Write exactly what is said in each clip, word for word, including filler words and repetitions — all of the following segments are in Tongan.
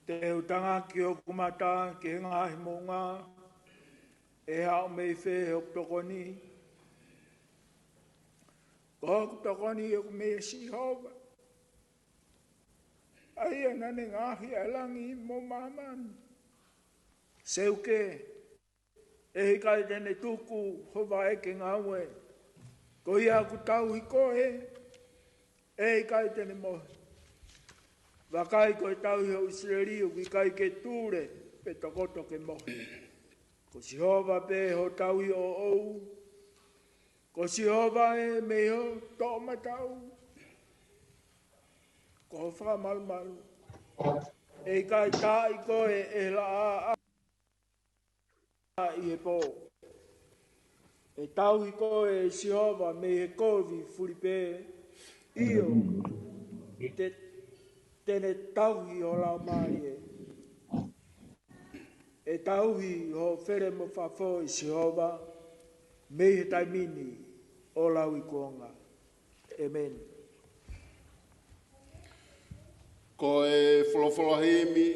Te u tangaki hoku mata ki he ngaahi moʻunga, ʻe haʻu mei fē hoku tokoni? Ko hoku tokoni ʻoku mei Sihova, ʻa ia naʻa ne ngaohi ʻa e langi mo māmani. Seuke, ʻe ʻikai te ne tuku ho vaʻe ke ngaue. Ko ia ʻoku tauhi koe, ʻe ʻikai te ne mohe. Vakai, ko e tauhi ʻo ʻIsileli ʻoku ʻikai ke tule pe tokoto ke mohe. Ko Sihova pē ho tauhi ʻoʻou. Ko Sihova ē mei ho toʻomataʻu ko ho fakamalumalu. ʻE ʻikai taaʻi koe ʻe he laʻā ʻi he pō. ʻE tauhi koe ʻe Sihova mei he kovi fulipē. ʻIo, te, te ne tauhi ho laumālie. ʻE tauhi ho fele mo fafo ʻe Sihova mei he taimi ni ʻo lauikuonga. ʻEmeni. Ko e folofola himi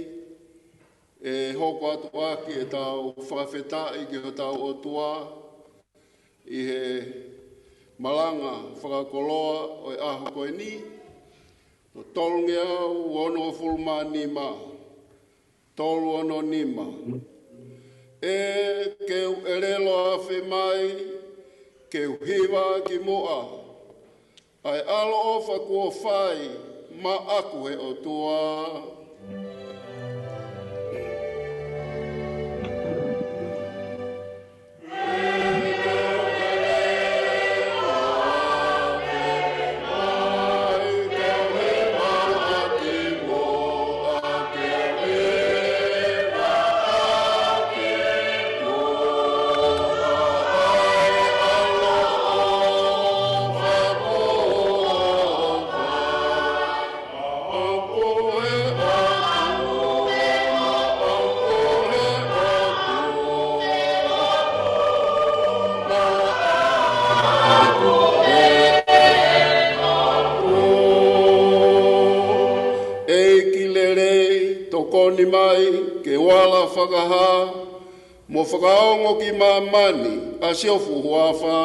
ʻe hoko atu ʻaki ʻetau fakafetaʻi ki hotau ʻOtua ʻi he malanga fakakoloa ʻo e ʻaho ko eni, ko e tolungeau onongofulu mā nima, tolu ono nima. ʻE ke u ʻelelo afe mai, ke u hiva ki muʻa ʻa e ʻaloʻofa kuo fai maʻaku ʻe he ʻOtua. tokoni mai ke u ala fakahā mo fakaongo ki māmani ʻa siʻoku huafa.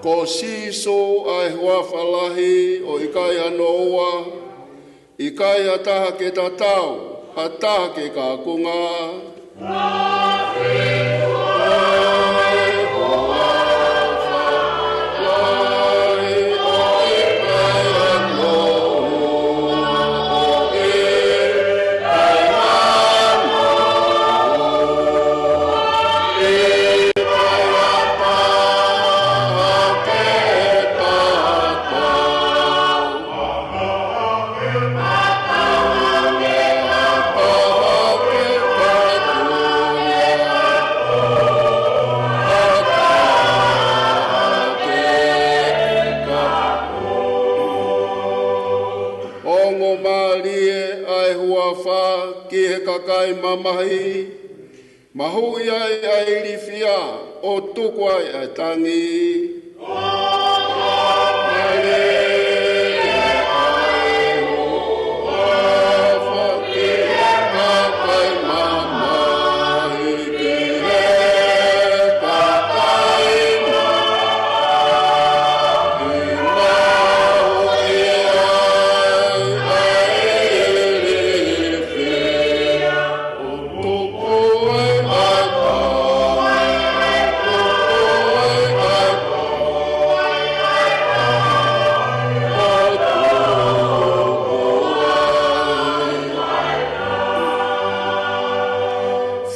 Ko Sīsū ʻa e huafa lahi ʻo ʻikai hano ua, ʻikai ha taha ke tatau, ha taha ke kakunga. Ongo mālie ʻa e huafa ki he kakai mamahi, mahuʻi ai ʻa e ilifia ʻo tuku ai ʻa e tangi.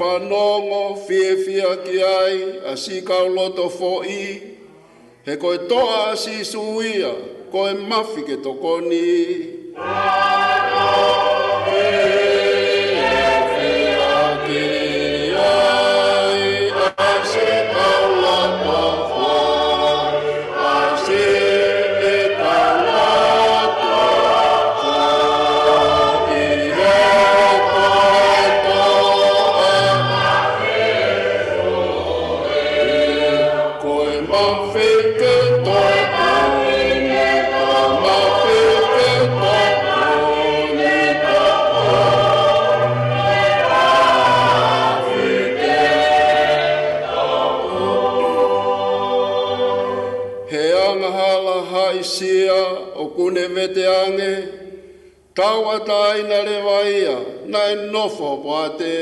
Fanongo fiefia ki ai ʻa siʻi kau loto foʻi, he ko e toʻa ʻa Sīsū ia, ko e mafi ke tokoni. Ko e mafi ke tokoni, ko e mafi ke tokoni, ko e mafi ke tokoni. He angahala haʻisia ʻoku ne vete ange, tauʻatāina leva ia naʻe nofo hopoate.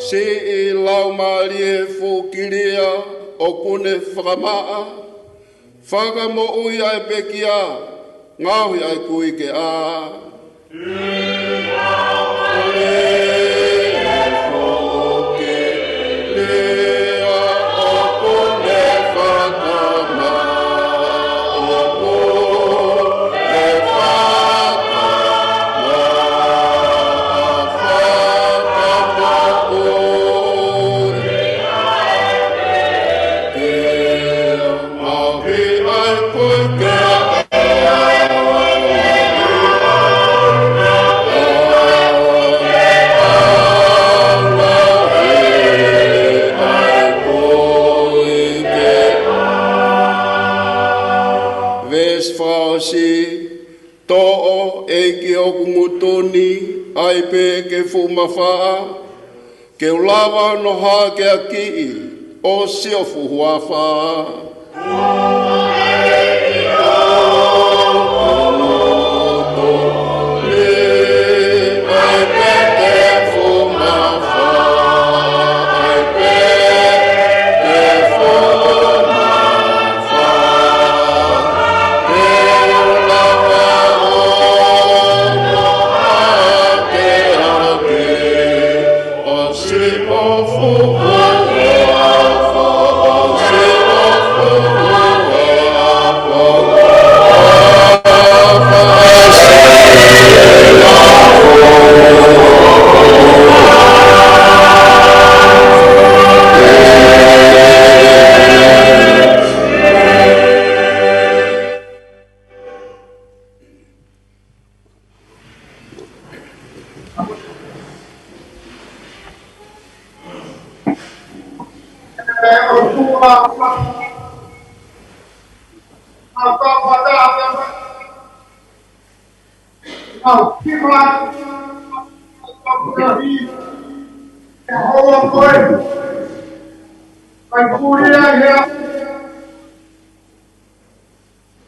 Siʻi laumālie fuʻu kilia ʻoku ne fakamaʻa, fakamoʻui ʻa e pekia, ngaohi ʻa e kui ke ʻā. Verse four. Siʻi toʻo ʻEiki ʻoku ngutu ni, ʻai pē ke fuʻu mafaʻa, ke u lava ʻo hakeakiʻi ʻo sio fuhu afā.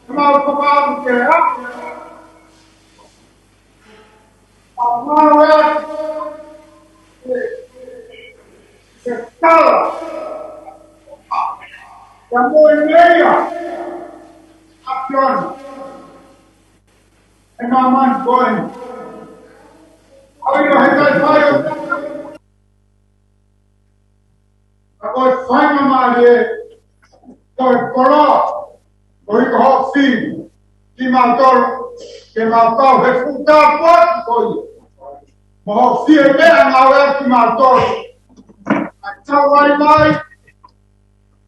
Mau fakaʻamu ke hake. ʻA mau ea. Se tala. Ia mo e meia. ʻApiona. E māmani ko eni. ʻApiona he kai fai o. Ka ko e faingamālie, ko e koloa, ko e hoko hoʻo fili, kimautolu, ke mau kau he fuʻu tāpuaki ko ia. Mo hoʻo fie meʻangāueʻaki kimautolu. ʻA e kau ai mai,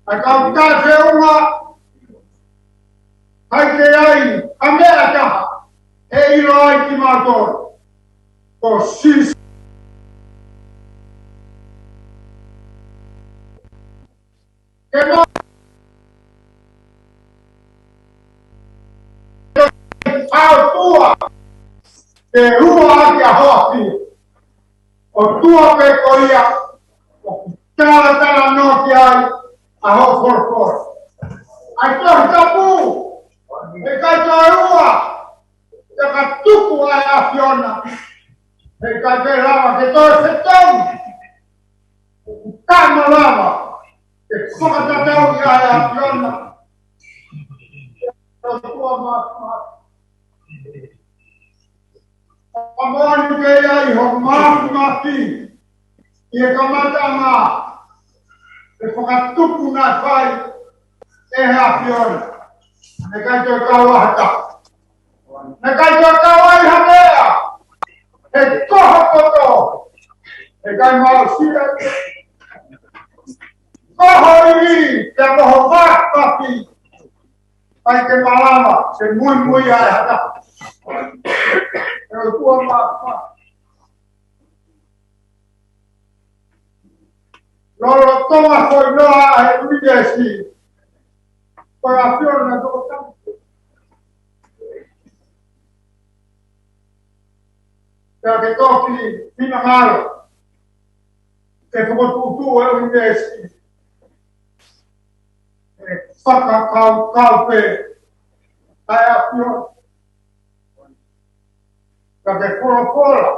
ʻa e kau taʻefeʻunga, ʻikai ke ʻi ai ha meʻa ʻe taha ʻe ʻilo ai kimautolu. Ko Sīsū. Ke mau ʻautua, ke ua ʻaki ʻa hoʻo fili. ʻOtua pē ko ia, ʻoku talatalanoa ki ai ʻa hoʻo folofola. ʻA e Tohi Tapu, ʻe ʻikai toe ua, ʻe ka tuku ʻa e ʻAfiona. ʻE ʻikai toe lava ke toe fetongi. ʻOku taʻemalava ke fakatatau ʻa e ʻAfiona. ʻOtua Māfimafi. Ka moʻoni ke ʻi ai hoʻo māfimafi ʻi he kamataʻanga, ʻe fakatupu naʻe fai ʻe he ʻAfiona. ʻE ʻikai toe kau ai ha taha. ʻE ʻikai toe kau ai ha meʻa. He ko hoʻo poto. ʻE ʻikai maʻu sila. Ko hoʻo ivi, pea mo hoʻo māfimafi. ʻIkai ke malava, ke muimui ai ha taha. ʻE ʻOtua Māfimafi. Lolotonga ko e noa ʻa e ʻunivēsi. Ko e ʻAfiona toko tapu. Pea ke toki finangalo. Ke fokotuʻutuʻu e ʻunivēsi. ʻE fakakaukau pē ʻa e ʻAfiona. Ka ke folofola,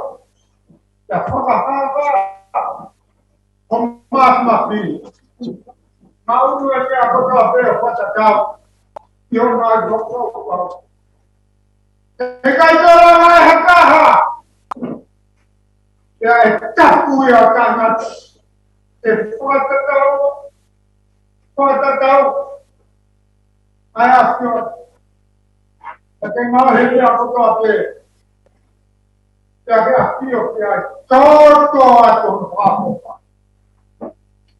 ka fakahā, ko e māfimafi. Mau ʻunu e meʻa kotoa pē ʻo fakatatau. ʻI hono ʻai fakatatau. ʻE ʻikai toe lava ʻe ha taha. Pea ʻe tapu ia ʻa e tangata. ʻE fakatatau. Fakatatau. ʻA e ʻAfiona. Ka ke ngaohi e meʻa kotoa pē. Pea ke ʻafio ki ai. Toto atu hono fakaʻofoʻofa.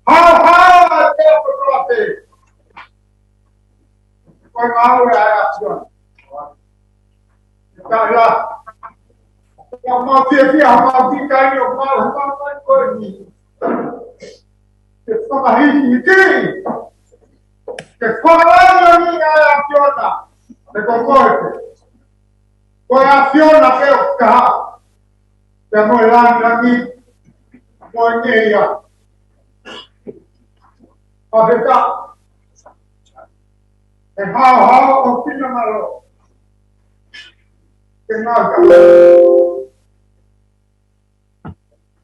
Haohaoa e meʻa kotoa pē. Ko e ngāue ʻa e ʻAfiona. Ka la. Ka mau fiefia, mau fiefia, mau, mau, mau, ko eni. Ke fakahīkihiki. Ke fakalangilangiʻi ʻa e ʻAfiona. He ko koe. ʻAfiona pē ʻoku taha, pea mo e langilangi, mo e ngeia. Fakafetaʻi. ʻE haohaoa ho finangalo. Ke ngāue ka.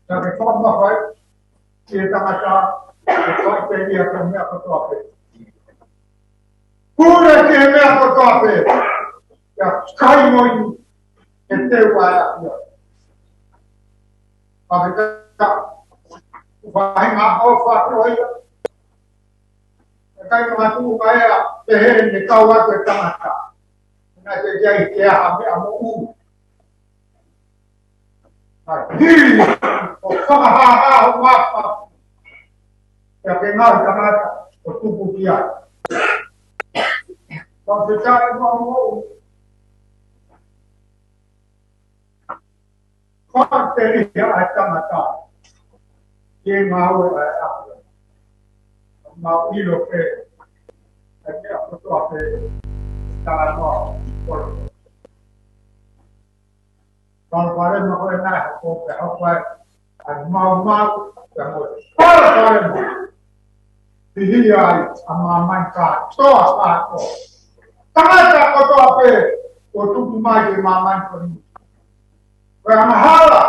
Ka ke fakamafai ki he tangata, ke fai pē ia ki he meʻa kotoa pē. Pule ki he meʻa kotoa pē. Pea kai mo inu he teu ʻa e ʻAfiona. Fakafetaʻi. Faʻahinga ʻofa ko ia. ʻIkai makatuʻunga ia, pehē ne kau atu e tangata. Naʻe teʻeki ai ke ʻi ai ha meʻa moʻui. Ka hili ʻo fakahāhā ho mapa. Pea ke ngaahi tangata ʻo tuku ki ai. Fakafetaʻi mo moʻui. Fakateliha ʻa e tangata ki he ngāue ʻa e ʻAfiona. Mau ʻilo pē ʻa e meʻa kotoa pē, talanoa ʻo e kolo. Palopalema ko ē naʻe hoko, pea hoko ai ʻa e maumau, pea mo e palopalema. Pihia ai ʻa māmani kātoa, kātoa. Tangata kotoa pē ʻoku tupu mai ki he māmani ko eni. Ko e angahala.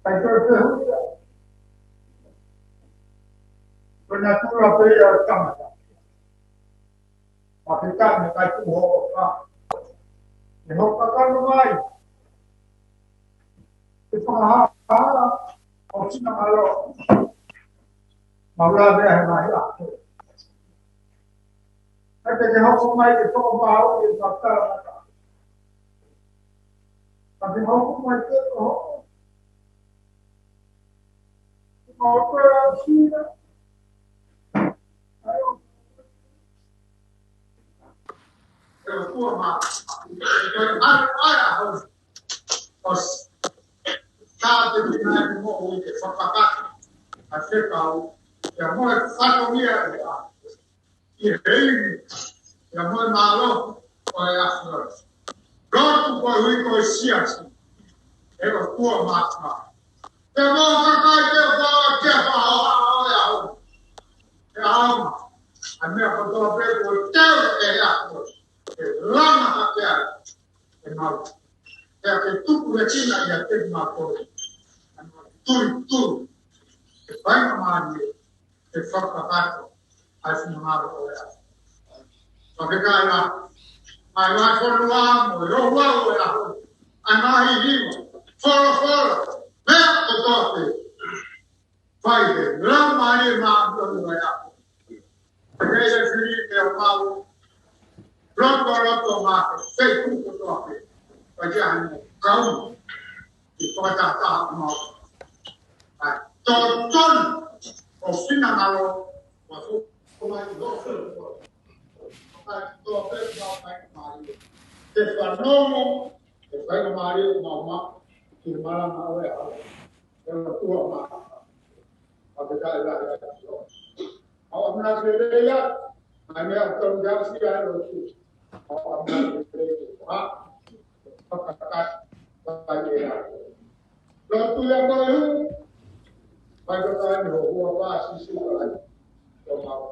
ʻIkai toe fehuʻia. Ko e natula pē ia ʻo e tangata. Fakafetaʻi, ʻikai tuʻu hoʻo ʻofa. ʻE hoʻo kakano mai. ʻE fakahāhā ho finangalo. Mau lave he ngaahi ʻaho. ʻIkai te ke hoko mai ke toko mau ʻi he fakatalamaka. Ka ke hoko mai ke ko hoʻo. Mau pē au sina. ʻE ʻOtua mā. ʻE ʻai ʻa e ʻaho. ʻOsi. Ka te pina e moʻui ke fakakakato ʻa e fekau. Pea mo e fatongia ʻe ʻa. ʻI he ivi. Pea mo e mālohi ʻo e ʻAfiona. Lotu koeʻuhi ko e siasi. ʻE ʻOtua mā. Pea mo e kakai te u fakaʻaongaʻi ʻa e ʻaho. ʻE ʻaonga ʻa e meʻa kotoa pē kuo teu ʻe he ʻAfiona. Ke langa hake ai ʻemau. Pea ke tukulekina ʻiate kimautolu ʻa e tulituli, ke faingamālie ke fakakakato ʻa e finangalo ʻo e ʻAfiona. Fakafetaʻi. ʻAi ʻa e fonua mo e ouau ʻo e ʻaho. ʻAi mai hiva, folofola, meʻa kotoa pē. Fai he Laumālie Māʻoniʻoni ʻo e ʻaho. Pea ke fili ke mau lotoloto mai he feituʻu kotoa pē. Pea ke ʻai mo kau ʻi he fakatahataha ʻo mau. ʻAi, totonu ho finangalo, ʻa e fuʻu mai ʻi ho feituʻu. ʻAi, tō pē mau mai mālie. Ke fanongo, ke faingamālie ʻo mau mā, ki he malanga ʻo e ʻaho. ʻE ʻOtua mā. Fakafetaʻi lahi ʻa e ʻAfiona. ʻOku mau ʻamanaki lelei ʻa e meʻa ʻoku tau ʻi ai ʻa e lotu. ʻOku mau ʻamanaki lelei ʻa e fakakakato ʻa e ʻEiki. Lotu ia ko e hū. Mai ka kai ni ho hua pa Sīsū Kalaisi. Ko mau.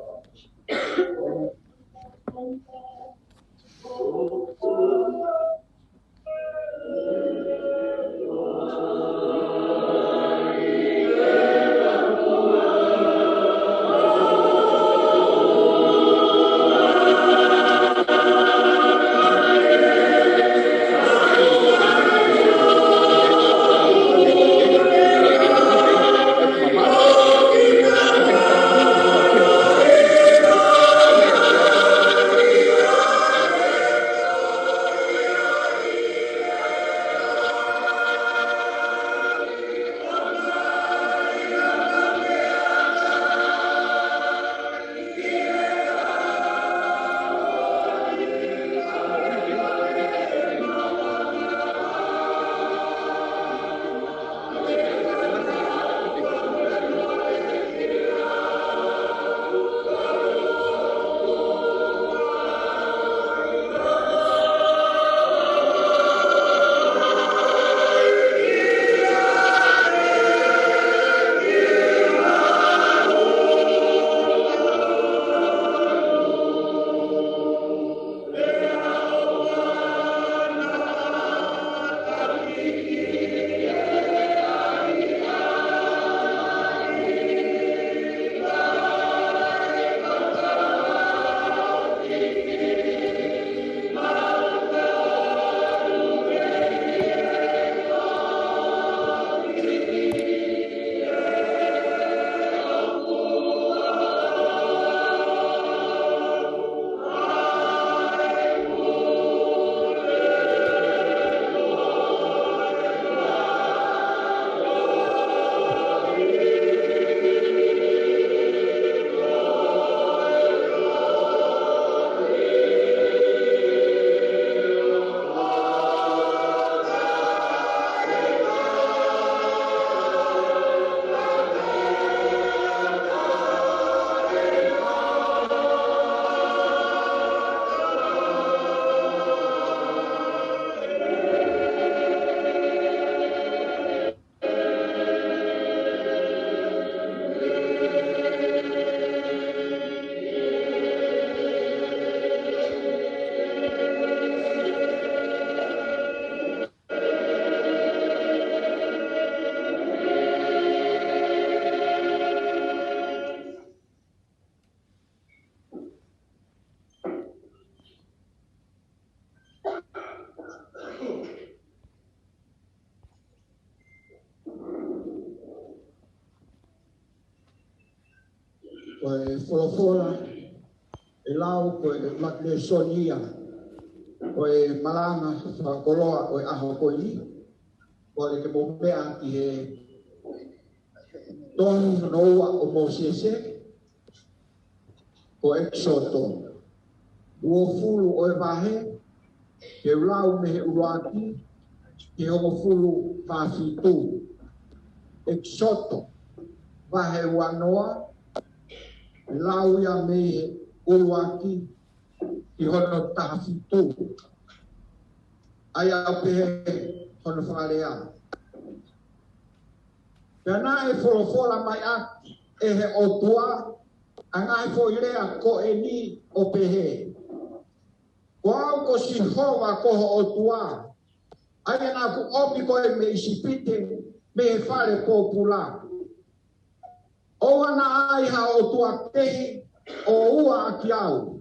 folofola ʻe lau ko e ʻuluaki lēsoni ia ʻo e malanga fakakoloa ʻo e ʻaho ko eni. Kole ke mou meʻa ki he tohi hono ua ʻo Mōsese, ko ʻEkisoto uofulu ʻo e vahe, ke u lau mei he ʻuluaki ki he hongofulu mā fitu. ʻEkisoto vahe uanoa, lau ia mei he ʻuluaki ki hono taha fitu. ʻA ia ʻoku pehē hono fakalea: Pea naʻe folofola mai ʻaki ʻe he ʻOtua ʻa e ngaahi foʻi lea ko eni ʻo pehē: Ko au ko Sihova ko ho ʻOtua, ʻa ia naʻa ku ʻomi koe mei ʻIsipite, mei he fale pōpula. ʻOua naʻa ai ha ʻotua kehe ʻo ua ʻaki au.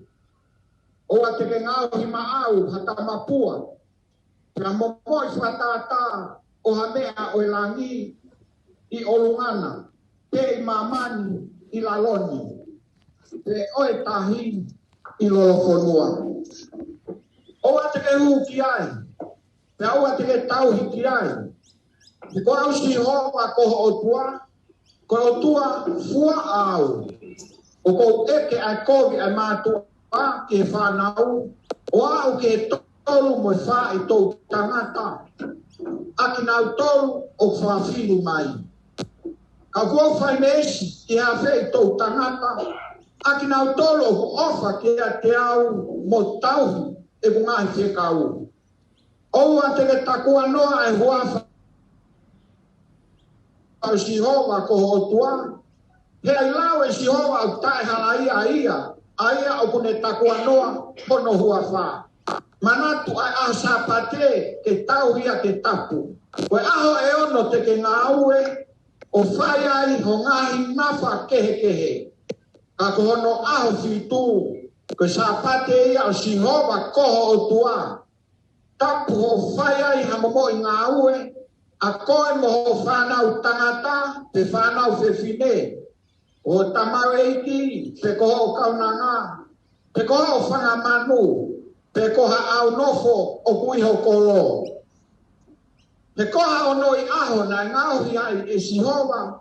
ʻOua te ke ngaohi maʻau ha tamapua, pea momoʻi fakatātā ʻo ha meʻa ʻo e langi ʻi ʻolunga na, pe ʻi māmani ʻi lalo ni, pe ʻo e tahi ʻi lolofonua. ʻOua te ke hū ki ai, pea ʻoua te ke tauhi ki ai. He ko au Sihova ko ho ʻOtua, ko e ʻOtua fuaʻa au. ʻOku ou ʻeke ʻa e kovi ʻa e mātuʻa ki he fānau, ʻo aʻu ki he tolu mo e fā ʻi he toʻutangata, ʻa kinautolu ʻoku fafili mai. Ka ʻoku ou fai meesi ki he afe ʻi he toʻutangata, ʻa kinautolu ʻoku ʻofa kiate au mo tauhi ʻeku ngaahi fekau. ʻOua te ke takuanoa ʻa e huafa ʻo Sihova ko ho ʻOtua, he ʻe lau ʻe Sihova ʻoku taʻehalaia ia ʻa ia ʻoku ne takuanoa hono huafa. Manatu ʻa e ʻaho Sāpate ke tauhi ia ke tapu. Ko e ʻaho ʻe ono te ke ngāue ʻo fai ai ho ngaahi nafa kehekehe. Ka ko hono ʻaho fitu, ko e Sāpate ia ʻo Sihova ko ho ʻOtua. Tapu hoʻo fai ai ha momoʻi ngāue, ʻa koe mo hoʻo fānau tangata pe fānau fefine, ko ho tamaioʻeiki pe ko hoʻo kaunanga, pe ko hoʻo fanga manu, pe ko ha ʻau nofo ʻoku ʻi ho kolo. He ko ha ono ʻi ʻaho naʻe ngaohi ai ʻe Sihova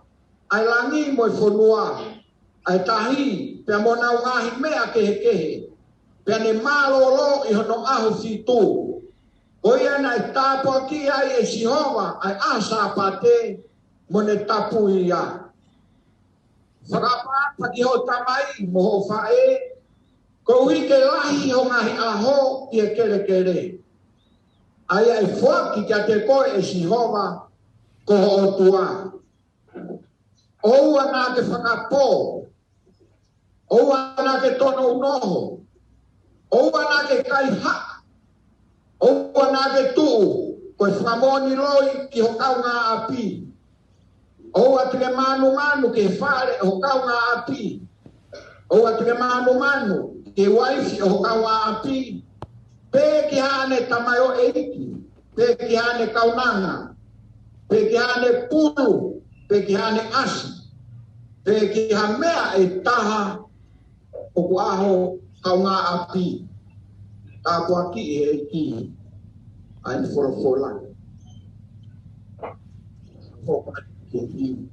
ʻa e langi mo e fonua, ʻa e tahi, pea mo honau ngaahi meʻa kehekehe, pea ne mālōlō ʻi hono ʻaho fitu. Ko ia naʻe tāpuakiʻi ai ʻe Sihova ʻa e ʻaho Sāpate, mo ne tapu ia. Fakaʻapaʻapa ki hoʻo tamai mo hoʻo faʻē, koeʻuhi ke lahi ho ngaahi ʻaho ʻi he kelekele, ʻa ia ʻe foaki kiate koe ʻe Sihova ko ho ʻOtua. ʻOua naʻa ke fakapō, ʻoua naʻa ke tono unoho, ʻoua naʻa ke kaihaʻa, ʻoua naʻa ke tuʻu ko e fakamoʻoni loi ki ho kaungāʻapi. ʻOua te ke mānumanu ki he fale ʻo ho kaungāʻapi. ʻOua te ke mānumanu ki he uaifi ʻo ho kaungāʻapi, pe ki haʻane tamaioʻeiki, pe ki haʻane kaunanga, pe ki haʻane pulu, pe ki haʻane ʻasi, pe ki ha meʻa ʻe taha ʻoku ʻa ho kaungāʻapi. Tāpuakiʻi ʻe he ʻEiki ʻa e folofola. Folofola ke iu.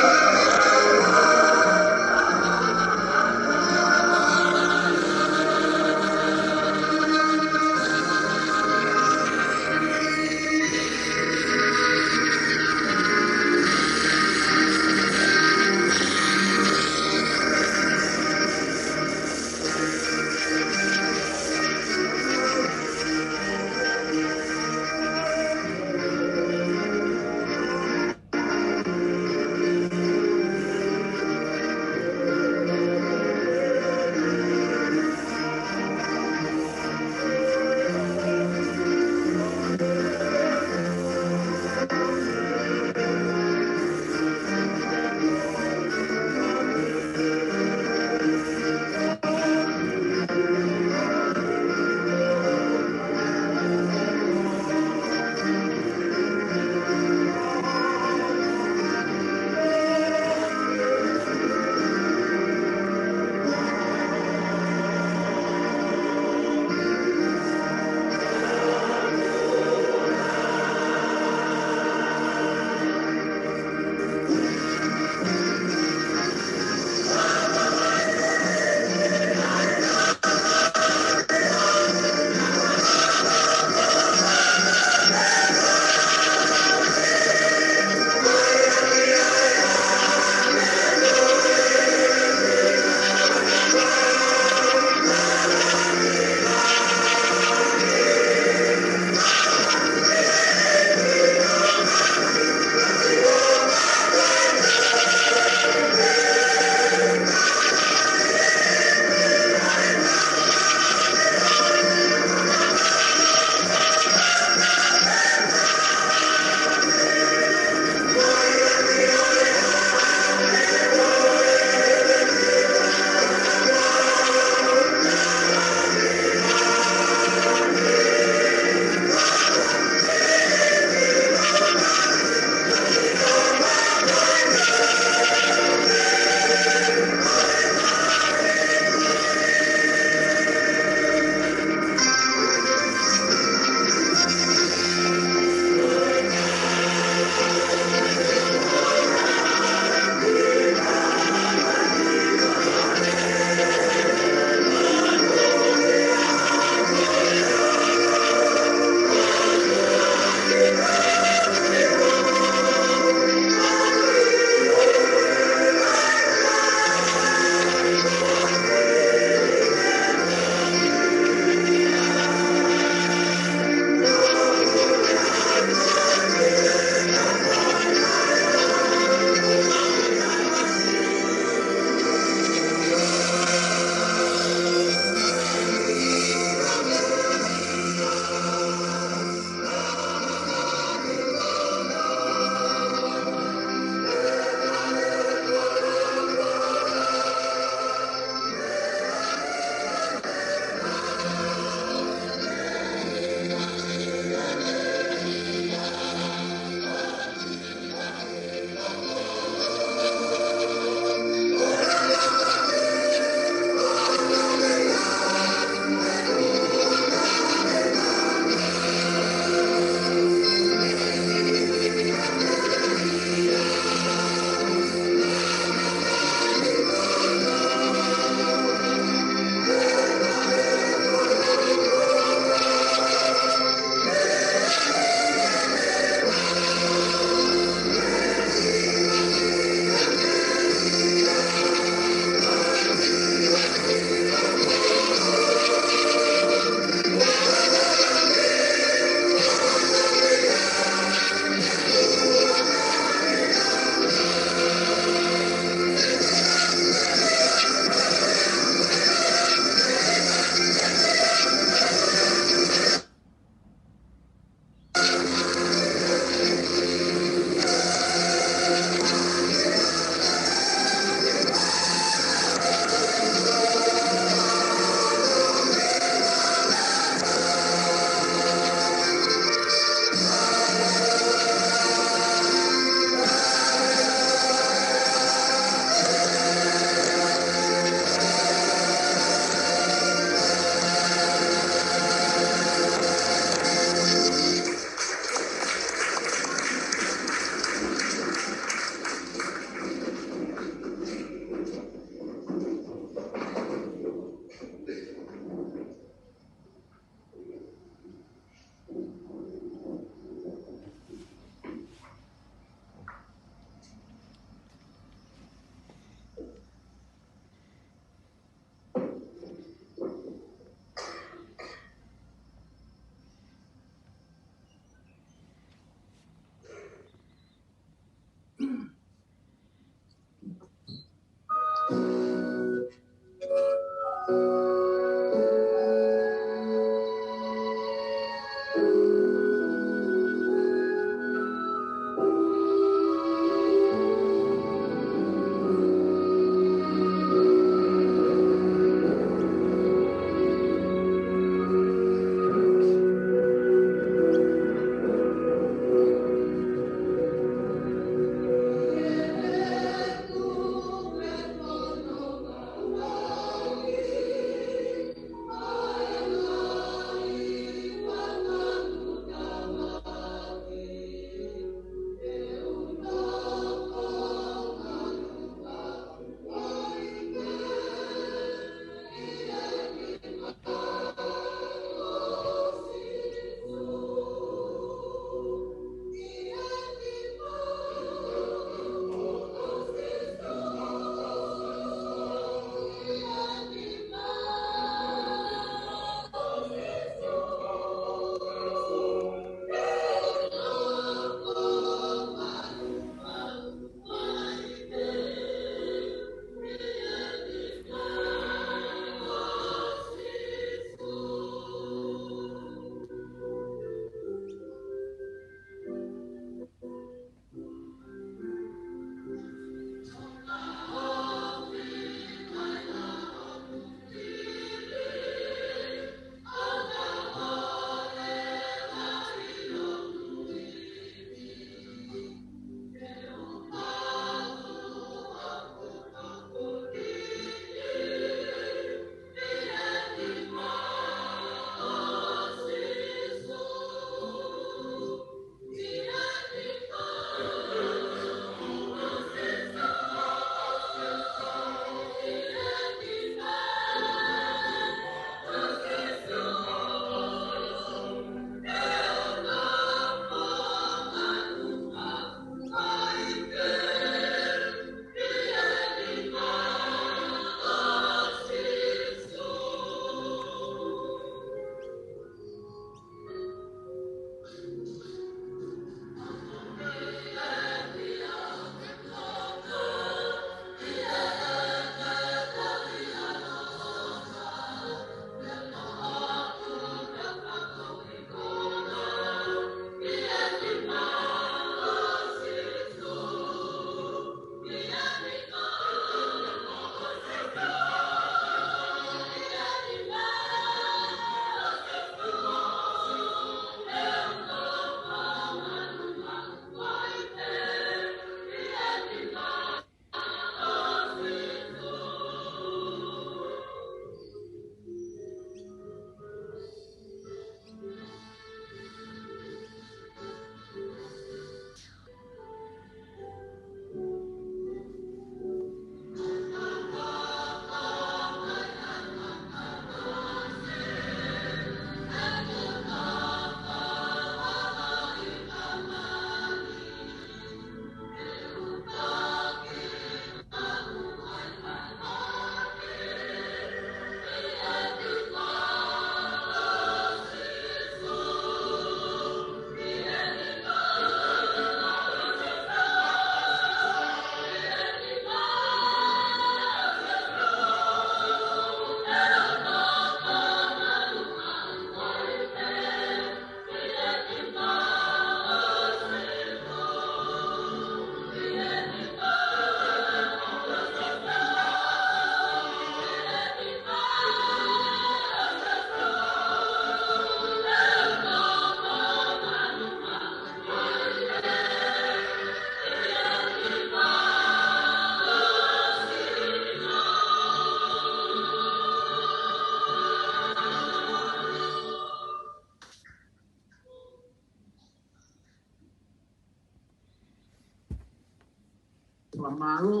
mālō,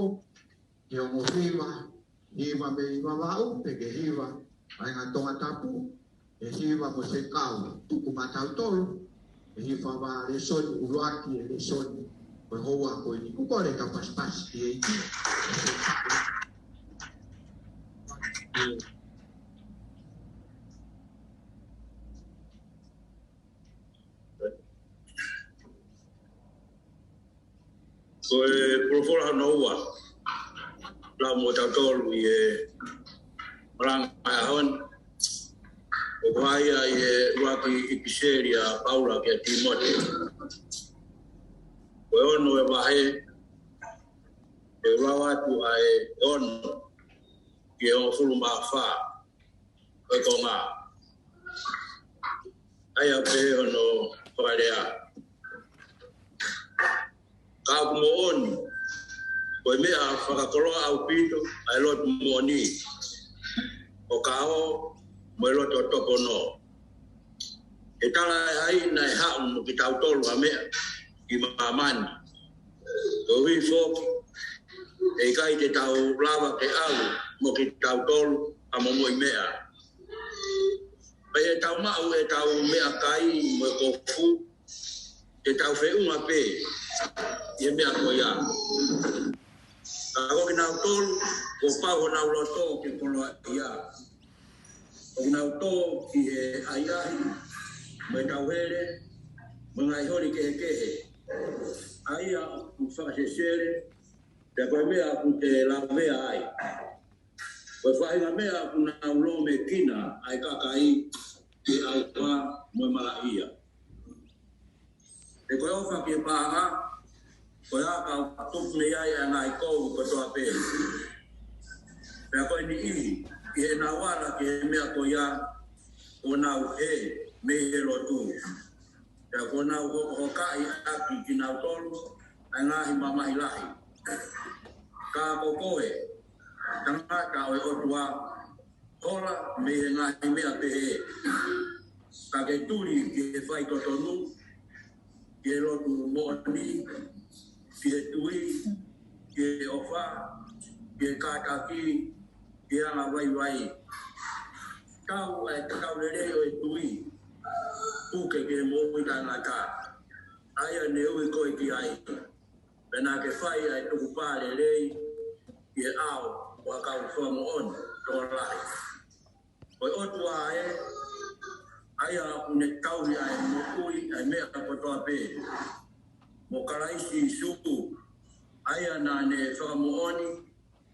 ʻi he ongo hiva, hiva mei Vavaʻu, pea ke hiva ʻa e ngaahi Tongatapu, ʻe hiva mo Sekau, tuku maʻatautolu, ʻe hiva ʻa e lēsoni ʻuluaki, ʻa e lēsoni, ko e houa ko eni. Kuo kole tau pasipasi ki he ʻEiki. Ko e folofola hono ua, lau mo tautolu ʻi he malanga ʻo e ʻaho ni. ʻOku hā ia ʻi he ʻuluaki ʻipiseli ʻa Paula kia Tīmote. Ko e ono ʻo e vahe, ʻe lau atu ʻa e ono ki he hongofulu mā fā ʻo e konga. ʻA ia ʻoku pehē hono fakalea: Ka ʻoku moʻoni, ko e meʻa fakakoloa ʻaupito ʻa e lotu moʻoni, ʻo ka ō mo e loto tōpono. ʻE tala ʻe hai naʻe haʻu mo kitautolu ha meʻa ki māmani? Koeʻuhi foki, ʻe ʻikai te tau lava ke ʻalu mo kitautolu ha momoʻi meʻa. Pea ʻi heʻetau maʻu ʻetau meʻakai mo e kofu, te tau feʻunga pē ʻi he meʻa ko ia. Ka ko kinautolu kuo pau honau loto ke koloaʻia, ʻoku nau tō ki he ʻahiʻahi mo e tauhele mo e ngaahi holi kehekehe, ʻa ia ʻoku fakasesele, pea ko e meʻa ʻoku te lavea ai. Ko e faʻahinga meʻa ʻoku nau lōmekina ai ʻa e kakai ki he ʻauha mo e malaʻia. He ko e ʻofa ki he paʻanga, ko e aka ʻoku tupu mei ai ʻa e ngaahi kovi kotoa pē. Pea ko e niʻihi, ʻi heʻenau ala ki he meʻa ko ia, kuo nau hē mei he lotu. Pea kuo nau hokohokaʻi ʻaki kinautolu ʻa e ngaahi mamahi lahi. Ka ko koe, tangata ʻo e ʻOtua, hola mei he ngaahi meʻa pehē, ka ke tuli ki he faitotonu, ki he lotu moʻoni, ki he tui, ki he ʻofa, ki he kātaki, ki he angavaivai. Tau ʻa e tatau lelei ʻo e tui, puke ki he moʻui taʻengata, ʻa ia ne ui koe ki ai. Pea naʻa ke fai ʻa e tukupā lelei ʻi he ʻao ʻo ha kau fakamoʻoni tokolahi. Ko e ʻOtua ē, ʻa ia ʻoku ne tauhi ʻa e moʻui, ʻa e meʻa kotoa pē, mo Kalaisi Sīsū, ʻa ia naʻa ne fakamoʻoni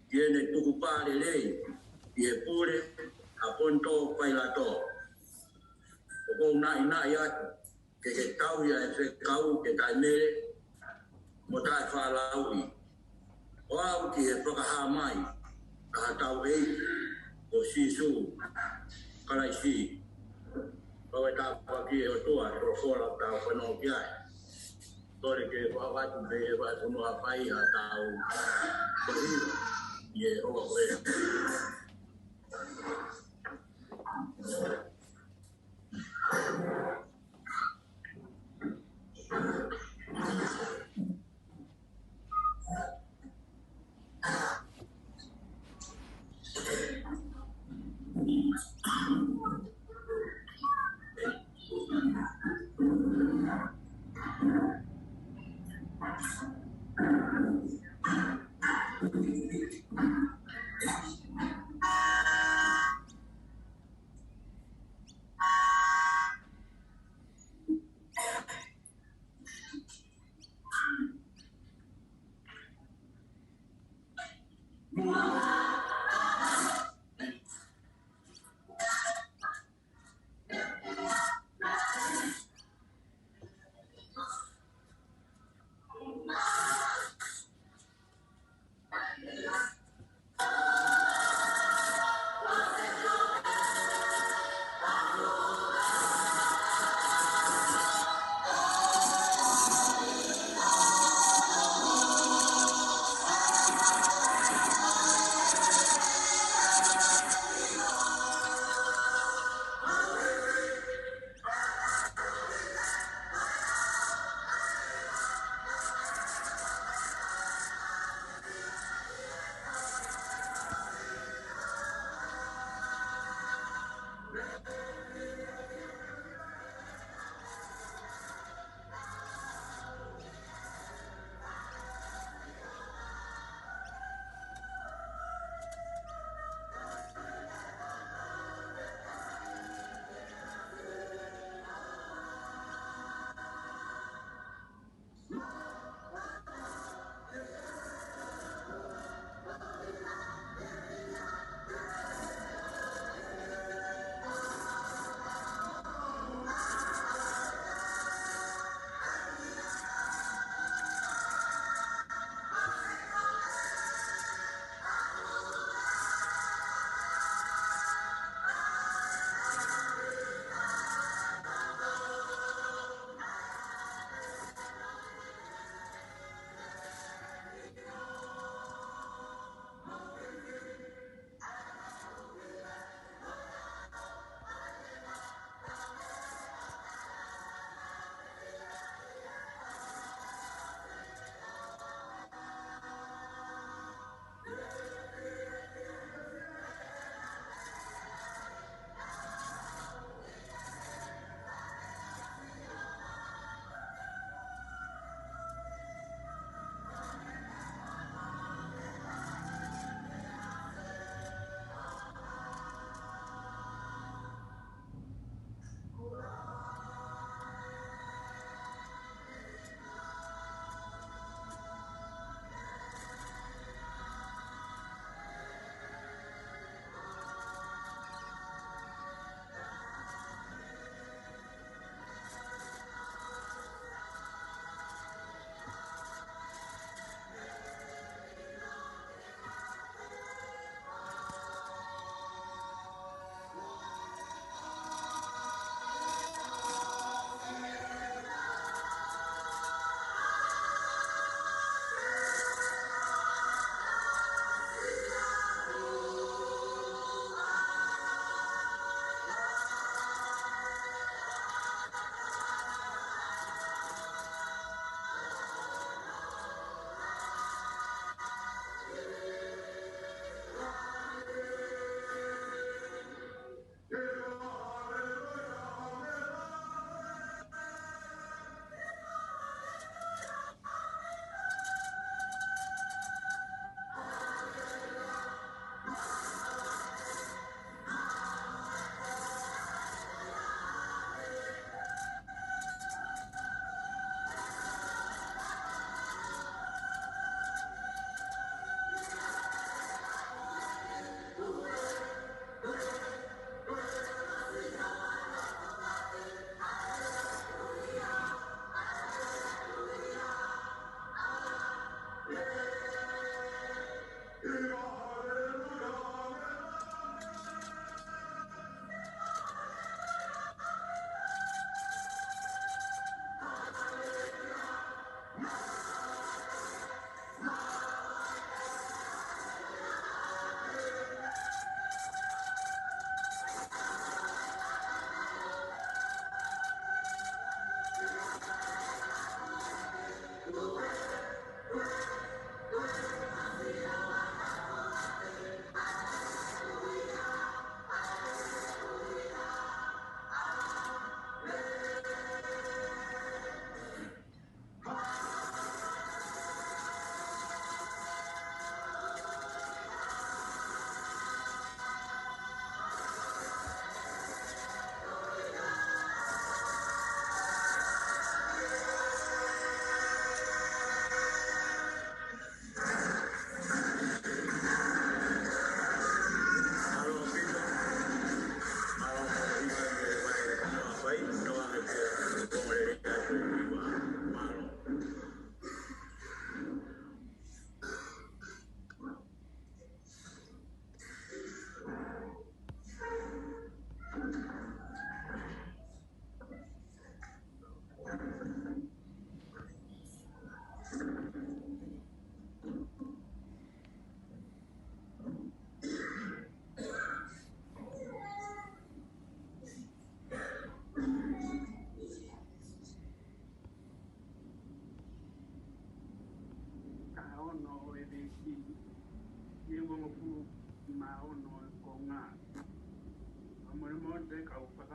ki heʻene tukupā lelei ʻi he pule ʻa Ponitō Pailato. ʻOku ou naʻinaʻi atu ke ke tauhi ʻa e fekau ke taʻemele mo taʻefalauʻi, ʻo aʻu ki he fakahā mai ʻa hotau ʻEiki ko Sīsū Kalaisi. Pea ʻoku tāpuakiʻi ʻe he ʻOtua ʻa e folofola ʻoku tau fanongo ki ai. Kole ke fakahoko atu pē ʻe he Vahefonua Haʻapai haʻatau ko ʻi he ʻofa ko ē.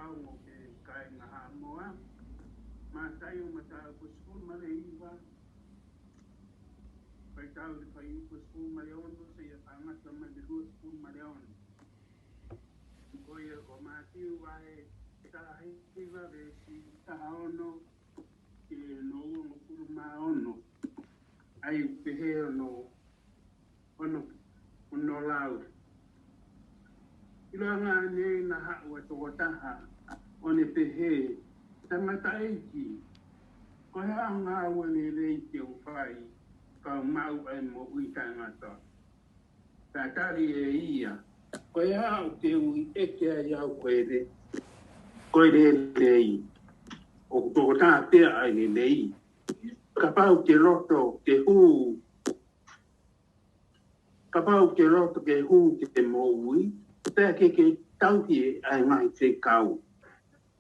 Kau mo ke kāinga Haʻamoa. Mātaio mataupu sefulu mā hiva. Faitau ki he fuaiupu sefulu mā ono, seʻia faʻa ngata mai ki he rua sefulu mā ono. Ko ia ko Mātiu vahe taha hiva veesi taha ono ki he uofulu mā ono. ʻA ia pehē hono, hono, hono lau. ʻIlonga ʻanenai naʻe haʻu ʻa e tokotaha ʻo ne pehē, Tangataʻeiki, ko e hā ʻa e ngāue lelei te u fai, ka u maʻu ʻa e moʻui taʻengata? Pea tali ʻe ia, Ko e hā ʻoku ke ui ʻe koe au ko e le-, ko e lelei? ʻOku toko taha pē ʻa e lelei. Kapau ʻoku ke loto ke hū, kapau ʻoku ke loto ke hū ki he moʻui, pea ke ke tauhi ʻa e ngaahi fekau.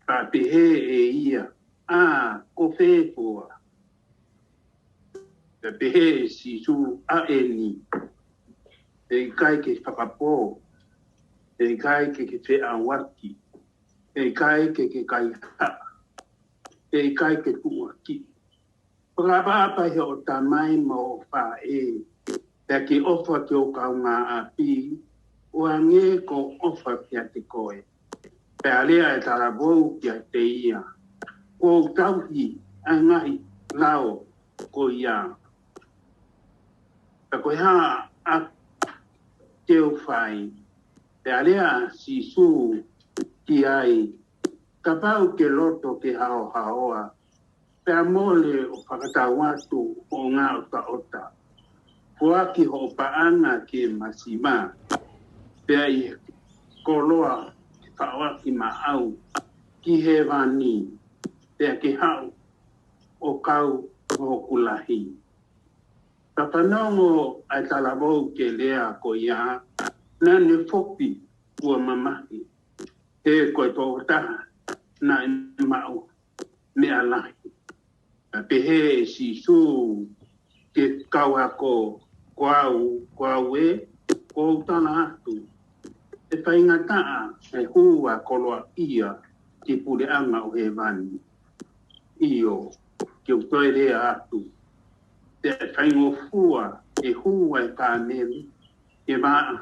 Pea pehē ʻe ia, ʻA, ko fē fua? Pea pehē ʻe Sīsū, ʻA eni, ʻE ʻikai ke fakapō, ʻe ʻikai ke ke feʻauaki, ʻe ʻikai ke ke kaihaʻa, ʻe ʻikai ke tuʻuakiʻi. Fakaʻapaʻapa ʻi hoʻo tamai mo hoʻo faʻē, pea ke ʻofa ki ho kaungāʻapi, ʻo hangē ko hoʻo ʻofa kiate koe. Pea lea ʻa e talavou kiate ia, Kuo u tauhi ʻa e ngaahi lao ko ia, pea ko e hā ʻoku te u fai? Pea lea ʻa Sīsū ki ai, Kapau ʻoku ke loto ke haohaoa, pea mole ʻo fakatau atu hoʻo ngaʻotaʻota, foaki hoʻo paʻanga ki he masiva, pea ʻi he koloa ke faʻoaki maʻau ki hēvani, pea ke haʻu ʻo kau hoku lahi. Pea fanongo ʻa e talavou ki he lea ko ia, naʻa ne foki kuo mamahi, he ko e tokotaha naʻe maʻu meʻa lahi. Pea pehē ʻe Sīsū ki he kau ako, Ko au, ko au ē, ʻoku ou tala atu, ʻe faingataʻa ʻa e hū ʻa e koloaʻia ki he puleʻanga ʻo hēvani. ʻIo, ke u toe lea atu, pea ʻe faingofua ʻa e hū ʻa e kāmeli ki he vaʻa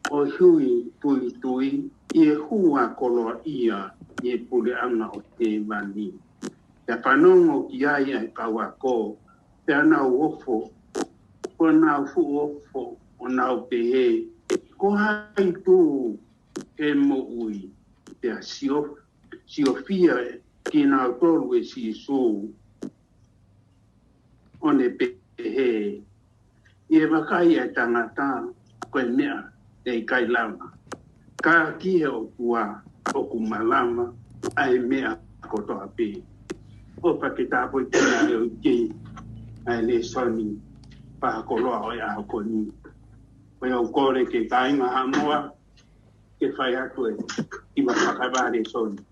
ʻo e hui tuitui, ʻi he hū ʻa e koloaʻia ki he puleʻanga ʻo hēvani. Pea fanongo ki ai ʻa e kau ako, pea nau ofo, pea nau fuʻu ofo, ʻo nau pehē, Ko hai tū he moʻui? Pea sio, siofia kinautolu ʻe Sīsū, ʻo ne pehē, ʻI he vakai ʻa e tangata, ko e meʻa ʻe ʻikai lava, ka ki he ʻOtua ʻoku malava ʻa e meʻa kotoa pē. ʻOfa ke tāpuekina ʻe ʻEiki ʻa e lēsoni fakakoloa ʻo e ʻaho ko eni. Ko ia ʻoku ou kole ki he kāinga Haʻamoa ke fai atu e hiva fakaevakalēsoni.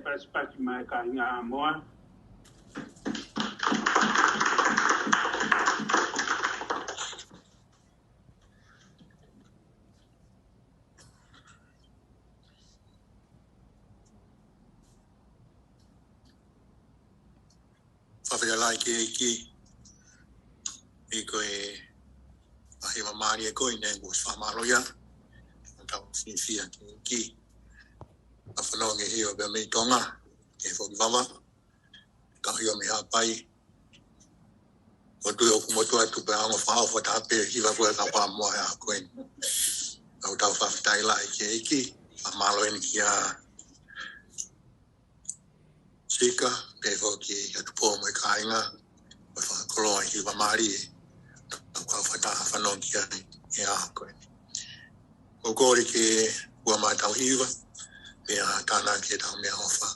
Pasipasi mai kāinga ʻAmoa. Fakafetaʻi ki he ʻEiki, ʻi ko e ʻaho mālie ko eni kuo ʻosi fakamālō ia. Tau fiefia ki he ʻEiki. ʻA e fanongo ki he hiva pea mei Tonga, ki he foki vava, ka hiva mei Haʻapai. ʻOku ou tui ʻoku motuʻa atu pē ʻa e ongo fakaʻofa taha pē hiva ko ē ka fakamoʻoni he ʻaho ko eni. Ka ʻoku tau fakafetaʻi lahi ki he ʻEiki, fakamālō eni kia Sika, pea foki ʻa Tupou mo e kāinga, mo e fakakoloa e hiva mālie, tau kau fakataha fanongo ki ai he ʻaho ko eni. ʻOku ou kole ke ʻoua ʻe tau hiva, pea tānaki ʻetau meʻaʻofa.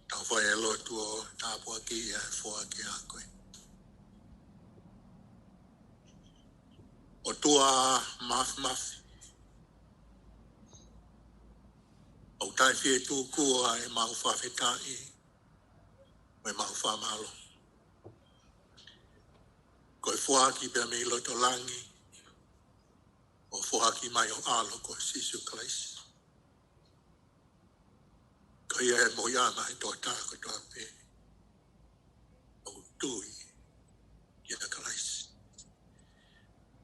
Tau fai e lotu ʻo tāpuakiʻi ʻa e foaki ʻaho ko ē. ʻOtua Māfimafi, ʻOku taʻefietuku ʻa ʻemau fakafetaʻi mo ʻemau fakamālō. Ko e foaki pē mei loto langi, ʻo foaki mai ho ʻAlo ko Sīsū Kalaisi. Ko ia ʻe moʻui ʻa e tokotaha kotoa pē ʻoku tui kia Kalaisi.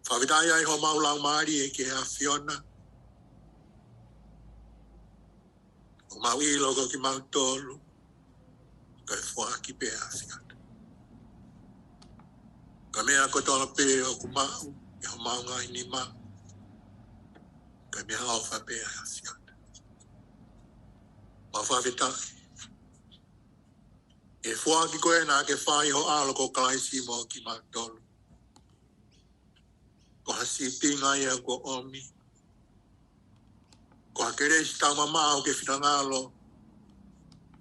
Fakafetaʻi ai homau laumālie ki he ʻAfiona. ʻOku mau ʻilo ko kimautolu ko e foaki pē ʻa e ʻAfiona. Ko e meʻa kotoa pē ʻoku maʻu ʻe homau ngaahi nima, ko e meʻaʻofa pē ʻa e ʻAfiona. Mau fakafetaʻi he foaki ko ē naʻa ke fai ho ʻAlo ko Kalaisi mo kimautolu. Ko ha sīpinga ia kuo ʻomi. Ko ha kelesi taumamaʻo ke finangalo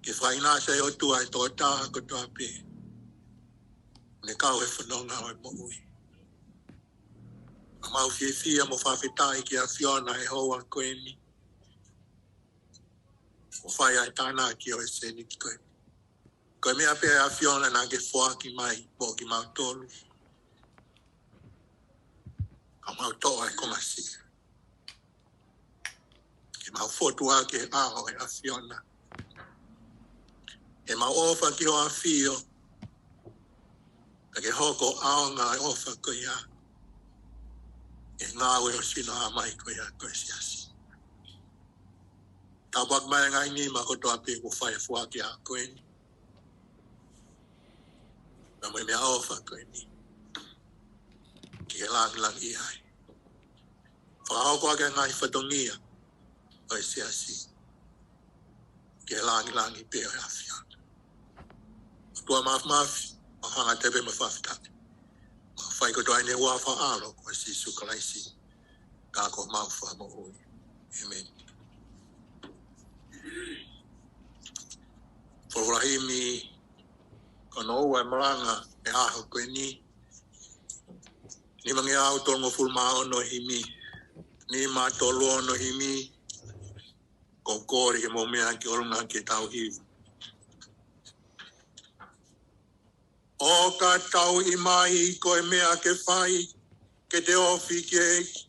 ke fakaʻinasi ʻe he ʻOtua ʻa e tokotaha kotoa pē ne kau he fononga ʻo e moʻui. ʻOku mau fiefia mo fakafetaʻi ki he ʻAfiona he houa ko eni, ʻo fai ai ʻa e tānaki ʻo e sēniti ko eni. Ko e meʻa pē ʻa e ʻAfiona naʻa ke foaki mai mo kimautolu. Ka mau toʻo ʻa e konga siʻi ke mau fotu ʻaki e ʻao ʻo e ʻAfiona. Ke mau ʻofa ki ho ʻAfio, ka ke hoko ʻaonga ʻa e ʻofa ko ia ʻi he ngāue ʻo e sino ʻa e ʻAfio ko ia ko e Siasi. Tāpuaki mai ʻa e ngaahi nima kotoa pē kuo fai e foaki ʻa ko eni, pea mo e meʻaʻofa ko eni, ke ke langilangiʻia ai. Fakahoko ʻaki ʻa e ngaahi fatongia ʻo e Siasi ke langilangiʻia pē ʻa e ʻAfiona. ʻOtua Māfimafi, mau hanga atu pē mo e fakafetaʻi, mau fai kotoa eni he huafa ʻo ho ʻAlo ko Sīsū Kalaisi, ka ko homau Fakamoʻui. ʻĒmeni. Folofola himi ko hono ua ʻo e malanga ʻo e ʻaho ko eni. Nimangeau tolungofulu mā ono himi. Nima tolu ono himi. Ko e kole ke mou meʻa ki ʻolunga ke tau hiva. ʻOka tauʻi mai ko e meʻa ke fai ke te ofi ki he ʻEiki.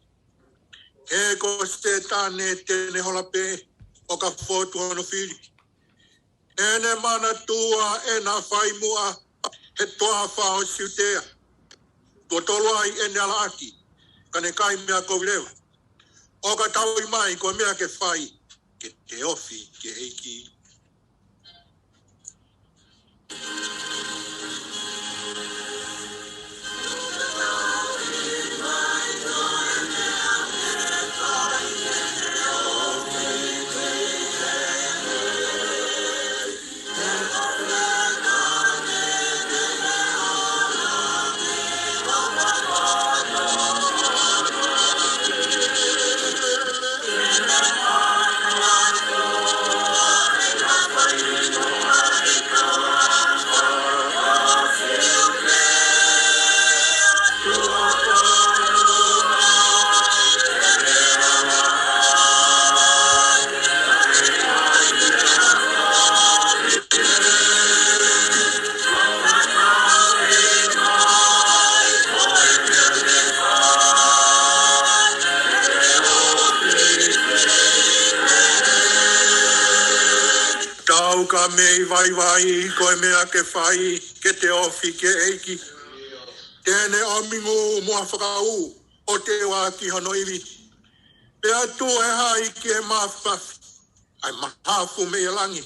He ko Sētane te ne hola pē ʻo ka fotu hono fili. ʻE ne manatua ʻena fai muʻa he toafa ʻo Siutea. Tuʻo tolu ai ʻene ala ʻaki, ka ne kai meʻa kovi leva. ʻOka tauʻi mai ko e meʻa ke fai ke te ofi ki he ʻEiki. Tau ka mei vaivai ko e meʻa ke fai ke te ofi ki he ʻEiki. Te ne ʻomi ngū mo ha fakaū ʻo teuaki hono ivi. Pea tuʻu ʻe hai ki he mafafi ʻa e mahafu mei he langi.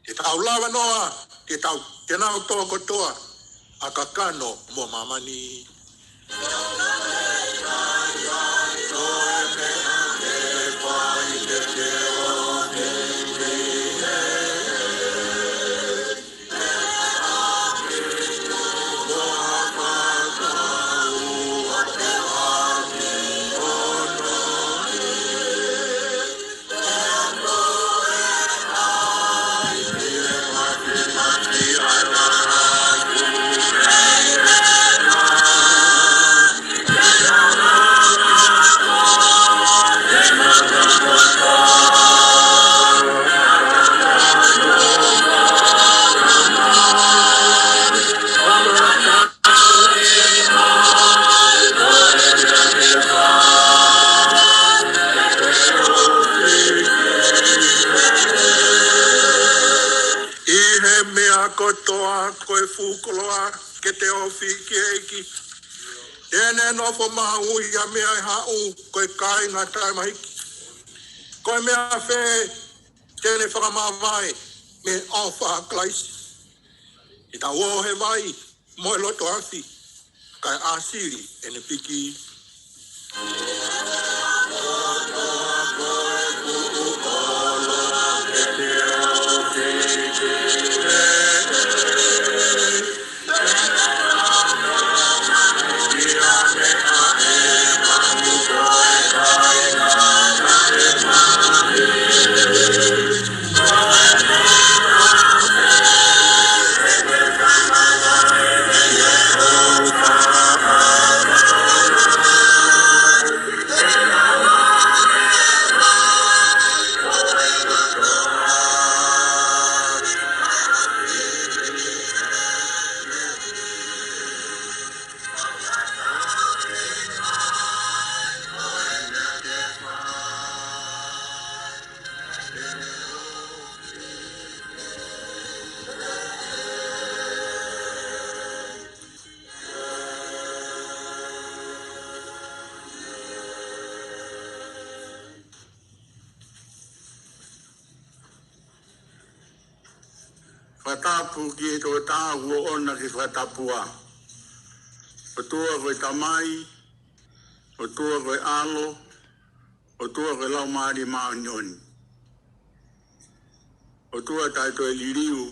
Te tau lava noa, te tau, te nau tō kotoa ʻa kakano mo māmani. ko e fuʻu koloa ke te ofi ki he ʻEiki. Te ne nofo maʻu ʻi ha meʻa ʻe haʻu, ko e kāinga taʻemahiki. Ko e meʻa fē te ne fakamāvae mei he ʻofa ʻa Kalaisi? Te tau ō he vai mo e loto afi, kae ʻāsili ʻene piki. Fakatapu ki he Toko Taha kuo ʻoʻona ke fakatapua. ʻOtua ko e Tamai, ʻOtua ko e ʻAlo, ʻOtua ko e Laumālie Māʻoniʻoni. ʻOtua taʻe toe liliu,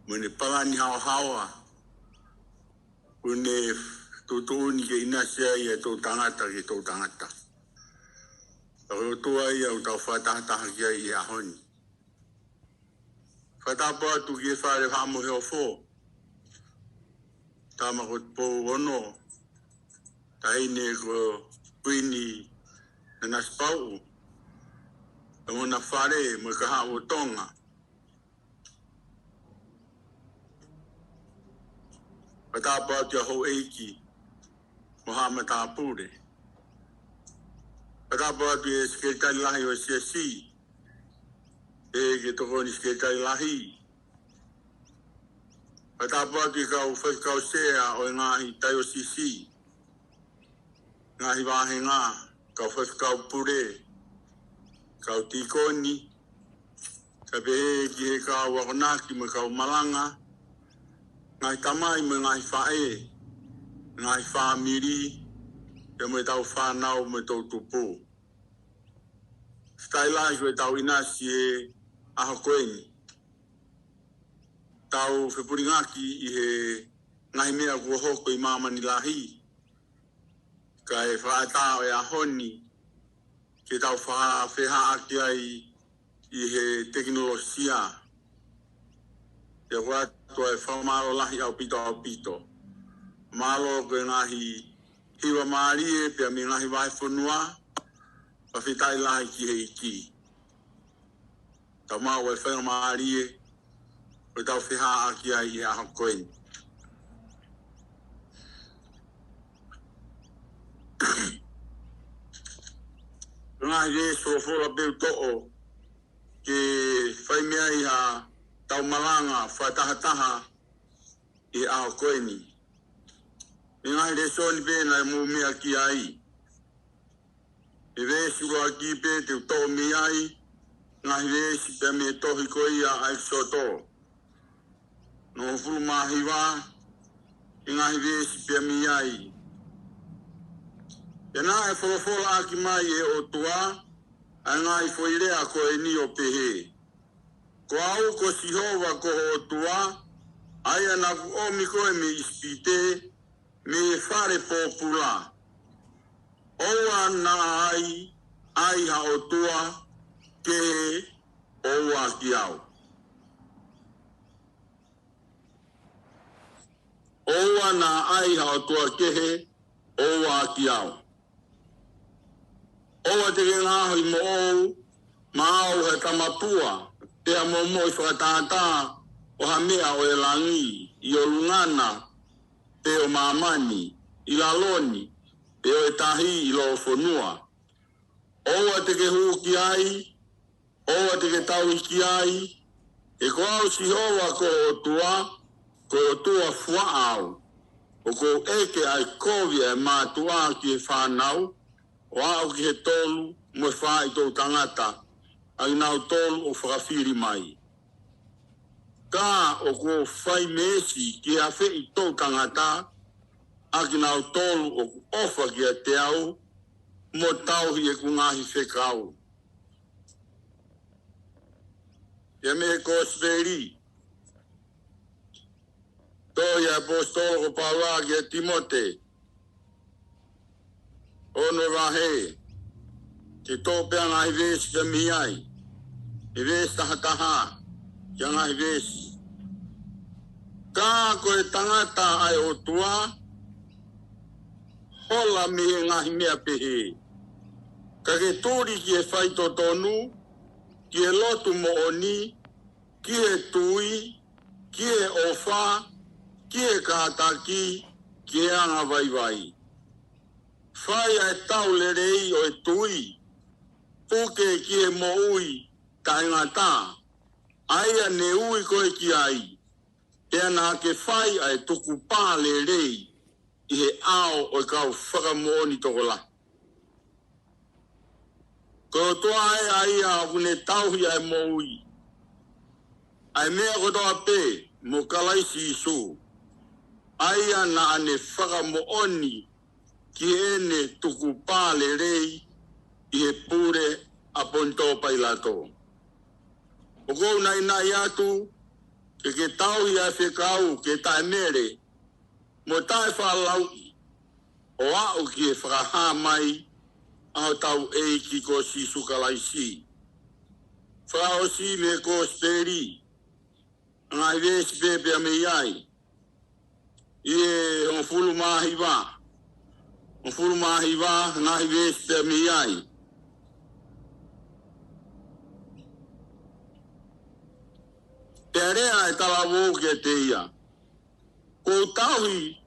mo ʻene palani haohaoa, ʻoku ne tuʻutuʻuni ke ʻinasi ai ʻa e toʻutangata ki he toʻutangata. Ka ko e ʻOtua ia ʻoku tau fakatahataha ki ai ʻi he ʻaho ni. Fakatapu atu ki he Fale Faʻa Moheofo, Tama ko Tupou Ono, Taʻahine ko Kuini Nanasipauʻu, pea mo hona fale mo e kahaʻu ʻo Tonga. Fakatapu atu ki he houʻeiki mo haʻa matāpule. Fakatapu atu ki he Sekelitali Lahi ʻo e Siasi, pea ki he Tokoni Sekelitali Lahi. Fakatapu atu ki he kau faifekau sea ʻo e ngaahi taiosisi, ngaahi vāhenga, kau faifekau pule, kau tīkoni, kae pehē ki he kau akonaki mo e kau malanga, ngaahi tamai mo e ngaahi faʻē, ngaahi fāmili, pea mo ʻetau fānau mo e toʻutupu. Fakafetaʻi lahi ko ʻetau ʻinasi he ʻaho ko eni. Tau fepulingaki ʻi he ngaahi meʻa kuo hoko ʻi māmani lahi. Kae fakaʻatā ʻo e ʻaho ni, ke tau fa-, fehaʻaki ai ʻi he tekinolosia. Pea ʻoku ʻoatu ai e fakamālō lahi ʻaupito ʻaupito. Mālō ko e ngaahi hiva mālie pea mei he ngaahi vahefonua, fakafetaʻi lahi ki he ʻEiki. Tau maʻu e faingamālie ʻo ʻetau fehaʻaki ai ʻi he ʻaho ko eni. Ko e ngaahi veesi folofola pē ʻoku toʻo ke fai mei ai haʻatau malanga fakatahataha ʻi he ʻaho ko eni. Mei he ngaahi lēsoni pē naʻa mou meʻa ki ai. ʻI he veesi ʻuluaki pē te u toʻo mei ai, ngaahi veesi pē mei he tohi ko ia ʻa ʻEkisoto. Hono hongofulu mā hiva, ʻi he ngaahi veesi pē mei ai. Pea naʻe folofolaʻaki mai ʻe he ʻOtua ʻa e ngaahi foʻi lea ko eni ʻo pehē: Ko au ko Sihova ko ho ʻOtua, ʻa ia naʻa ku ʻomi koe mei ʻIsipite, mei he fale pōpula. ʻOua naʻa ai, ai ha ʻotua kehe ʻo ua kiate au. ʻOua naʻa ai ha ʻotua kehe ʻo ua kiate au. ʻOua te ke ngaohi moʻou maʻau ha tamapua, pe ha momoʻi fakatātā ʻo ha meʻa ʻo e langi, ʻi ʻolunga na, pe ʻo māmani, ʻi lalo ni, pe ʻo e tahi ʻi loʻo fonua. ʻOua te ke hū ki ai, ʻoua te ke tauhi ki ai, He ko au Sihova ko e ʻOtua, ko e ʻOtua fuaʻa au, ʻoku ou ʻeke ʻa e kovi ʻa e mātuʻa ki he fānau, ʻo aʻu ki he tolu mo e fā ʻi toʻu tangata, ʻa kinautolu ʻoku fakafili mai. Ka ʻoku ou fai meesi ki he afeʻi toʻu tangata, ʻa kinautolu ʻoku ʻofa kiate au, mo tauhi ʻeku ngaahi fekau. Pea mei he Kosipeli tohi ʻa e ʻAposetolo ko Paula kia Tīmote, ono vahe, ke toʻo pē ʻa e ngaahi veesi ka mei ai, ʻi he veesi taha taha ki he ngaahi veesi. Ka ko e tangata ʻa e ʻOtua, hola mei he ngaahi meʻa pehē. Ka ke tuli ki he faitotonu, ki he lotu moʻoni, ki he tui, ki he ʻofa, ki he kātaki, ki he angavaivai. Fai ʻa e tau lelei ʻo e tui, puke ki he moʻui taʻengata, ʻa ia ne ui koe ki ai, pea naʻa ke fai ʻa e tukupā lelei ʻi he ʻao ʻo e kau fakamoʻoni tokolahi. Ko e ʻOtua ē ʻa ia ʻoku ne tauhi ʻa e moʻui, ʻa e meʻa kotoa pē mo Kalaisi Sīsū, ʻa ia naʻa ne fakamoʻoni ki heʻene tukupā lelei ʻi he pule ʻa Ponitō Pailato. ʻOku ou naʻinaʻi atu ke ke tauhi ʻa e fekau ke taʻemele mo taʻefalauʻi, ʻo aʻu ki he fakahā mai ʻa hotau ʻEiki ko Sīsū Kalaisi. Fakaʻosi mei he Kosipeli, ngaahi veesi pē pea mei ai, ʻi he hongofulu mā hiva. Hongofulu mā hiva, ngaahi veesi pea mei ai. Pea lea ʻa e talavou kiate ia, Kuo u tauhi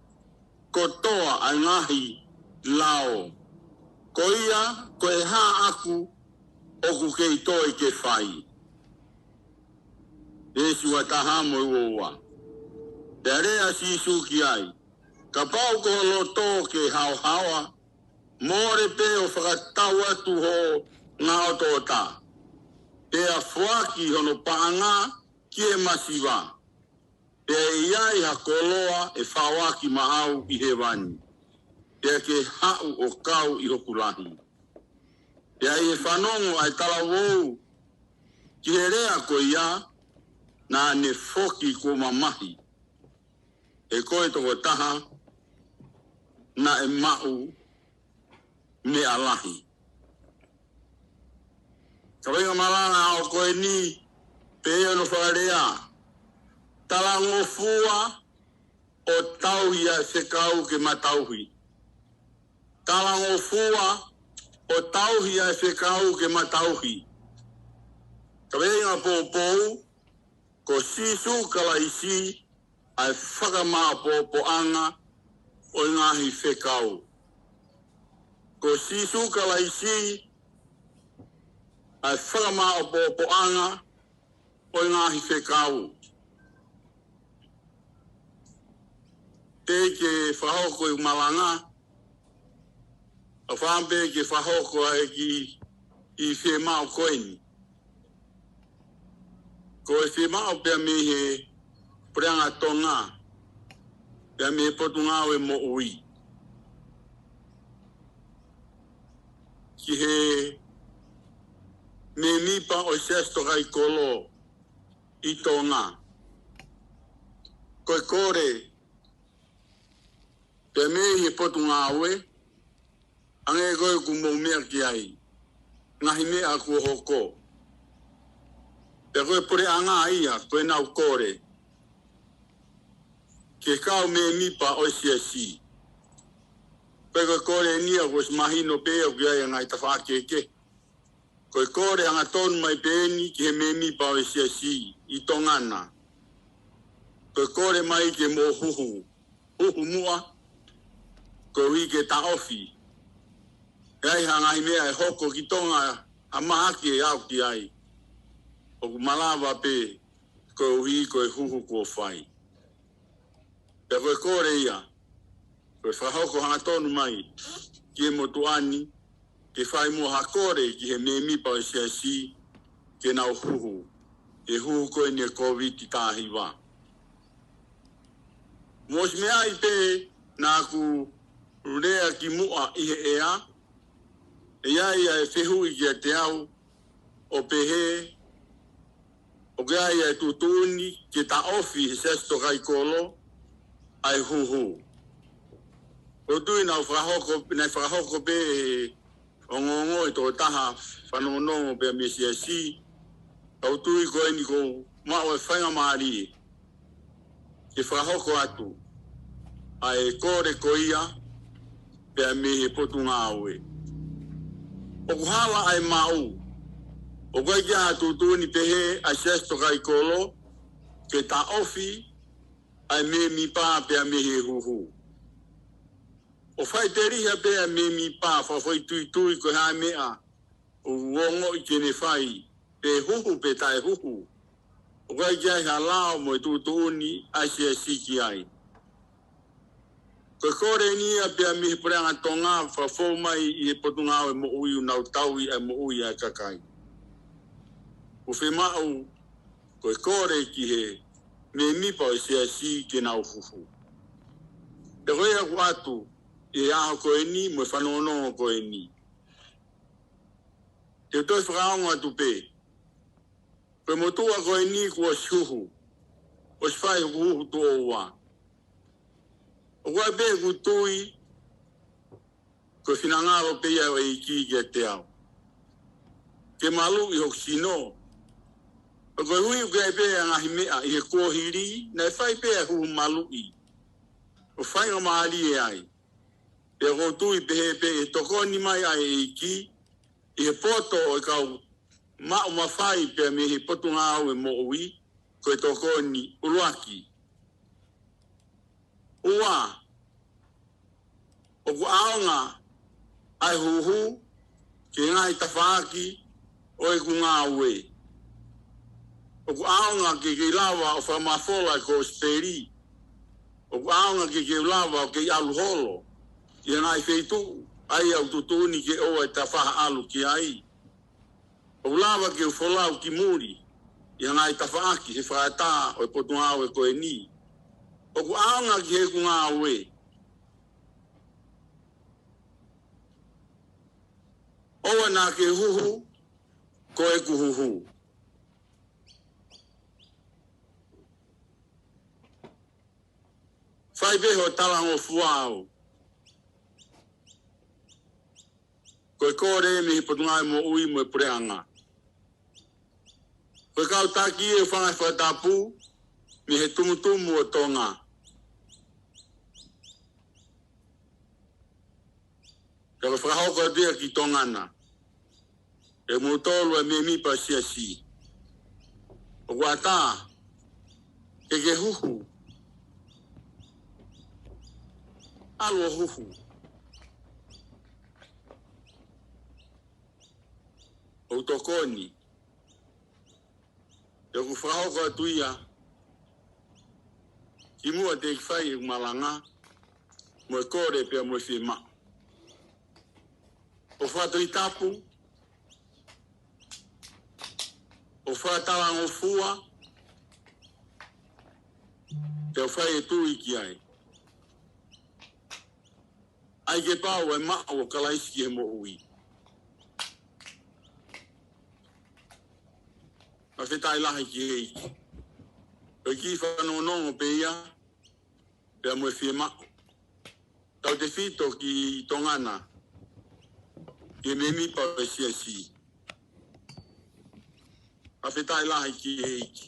kotoa ʻa e ngaahi lao. Ko ia, ko e hā ʻaku ʻoku kei toe ke fai? Veesi ua taha mo e ua ua. Pea lea ʻa Sīsū ki ai, Kapau ko ho loto ke haohaoa, mole pē ʻo fakatau atu ho ngaʻotoʻota, pea foaki hono paʻanga ki he masiva, pea ʻe ʻi ai ha koloa ʻe faʻoaki maʻau ʻi hēvani, pea ke haʻu ʻo kau ʻi hoku lahi. Pea ʻi he fanongo ʻa e talavou ki he lea ko ia, naʻa ne foki kuo mamahi, he ko e tokotaha naʻe maʻu meʻa lahi. Ka vainga malanga ʻo ko eni, pea ʻi hono fakalea, talangofua ʻo tauhi ʻa e fekau ke ma tauhi. Talangofua ʻo tauhi ʻa e fekau ke ma tauhi. Ka vainga poupou, ko Sīsū Kalaisi ʻa e fakamaʻopoʻopoʻanga ʻo e ngaahi fekau. Ko Sīsū Kalaisi ʻa e fakamaʻopoʻopoʻanga ʻo e ngaahi fekau. Te ke fakahoko ʻeku malanga, ʻa fāmpe ke fakahoko ʻa e kiʻi fiemaʻu ko eni. Ko e fiemaʻu pea mei he Puleʻanga Tonga, pea mei he Potungāue Moʻui, ki he mēmipa ʻo e Siasi Tokaikoló ʻi Tonga. Ko e kole pea mei he Potungāue, hangē ko ē ʻoku mou meʻa ki ai, ngaahi meʻa kuo hoko. Pea ko e puleʻanga ia, ko ʻenau kole ki he kau mēmipa ʻo e Siasi. Pea ko e kole eni ia kuo ʻosi mahino pē ʻoku ʻi ai ʻa e ngaahi tafaʻaki kehekehe. Ko e kole hangatonu mai pē eni ki he mēmipa ʻo e Siasi ʻi Tonga na. Ko e kole mai ke mou huhu, huhu muʻa, koeʻuhi ke taʻofi. ʻE ʻi ai ha ngaahi meʻa ʻe hoko ki Tonga, ha mahaki ʻe aʻu ki ai, ʻoku malava pē koeʻuhi ko e huhu kuo fai. Pea ko e kole ia, ko e fakahoko hangatonu mai ki he motuʻa ni, ke fai mo ha kole ki he mēmipa ʻo e siasi ke nau huhu, he huhu ko eni ʻa e Kōviti taha hiva. Mo e ʻosi meʻa ai pē naʻa ku lea kimuʻa ʻi he ʻea, ʻe ʻi ai ʻa e fehuʻi kiate au ʻo pehē, ʻoku ʻi ai ʻa e tuʻutuʻuni ke taʻofi he Siasi Tokaikolo ʻa e huhu. ʻOku ou tui naʻe fakahoko, naʻe fakahoko pē ʻe he ongoongo ʻi he tokotaha fanongonongo pea mei he siasi, ka ʻoku ou tui ko eni ʻoku ou maʻu e faingamālie ke fakahoko atu ʻa e kole ko ia pea mei he Potungāue. ʻOku hala ʻa e maʻu. ʻOku ʻikai ke ʻi ai ha tuʻutuʻuni pehē ʻa e Siasi Tokaikolo ke taʻofi ʻa e mēmipa pea mei he huhu. ʻO faʻiteliha pē ʻa e mēmipa, fakafoʻituitui ko e hā e meʻa ʻoku ongoʻi ke ne fai, pe huhu pe taʻehuhu. ʻOku ʻikai ke ʻi ai ha lao mo e tuʻutuʻuni ʻa e siasi ki ai. Ko e kole eni ia pea mei he Puleʻanga Tonga, fakafou mai ʻi he Potungāue Moʻui, ʻoku nau tauhi ʻa e moʻui ʻa e kakai. ʻOku fiemaʻu ko e kole ki he mēmipa ʻo e siasi ke nau huhu. Pea ko ia ʻoku ʻatu ʻi he ʻaho ko eni mo e fanongonongo ko eni. Te u toe fakaongo atu pē. Ko e motuʻa ko eni kuo ʻosi huhu, ʻosi fai hoku huhu tuʻo ua. ʻOku ʻi ai pē ʻeku tui, ko e finangalo pē ia ʻo e ʻEiki kiate au, ke maluʻi hoku sino. Pea koeʻuhi ʻoku ʻi ai pē ʻa e ngaahi meʻa ʻi he kuohili, naʻe fai pē ʻa e huhu maluʻi ʻo faingamālie ai. Pea ʻoku ou tui pehē pē ʻe tokoni mai ʻa e ʻEiki ʻi he poto ʻo e kau maʻu mafai pea mei he Potungāue Moʻui, ko e tokoni ʻuluaki. Ua, ʻoku ʻaonga ʻa e huhu ki he ngaahi tafaʻaki ʻo ʻeku ngāue. ʻOku ʻaonga ke kei lava ʻo fakamafola e kosipeli. ʻOku ʻaonga ke kei lava ʻo kei ʻalu holo ʻi he ngaahi feituʻu ʻa ia ʻoku tuʻutuʻuni ke ʻoua ʻe tafaʻaki ʻalu ki ai. ʻOku lava ke u folau ki muli ʻi he ngaahi tafaʻaki he fakaʻatā ʻo e Potungāue ko eni. ʻOku ʻaonga ki heʻeku ngāue. ʻOua naʻa ke huhu ko ʻeku huhu. Fai pē hoʻo talangofua au. Ko e kole mei he Potungāue Moʻui mo e Puleʻanga. Ko e kau taki ʻe fanga fakatapu mei he tumutumu ʻo Tonga. Ka ko e fakahoko atu ia ki Tonga na. ʻE moutolu ʻa e mēmipa siasi. ʻOku ʻatā ke ke huhu. ʻAlu ʻo huhu. ʻOku tokoni. Pea ʻoku fakahoko atu ia kimuʻa te u fai ʻeku malanga mo e kole pea mo e fiemaʻu. ʻO fakatoʻitapu, ʻo fakatalangofua, pea ʻoku fai e tui ki ai. ʻAi ke pau ʻa e maʻu ʻo Kalaisi ki he moʻui. Fakafetaʻi lahi ki he ʻEiki. Ko e kiʻi fanongonongo pē ia, pea mo e fiemaʻu. Tautefito ki Tonga na, ki he mēmipa ʻo e siasi. Fakafetaʻi lahi ki he ʻEiki.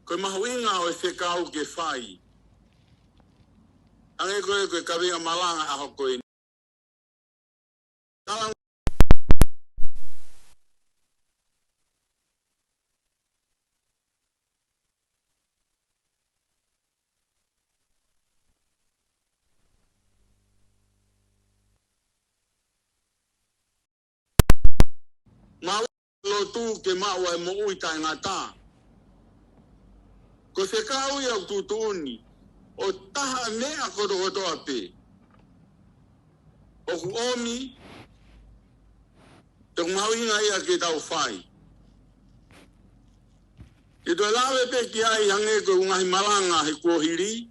Ko e mahuʻinga ʻo e fekau ke fai. Hangē ko e, ko e kaveinga malanga ʻaho ko eni. Tala Mālō. lotu ke maʻu ʻa e moʻui taʻengata. Ko e fekau ia ʻoku tuʻutuʻuni ʻo taha meʻa kotokotoa pē ʻoku ʻomi, ʻoku mahuʻinga ia ke tau fai. Ke toe lave pē ki ai hangē ko e ngaahi malanga he kuohili.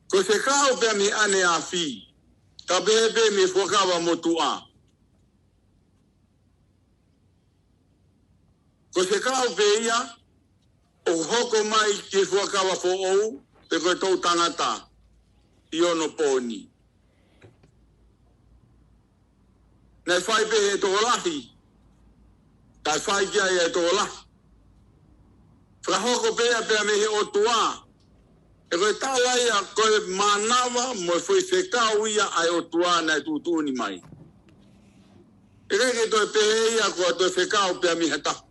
Ko e fekau pea mei he ʻaneafi, ka pehē pē mei he Fuakava Motuʻa. Ko e fekau pē ia ʻoku hoko mai ki he Fuakava Foʻou, pe ko e toʻutangata ʻi onopooni. Naʻe fai pē ʻe he tokolahi, kae fai ki ai ʻe he tokolahi. Fakahoko pē ia pea mei he ʻOtua. He ko e tala ia ko e mānava mo e foʻi fekau ia ʻa e ʻOtua naʻe tuʻutuʻuni mai. ʻIkai ke toe pehē ia ko e toe fekau pea mei ha taha.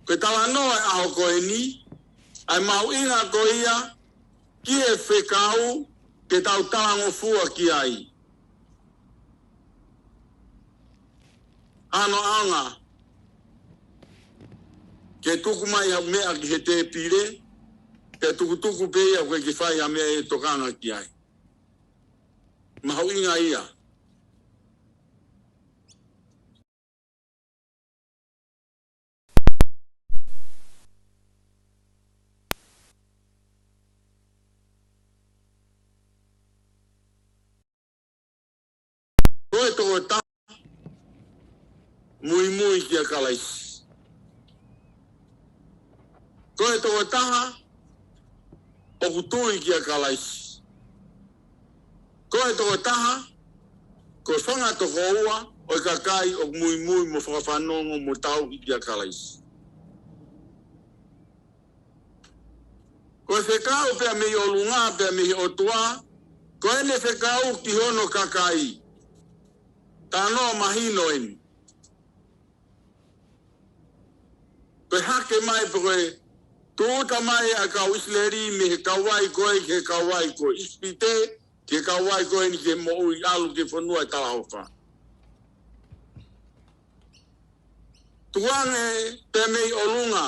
Ko e talanoa ʻo e ʻaho ko eni, ʻa e mahuʻinga ko ia ki he fekau ke tau talangofua ki ai. Hano ʻaonga ke tuku mai ha meʻa ki he tēpile, ke tukutuku pē ia ʻoku ʻikai ke fai ha meʻa ʻe tokanga ki ai. Mahuʻinga ia. Ko e tokotaha muimui kia Kalaisi. Ko e tokotaha ʻoku tui kia Kalaisi. Ko e tokotaha, ko e fanga tokoua ʻo e kakai ʻoku muimui mo fakafanongo mo tauhi kia Kalaisi. Ko e fekau pea mei ʻolunga pea mei he ʻOtua, ko ʻene fekau ki hono kakai. Talanoa mahino eni. Ko e hake mai pe ko e tūʻuta mai ʻa e kau ʻIsileli mei he kauvai ko ē ki he kauvai ko ē, ʻIsipite, ki he kauvai ko eni ki he moʻui ʻalu ki he fonua ʻo e talaʻofa. Tukuange pea mei ʻolunga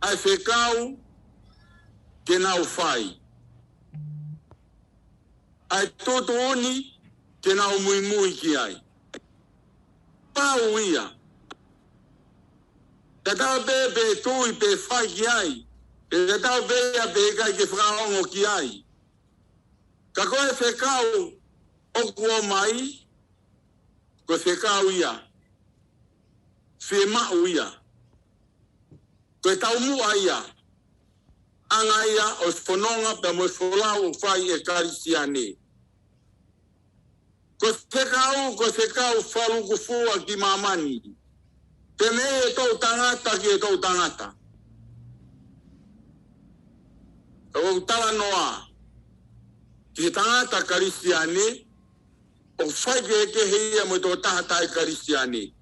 ʻa e fekau ke nau fai. ʻA e tuʻutuʻuni ke nau muimui ki ai. Pau ia. Tatau pē pe tui pe fai ki ai. Tatau pē ia pe ʻikai ke fakaongo ki ai. Ka ko e fekau ʻoku ʻomai, ko e fekau ia. Fiemaʻu ia. Ko e taumuʻa ia. Anga ia ʻo e fononga pea mo e folau ʻoku fai ʻe he Kalisitiane. Ko e fekau, ko e fekau fakalūkufua ki māmani. Pea mei he toʻutangata ki he toʻutangata. Ka ʻoku talanoa ki he tangata Kalisitiane, ʻoku faikehekehe ia mo e tokotaha taʻe Kalisitiane.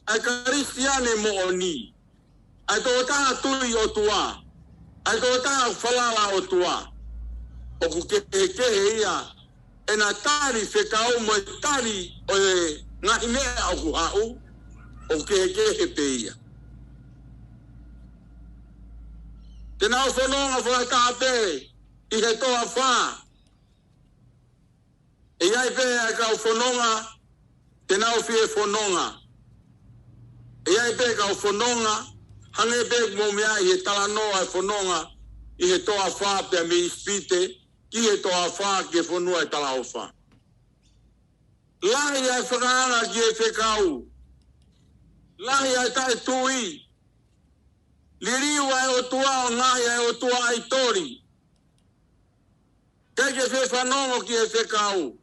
ʻA e Kalisitiane moʻoni. ʻA e tokotaha tui ʻOtua. ʻA e tokotaha falala ʻOtua. ʻOku kehekehe ia ʻena tali fekau mo e tali ʻo e ngaahi meʻa ʻoku haʻu. ʻOku kehekehe pē ia. Te nau fononga fakataha pē ʻi he toafa. ʻE ʻi ai pē ʻa e kau fononga, te nau fie fononga. ʻE ʻi ai pē kau fononga, hangē pē mo e meʻa ʻi he talanoa ʻa e fononga, ʻi he toafa pea mei ʻIsipite, ki he toafa ki he fonua ʻo e talaʻofa. Lahi ʻa e fakaanga ki he fekau. Lahi ʻa e taʻetui. Liliu ʻa e ʻOtua ʻo ngaohi ʻa e ʻotua ʻaitoli. ʻIkai ke fie fanongo ki he fekau.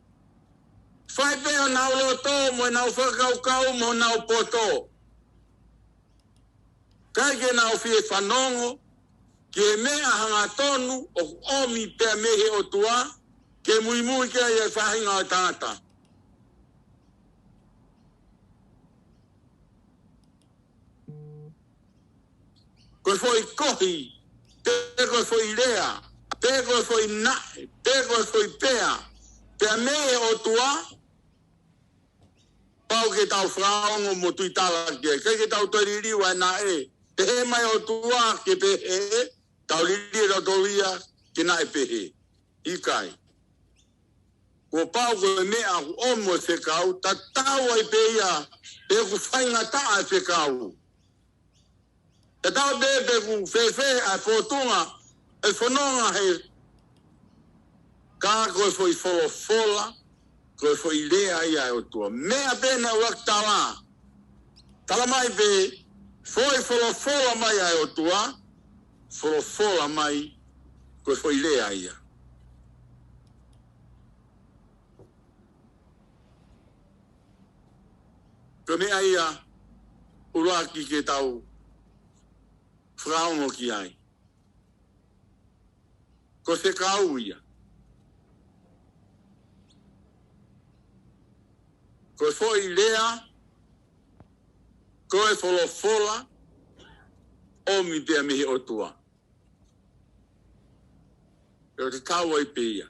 Fai pē honau loto mo ʻenau fakakaukau mo honau poto. ʻIkai ke nau fie fanongo ki he meʻa hangatonu ʻoku ʻomi pea mei he ʻOtua, ke muimui ki ai ʻa e faʻahinga ʻo e tangata. Ko e foʻi kohi, pe ko e foʻi lea, pe ko e foʻi naʻe, pe ko e foʻi pea, pea mei he ʻOtua, pau ke tau fakaongo mo tuitala ki ai. ʻIkai ke tau toe liliu ʻa e naʻe pehē mai ʻOtua ke pehē, tau liliu ʻe tautolu ia ke naʻe pehē. ʻIkai. Kuo pau ko e meʻa ʻoku ʻomi ʻe he fekau, tatau ai pē ia pe ʻoku faingataʻa e fekau. Tatau pē pe ʻoku fēfē ʻa e fōtunga e fononga he, ka ko e foʻi folofola, ko e foʻi lea ia ʻa e ʻOtua. Meʻa pē naʻe ʻuluaki tala. Tala mai pē, foʻi folofola mai ʻa e ʻOtua, folofola mai, ko e foʻi lea ia. Ko e meʻa ia ʻuluaki ke tau fakaongo ki ai. Ko e fekau ia. Ko e foʻi lea, ko e folofola, ʻomi pea mei he ʻOtua. ʻE ʻo te tau ai pē ia.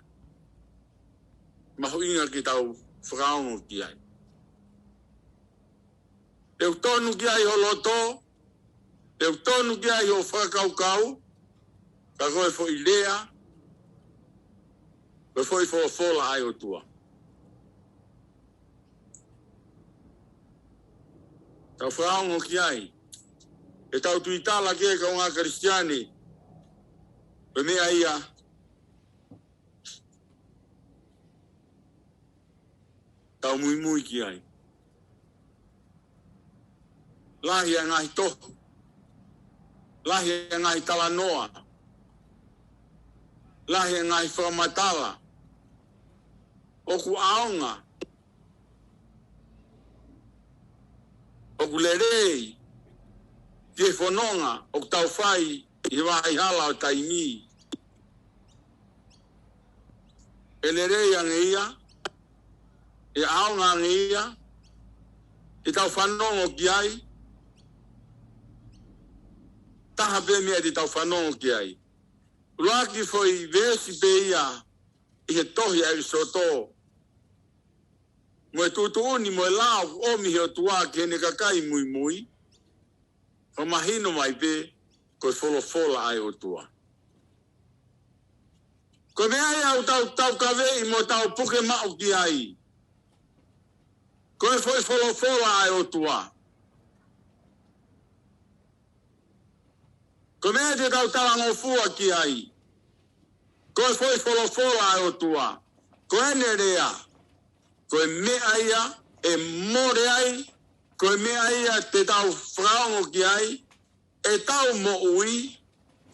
Mahuʻinga ke tau fakaongo ki ai. Pe ʻoku tonu ki ai ho loto, pe ʻoku tonu ki ai ho fakakaukau, ka ko e foʻi lea, ko e foʻi folofola ʻa e ʻOtua. Tau fakaongo ki ai. ʻE tau tuitala ki ai kaungā Kalisitiane. Ko e meʻa ia. Tau muimui ki ai. Lahi ʻa e ngaahi tohi. Lahi ʻa e ngaahi talanoa. Lahi ʻa e ngaahi fakamatala. ʻOku ʻaonga. ʻOku lelei. Ki he fononga. ʻOku tau fai. ʻI he vahaʻa hala ʻo taimi. ʻE lelei ange ia, ʻe ʻaonga ange ia, ʻe tau fanongo ki ai, taha pē meʻa te tau fanongo ki ai. ʻUluaki foʻi veesi pē ia, ʻi he tohi ʻa ʻEkisoto, mo e tuʻutuʻuni, mo e lao, ʻomi he ʻOtua ki heʻene kakai muimui, ʻo mahino mai pē, ko e folofola ʻa e ʻOtua. Ko e meʻa ia ʻoku tau, tau kaveʻi mo tau puke maʻu ki ai. Ko e foʻi folofola ʻa e ʻOtua. Ko e meʻa te tau talangofua ki ai. Ko e foʻi folofola ʻa e ʻOtua. Ko ʻene lea. Ko e meʻa ia ʻe mole ai. Ko e meʻa ia te tau fakaongo ki ai. ʻEtau moʻui,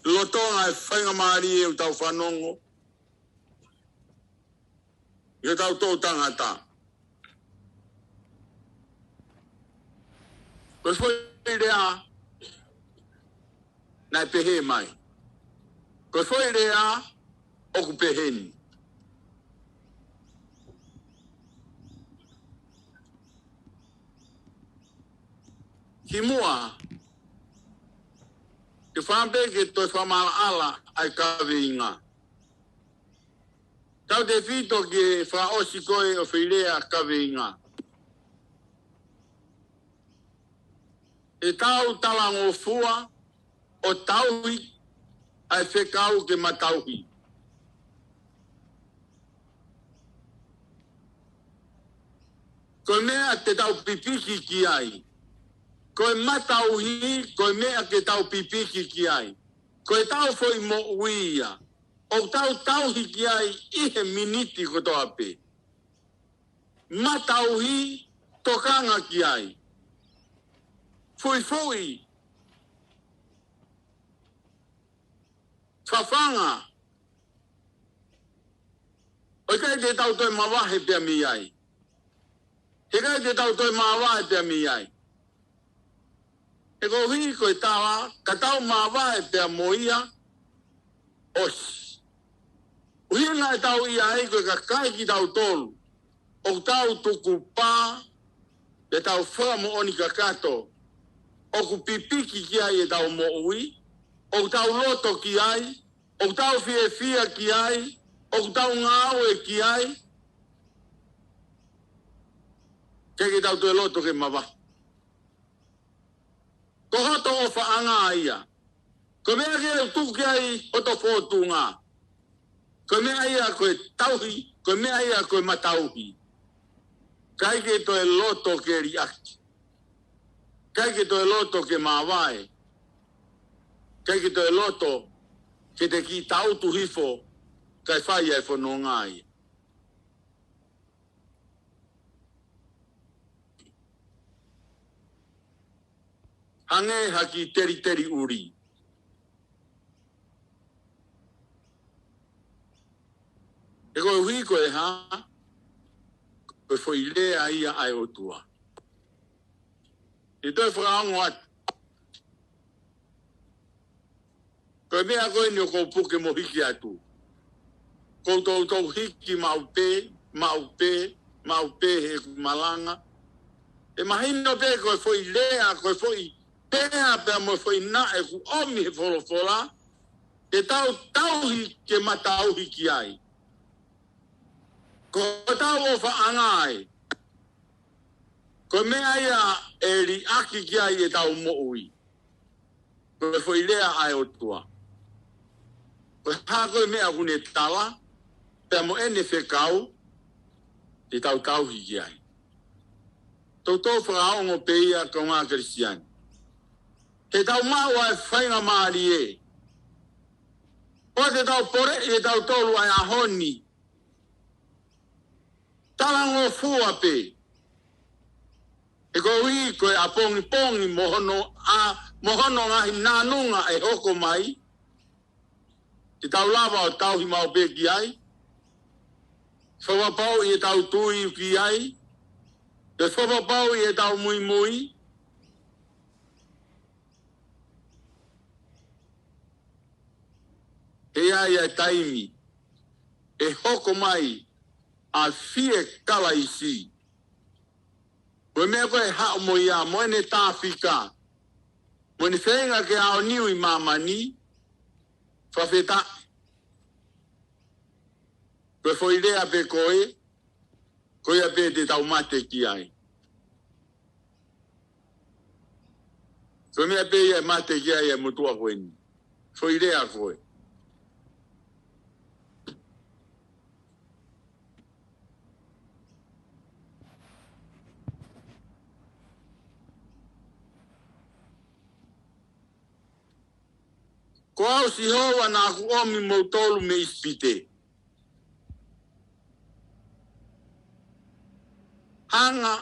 lolotonga e faingamālie ʻoku tau fanongo. ʻI hotau toʻutangata. Ko e foʻi lea, naʻe pehē mai. Ko e foʻi lea, ʻoku pehē ni. Kimuʻa, ke fai pē ke toe fakamaʻalaʻala ʻa e kaveinga. Tautefito ki he fakaʻosi ko ē ʻo e foʻi lea kaveinga. ʻEtau talangofua ʻo tauhi ʻa e fekau ke matauhi. Ko e meʻa te tau pipiki ki ai. Ko e matauhi, ko e meʻa ke tau pipiki ki ai. Ko ʻetau foʻi moʻui ia. ʻOku tau tauhi ki ai ʻi he miniti kotoa pē. Matauhi, tokanga ki ai. Fuʻifuʻi. Fafanga. ʻOku ʻikai te tau toe mavahe pea mei ai. He ʻikai te tau toe mavahe pea mei ai. He koeʻuhi ko e tala, ka tau mavahe pea mo ia, ʻosi. ʻUhinga ʻetau ʻi ai ko e kakai kitautolu. ʻOku tau tukupā, pea tau fakamoʻoni kakato. ʻOku pipiki ki ai ʻetau moʻui, ʻoku tau loto ki ai, ʻoku tau fiefia ki ai, ʻoku tau ngāue ki ai. ʻikai ke tau toe loto ke mavahe. Ko hoto ʻofaʻanga ia. Ko e meʻa ke u tuku ai hoto fōtunga. Ko e meʻa ia ko e tauhi, ko e meʻa ia ko e matauhi. ʻIkai ke toe loto ke liʻaki. ʻIkai ke toe loto ke māvae. ʻIkai ke toe loto ke te kiʻi tautu hifo, kae fai ai fononga ia. Hangē ha kiʻi teliteli ʻuli. He koeʻuhi ko e hā, ko e foʻi lea ia ʻa e ʻOtua. ʻE toe fakaongo atu. Ko e meʻa ko eni ʻoku ou puke mo hiki atu. Ko u toutou hiki maʻu pē, maʻu pē, maʻu pē he ʻeku malanga. ʻE mahino pē ko e foʻi lea, ko e foʻi pea pea mo e foʻi naʻe ʻoku ʻomi he folofola, ke tau tauhi ke matauhi ki ai. Ko hotau ʻofaʻanga ē. Ko e meʻa ia ʻe liʻaki ki ai ʻetau moʻui. Ko e foʻi lea ʻa e ʻOtua. Ko e hā ko e meʻa ʻoku ne tala, pea mo ʻene fekau, te tau tauhi ki ai. Toutou fakaongo pē ia kaungā Kalisitiane. Ke tau maʻu ʻa e faingamālie. ʻOua te tau poleʻi ʻetautolu ʻa e ʻaho ni. Talangofua pē. He koeʻuhi ko e ʻapongipongi mo hono ʻa, mo hono ngaahi nānunga ʻe hoko mai. Te tau lava ʻo tauhi maʻu pē ki ai. Fakapapauʻi ʻetau tui ki ai. Pea fakapapauʻi ʻetau muimui. He ʻe ʻi ai ʻa e taimi ʻe hoko mai ʻa e fie Kalaisi. Ko e meʻa ko ē ʻe haʻu mo ia, mo ʻene tāfika, mo ʻene feinga ke aoniu ʻi māmani, fakafetaʻi. Ko e foʻi lea pē ko ē, ko ia pē te tau mate ki ai. Ko e meʻa pē ia ʻe mate ki ai ʻa e motuʻa ko eni. Foʻi lea ko ē. Ko au Sihova naʻa ku ʻomi moutolu mei ʻIsipite. Hanga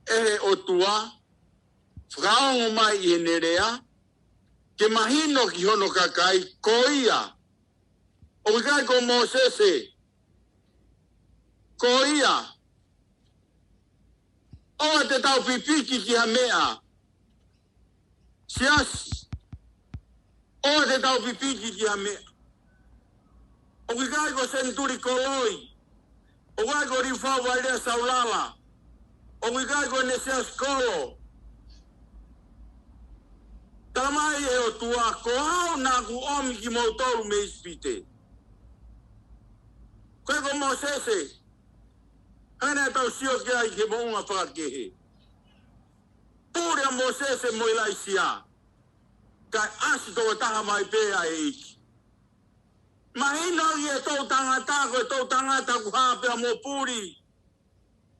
ʻe he ʻOtua, fakaongo mai ʻi heʻene lea, ke mahino ki hono kakai, ko ia. ʻOku ʻikai ko Mōsese, ko ia. ʻOua te tau pipiki ki ha meʻa. Siasi. ʻOua te tau pipiki ki ha meʻa. ʻOku ʻikai ko Senituli Koloi. ʻOku ʻikai ko Liufau Vailea Saulala. ʻOku ʻikai ko ʻEne Siasi Kolo. Tala mai ʻe he ʻOtua, ko au naʻa ku ʻomi kimoutolu mei ʻIsipite. Ko e ko Mōsese. Hangē naʻa tau sio ki ai ki he moʻunga fakakehe. Pule ʻa Mōsese mo ʻIlaisiā. Kae ʻasi tokotaha mai pē ʻa e ʻEiki. Mahino ʻi he toʻutangata, ko e toʻutangata ʻoku hā pea mo puli.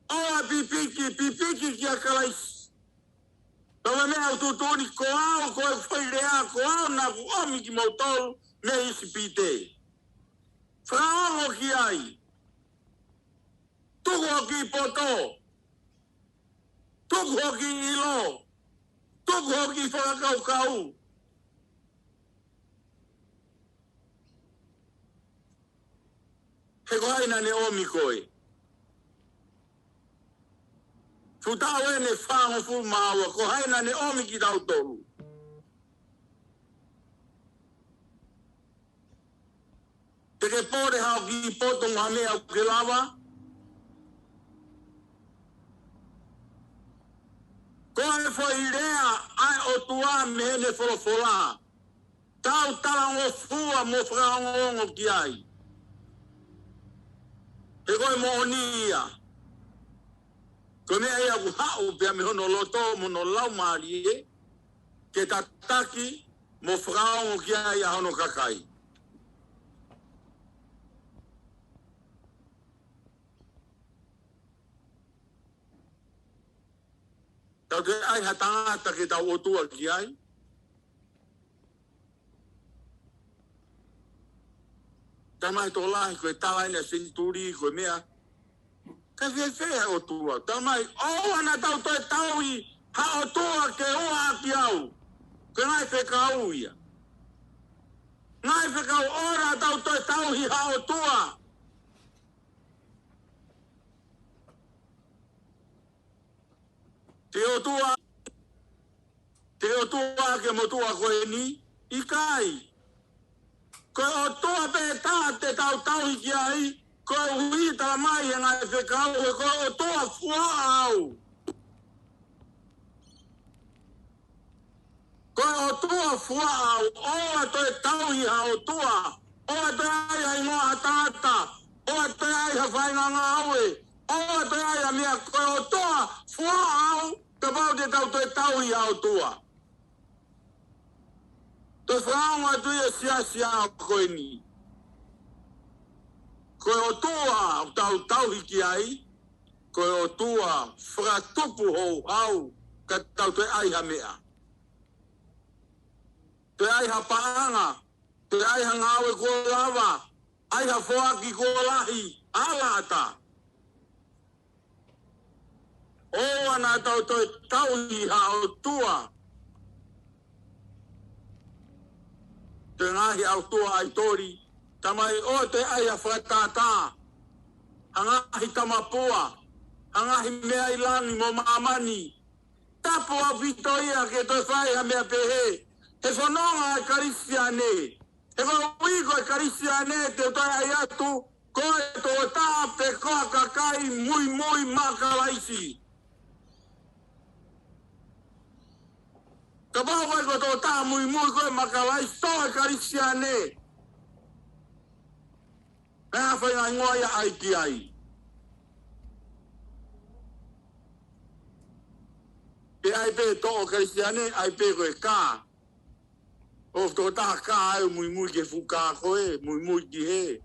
ʻOua pipiki, pipiki kia Kalaisi. Pea mo e meʻa ʻoku tuʻutuʻuni ko au, ko e foʻi lea, ko au naʻa ku ʻomi kimoutolu mei ʻIsipite. Fakaongo ki ai. Tuku hoʻo kiʻi poto. Tuku hoʻo kiʻi ʻilo. Tuku hoʻo kiʻi fakakaukau. He ko hai naʻa ne ʻomi koe? Fuʻu taʻu ʻeni ʻe fāngofulu mā ua, ko hai naʻa ne ʻomi kitautolu? Te ke pole haʻo kiʻi poto mo ha meʻa ʻoku ke lava? Ko e foʻi lea ʻa e ʻOtua mei heʻene folofola. Tau talangofua mo fakaongoongo ki ai. He ko e moʻoni ia. Ko e meʻa ia ʻoku haʻu pea mei hono loto mo hono laumālie, ke tataki mo fakaongo ki ai ʻa hono kakai. Tau toe ʻai ha tangata ke tau ʻOtua ki ai. Talamai ʻe he tokolahi ko e tala ʻeni ʻa e senituli ko e meʻa. Ka fēfē ʻa e ʻOtua? Talamai ʻoua naʻa tau toe tauhi ha ʻOtua ke ua ʻaki au. Ko e ngaahi fekau ia. Ngaahi fekau, ʻoua naʻa tau toe tauhi ha ʻOtua. Te ʻOtua, te ʻOtua ke motuʻa ko eni, ʻikai. Ko e ʻOtua pē taha te tau tauhi ki ai, koeʻuhi talamai ʻe he ngaahi fekau, he ko e ʻOtua fuaʻa au. Ko e ʻOtua fuaʻa au, ʻoua toe tauhi ha ʻOtua, ʻoua toe ʻai ha hingoa ha tangata, ʻoua toe ʻai ha faʻahinga ngāue, ʻoua toe ʻai ha meʻa, ko e ʻOtua fuaʻa au, kapau te tau toe tauhi ha ʻOtua. Toe fakaongo atu ia siasi ko eni. Ko e ʻOtua ʻoku tau tauhi ki ai, ko e ʻOtua fakatupu houhau, ka tau toe ʻai ha meʻa. Toe ʻai ha paʻanga, toe ʻai ha ngāue kuo lava, ʻai ha foaki kuo lahi, ʻa e laʻata. ʻOua naʻa tau toe tauhi ha ʻOtua. Toe ngaahi ʻotua ʻaitoli, talamai ʻoua toe ʻai ha fakatātā, ha ngaahi tamapua, ha ngaahi meʻa ʻi langi mo māmani. Tapu ʻaupito ia ke toe fai ha meʻa pehē. He fononga ʻa e Kalisitiane. He koeʻuhi ko e Kalisitiane te u toe ʻai atu, ko e tokotaha pe ko ha kakai muimui maʻa Kalaisi. Kapau ko e ko e tokotaha muimui ko e maʻa Kalaisi, toʻo e Kalisitiane. Pea fai ngaahi ngoa ia ʻai ki ai. Pe ʻai pē toʻo Kalisitiane, ʻai pē ko e kā. ʻO tokotaha kā ai ʻo muimui ki he fuʻu kā ko ē, muimui ki hē.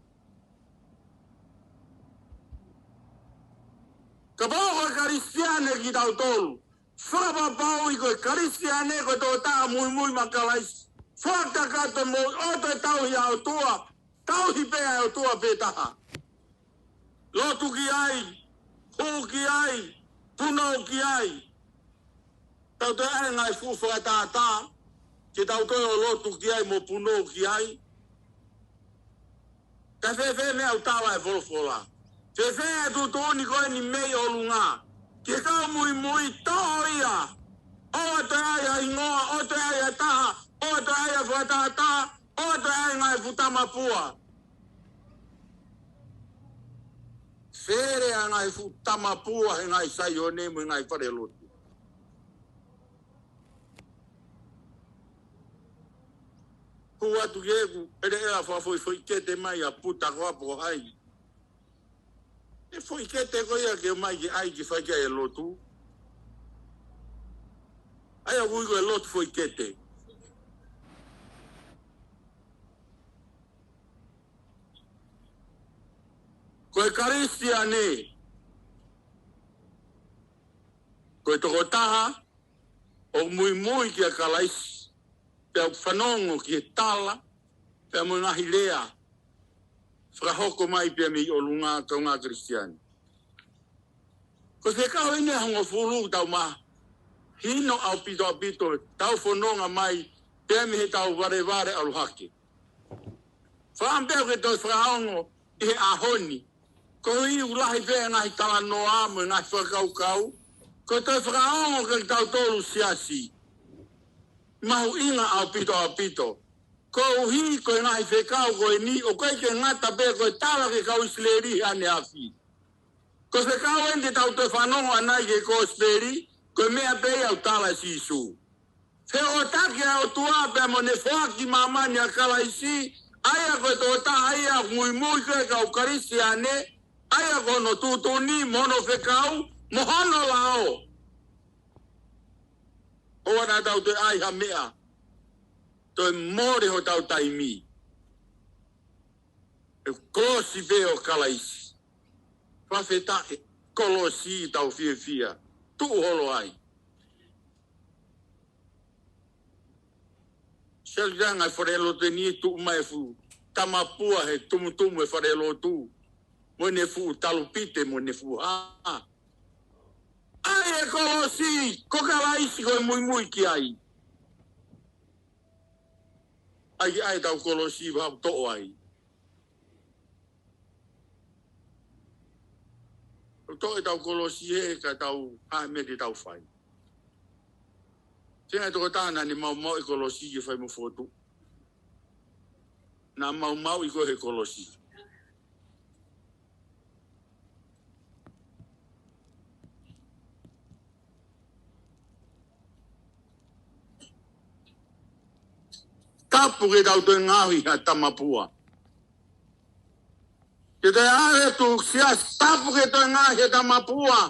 Kapau ko e Kalisitiane kitautolu, fakapapauʻi ko e Kalisitiane ko e tokotaha muimui maʻa Kalaisi. Fakakakato mo ʻoua toe tauhi ha ʻOtua, tauhi pē ʻa e ʻOtua pē taha. Lotu ki ai, hū ki ai, punou ki ai. Tau toe ʻai ngaahi fuʻu fakatātā, ke tau toe ʻo lotu ki ai mo punou ki ai. Ka fēfē meʻa ʻoku tala ʻe he folofola? Fēfē ʻa e tuʻutuʻuni ko eni mei ʻolunga ki he kau muimui, toʻo ia. ʻOua toe ʻai ha hingoa, ʻoua toe ʻai ha taha, ʻoua toe ʻai ha fakatātā, ʻoua toe ʻai ngaahi fuʻu tamapua. Fele ʻa e ngaahi fuʻu tamapua he ngaahi saione mo e ngaahi falelotu. Hū atu ki heʻeku ʻeleʻela fakafoʻifoʻi kete mai ʻa Puta ko ā pe ko hai. ʻE foʻi kete ko ia ke mai ke ʻai ke fai ki ai e lotu. ʻA ia ʻoku ui ko e lotu foʻi kete. Ko e Kalisitiane, ko e tokotaha ʻoku muimui kia Kalaisi, pea ʻoku fanongo ki he tala, pea mo e ngaahi lea fakahoko mai pea mei ʻolunga, kaungā Kalisitiane. Ko e fekau ʻeni ʻe hongofulu ʻoku tau mahino ʻaupito ʻaupito, tau fononga mai pea mei heʻetau valevale ʻalu hake. Fakaʻamu pē ke toe fakaongo ʻi he ʻaho ni. Koeʻuhi ʻoku lahi pē ngaahi talanoa mo e ngaahi fakakaukau. Ko e toe fakaongo kia kitautolu siasi, mahuʻinga ʻaupito ʻaupito. Koeʻuhi ko e ngaahi fekau ko eni, ʻoku ʻikai ke ngata pē ko e tala ki he kau ʻIsileli he ʻaneafi. Ko e fekau ʻeni te tau toe fanongo ʻanai ki he kosipeli, ko e meʻa pē ia ʻoku tala ʻe Sīsū. Feʻofaʻaki ʻa e ʻOtua pea mo ʻene foaki ki māmani ʻa Kalaisi, ʻa ia ko e tokotaha ia ʻoku muimui ki he kau Kalisitiane, ʻa ia ko hono tuʻutuʻuni mo hono fekau, Mo hono lao. ʻOua naʻa tau toe ʻai ha meʻa toe mole hotau taimi. ʻE kolosi pē ʻo Kalaisi. Fakafetaʻi, kolosi tau fiefia. Tuʻu holo ai. Seli anga e falelotu ni, tuʻu mai e fuʻu tamapua he tumutumu e falelotu. Mo ʻene fuʻu talupite, mo ʻene fuʻu hā. ʻAi e kolosi, ko Kalaisi ko e muimui ki ai. ʻAi, ʻai tau kolosi, vau toʻo ai. Tau toʻo ʻetau kolosi he ka tau hā meʻa te tau fai. Tenga e tokotaha naʻa ne maumauʻi e kolosi ke fai mo fotu. Naʻa maumauʻi koe he kolosi. Tapu ke tau toe ngaohi ha tamapua. Ke te ʻai atu siasi, tapu ke toe ngaohi ha tamapua.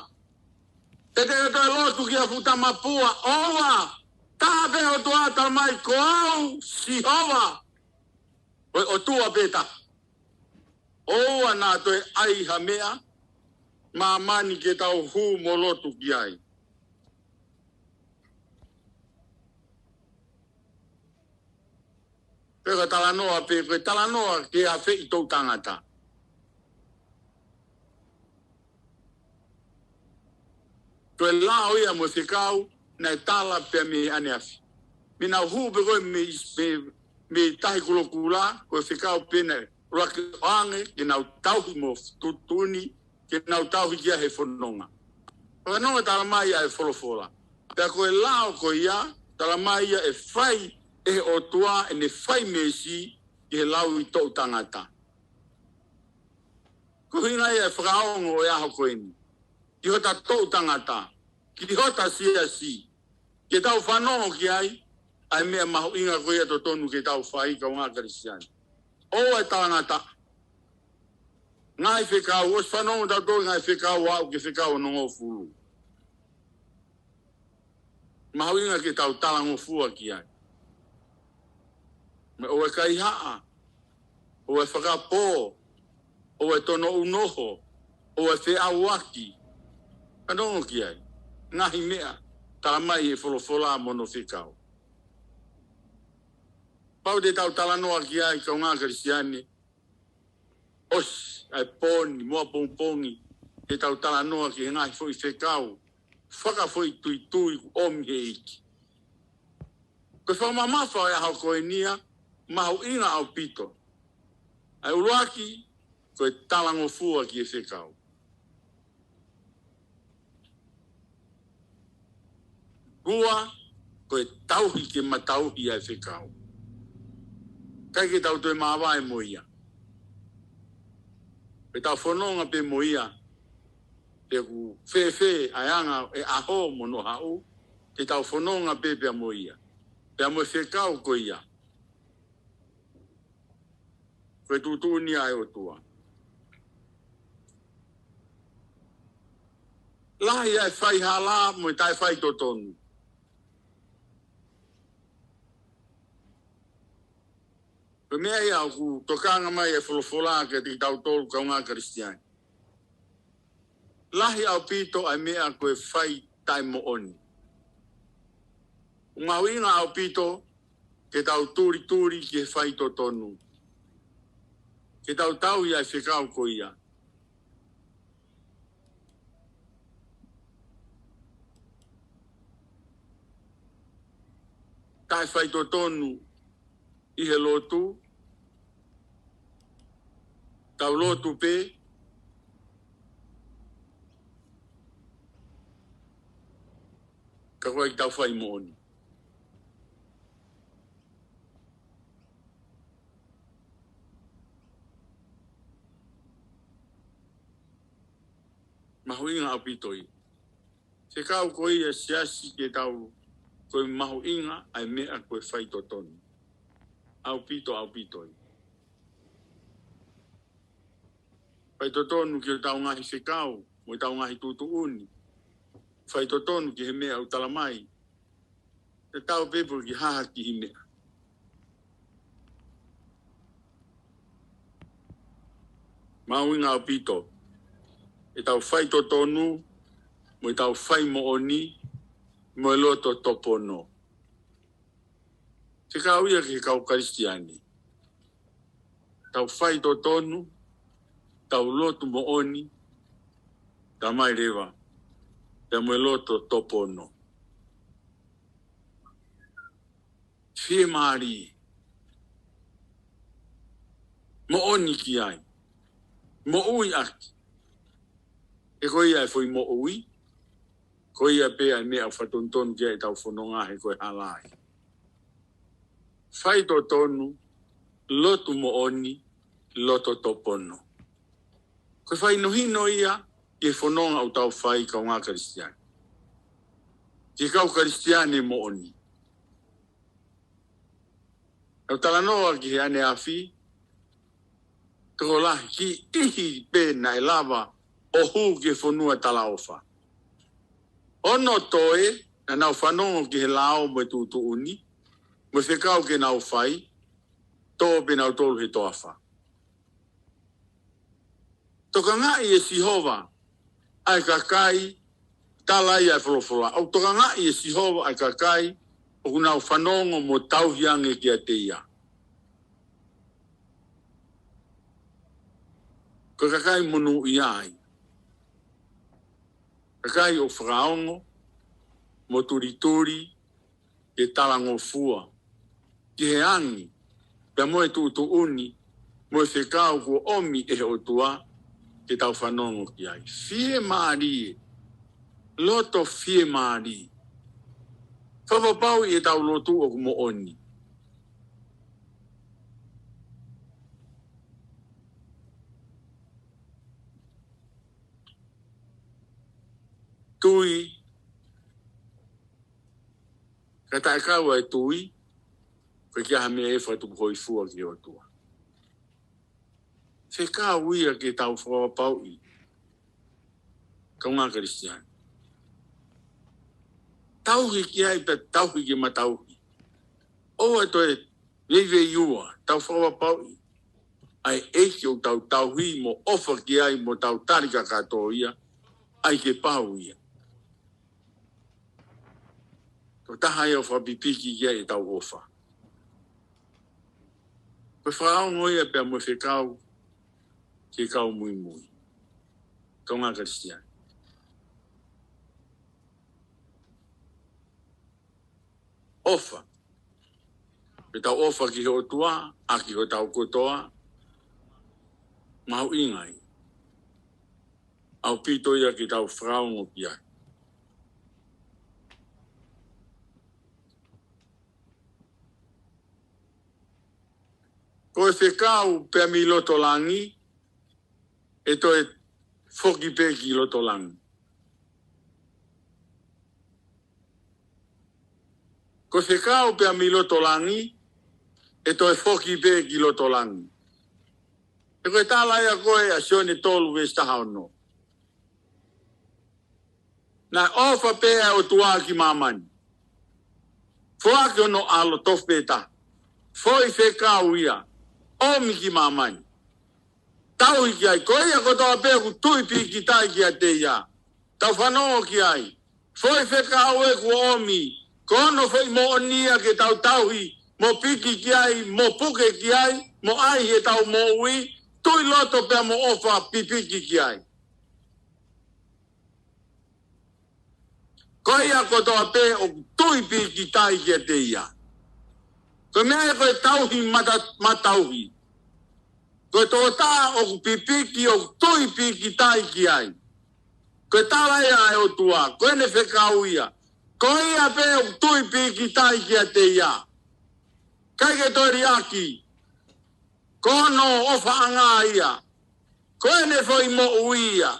Ke te toe lotu ki ha fuʻu tamapua. ʻOua, taha pē ʻOtua, talamai ko au Sihova. Ko e ʻOtua pē taha. ʻOua naʻa toe ʻai ha meʻa, māmani ke tau hū mo lotu ki ai. Pea ka talanoa pē, ko e talanoa ke afeʻi toʻutangata. Ko e lao ia mo e fekau, naʻe tala pē mei ʻaneafi. Mei nau hū pē ko ē mei, mei, mei tahi kulokula, ko e fekau pē naʻe ʻuluaki ʻoange, ke nau tauhi mo tuʻutuʻuni, ke nau tauhi ki ai he fononga. Fanongo talamai ʻa e folofola. Pea ko e lao ko ia, talamai ia ʻe fai ʻe he ʻOtua, ʻene fai meesi, ki he lau ʻi toʻutangata. Ko e ʻuhinga ia e fakaongo ʻo e ʻaho ko eni. Ki hota toʻutangata, ki hota siasi, ke tau fanongo ki ai, ʻa e meʻa mahuʻinga ko ia totonu ke tau fai kaungā Kalisitiane. ʻOua ʻe talangataʻa. Ngaahi fekau, ʻosi fanongo tautolu ngaahi fekau aʻu ki he fekau onongofulu. Mahuʻinga ke tau talangofua ki ai. Mo e ʻoua ʻe kaihaʻa, ʻoua ʻe fakapō, ʻoua ʻe tonoʻunoho, ʻoua ʻe feʻauaki. Fanongo ki ai. Ngaahi meʻa, talamai ʻe he folofola mo hono fekau. Pau te tau talanoa ki ai kaungā Kalisitiane, ʻosi ʻa e pō ni mo ʻapongipongi, te tau talanoa ki he ngaahi foʻi fekau, fakafoʻituitui kuo ʻomi he ʻEiki. Ko e fakamamafa ʻo e ʻaho ko eni ia, mahuʻinga ʻaupito. ʻA e ʻuluaki, ko e talangofua ki he fekau. Ua, ko e tauhi ke matauhi ʻa e fekau. ʻIkai ke tau toe māvae mo ia. Pe tau fononga pē mo ia. Pe ʻoku fēfē ʻa e anga e ʻaho mo hono haʻu. Te tau fononga pē pea mo ia. Pea mo e fekau ko ia. Ko e tuʻutuʻuni ʻa e ʻOtua. Lahi ʻa e faihala mo e taʻefaitotonu. Ko e meʻa ia ʻoku tokanga mai e folofola kiate kitautolu kaungā Kalisitiane. Lahi ʻaupito ʻa e meʻa ko e fai taʻemoʻoni. ʻOku mahuʻinga ʻaupito ke tau tulituli ki he faitotonu. Ke tau tauhi ʻa e fekau ko ia. Taʻefaitotonu ʻi he lotu, tau lotu pē, ka ʻoku ʻikai ke tau fai moʻoni. Mahuʻinga ʻaupito ia. Fekau ko ia siasi ke tau, ko e mahuʻinga ʻa e meʻa ko e faitotonu. ʻAupito, ʻaupito ia. Faitotonu ki hotau ngaahi fekau, mo ʻetau ngaahi tuʻutuʻuni. faitotonu ki he meʻa ʻoku tala mai. Te tau pepo ki haha ki he meʻa. Mahuʻinga ʻaupito ʻetau faitotonu, mo ʻetau fai moʻoni, mo e loto topono. Fekau ia ki he kau Kalisitiane. Tau faitotonu, tau lotu moʻoni, tala mai leva, pea mo e loto topono. Fiemālie. Moʻoni ki ai. Moʻui ʻaki. He ko ia e foʻi moʻui. Ko ia pē ʻa e meʻa ʻoku fatonutonu ki ai ʻetau fononga he ko e hala ai. Faitotonu, lotu moʻoni, loto topono. Ko e fakahinohino ia ki he fononga ʻoku tau fai kaungā Kalisitiane. Ki he kau Kalisitiane moʻoni. ʻOku talanoa ki he ʻaneafi, tokolahi kiʻi pē naʻe lava ʻo hū ki he fonua talaʻofa. Ono toe, naʻa nau fanongo ki he lao mo e tuʻutuʻuni, mo e fekau ke nau fai, tō pē nautolu he toafa. Tokangaʻi ʻe Sihova ʻa e kakai, tala ia ʻa e folofola. ʻOku tokangaʻi ʻe Sihova ʻa e kakai ʻoku nau fanongo mo tauhi ange kiate ia. Ko e kakai monūʻia ai. Kakai ʻoku fakaongo mo tulituli ke talangofua ki he angi, pea mo e tuʻutuʻuni, mo e fekau kuo ʻomi ʻe he ʻOtua ke tau fanongo ki ai. Fiemālie, loto fiemālie. Fakapapauʻi ʻetau lotu ʻoku moʻoni. Tui, ka taʻe kau ʻa e tui, ko e kiʻi ha meʻa ʻe fakatupu hōifua ki he ʻOtua. Fekau ia ke tau fakapapauʻi, kaungā Kalisitiane. Tauhi ki ai pea tauhi ke matauhi. ʻOua toe veiveiua, tau fakapapauʻi ʻa e ʻEiki ʻoku tau tauhi mo ʻofa ki ai mo tau tali kakato ia, ʻai ke pau ia. Ko e taha ia ʻoku fakapipiki ki ai ʻetau ʻofa. Ko e fakaongo ia pea mo e fekau ki he kau muimui. Kaungā Kalisitiane. ʻOfa. Ke tau ʻofa ki he ʻOtua, ʻaki hotau kotoa, mahuʻinga ia. ʻAupito ia ke tau fakaongo ki ai. Ko e fekau pea mei loto langi, ʻe toe foki pē ki loto langi. Ko e fekau pea mei loto langi, ʻe toe foki pē ki loto langi. He ko e tala ia ko ē ʻa Sione tolu veesi taha ono. Naʻe ʻofa pē ʻa e ʻOtua ki māmani. Foaki hono ʻAlo tofu pē taha. Foʻi fekau ia. ʻOmi ki māmani. Tauhi ki ai. Ko ia kotoa pē ʻoku tui pīkitai kiate ia. Tau fanongo ki ai. Foʻi fekau ē kuo ʻomi. Ko hono foʻi moʻoni ia ke tau tauhi. Mo piki ki ai. Mo puke ki ai. Mo ʻai heʻetau moʻui. Tui loto pea mo ʻofa pipiki ki ai. Ko ia kotoa pē ʻoku tui pīkitai kiate ia. Ko e meʻa ia ko e tauhi mata-, matauhi. Ko e tokotaha ʻoku pipiki ʻoku tui pīkitai ki ai. Ko e tala ia ʻa e ʻOtua, ko ʻene fekau ia. Ko ia pē ʻoku tui pīkitai kiate ia. ʻIkai ke toe liʻaki. Ko hono ʻofaʻanga ia. Ko ʻene foʻi moʻui ia.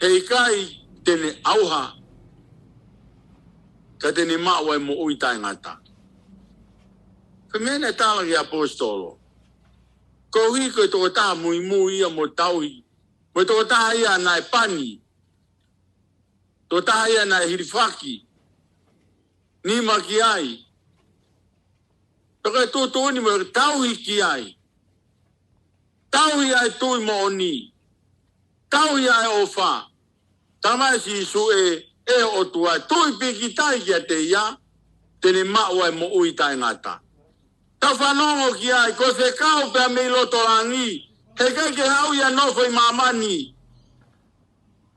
Heʻikai te ne ʻauha, ka te ne maʻu ʻa e moʻui taʻengata. Ko e meʻa naʻe tala ki he ʻaposetolo. Koeʻuhi ko e tokotaha muimui ia mo tauhi Mo e tokotaha ia naʻe pani. Tokotaha ia naʻe hilifaki nima ki ai. Pea ko e tuʻutuʻuni mo e tauhi ki ai. Tauhi ʻa e tui moʻoni. Tauhi ʻa e ʻofa. Talamai ʻe Sīsū ē, ʻe ʻOtua, tui pīkitai kiate ia, te ne maʻu ʻa e moʻui taʻengata. Tau fanongo ki ai, ko e fekau pē ia mei loto langi, heʻikai ke haʻu ia ʻo nofo ʻi māmani.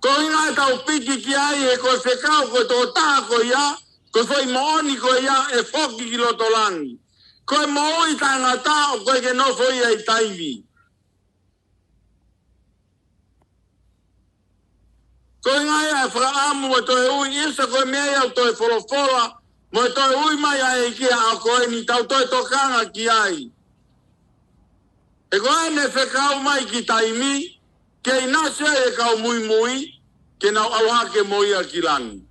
Ko e ʻuhinga ʻetau piki ki ai, he ko e fekau, ko e tokotaha ko ia, ko e foʻi moʻoni ko ia, ʻe foki ki loto langi. Ko e moʻui taʻengata, ʻoku ʻikai ke nofo ia ʻi taimi. Ko e ʻuhinga ia ʻa e fakaʻamu mo e toe ui, ʻisa, ko e meʻa ia ʻoku toe folofola, mo e toe ui mai ʻa e ʻEiki ʻa ko eni, tau toe tokanga ki ai. He ko ʻene fekau mai ki taimi, ke ʻinasi ai e kau muimui, ke nau ʻalu hake mo ia ki langi.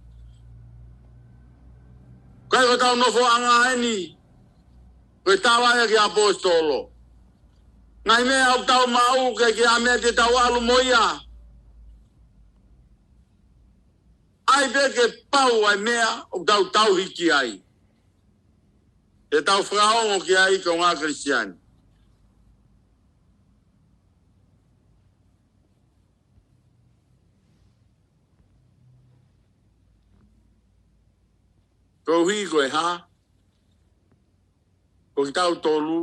Ko e ʻikai ko ʻetau nofoʻanga eni, ko e tala ia ki he ʻaposetolo. Ngaahi meʻa ʻoku tau maʻu ke, ke ʻa meʻa te tau ʻalu mo ia. ʻAi pē ke pau ʻa e meʻa ʻoku tau tauhi ki ai. Te tau fakaongo ki ai ko ngā Kalisitiane. Koeʻuhi ko e hā? Ko kitautolu,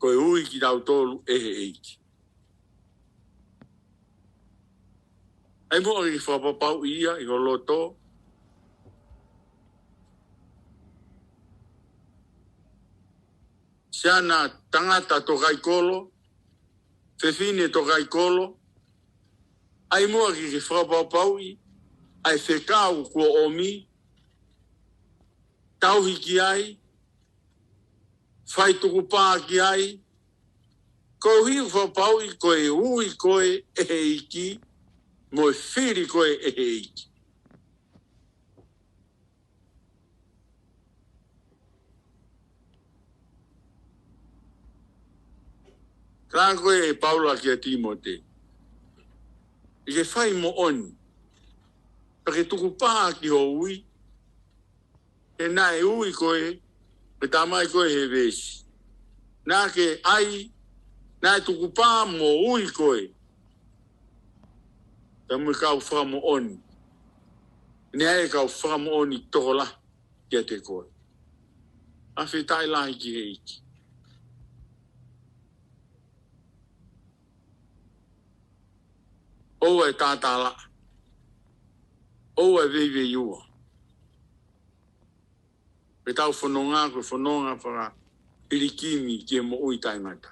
ko e ui kitautolu ʻe he ʻEiki. ʻAi muʻa ke fakapapauʻi ia ʻi ho loto. Siana tangata tō kai kolo, fefine tō kai kolo, ʻai muʻa ke ke fakapapauʻi ʻa e fekau kuo ʻomi, tauhi ki ai, fai tukupā ki ai, koeʻuhi ʻoku fakapapauʻi ko e ui koe ʻe he ʻEiki, mo e fili koe ʻe he ʻEiki. Ka ko e Paula kia Tīmote, ʻi he fai moʻoni, pea ke tukupā ki ho ui, he naʻe ui koe, pea talamai ʻe he veesi. Naʻa ke ʻai, naʻe tukupā mo ui koe. Pea mo e kau fakamoʻoni. Naʻe ʻi ai e kau fakamoʻoni tokolahi kiate koe. Fakafetaʻi lahi ki he ʻEiki. ʻOua ʻe tātālaʻa. ʻOua ʻe veiveiua. Ko ʻetau fononga, ko e fononga fakapilikimi ki he moʻui taʻengata.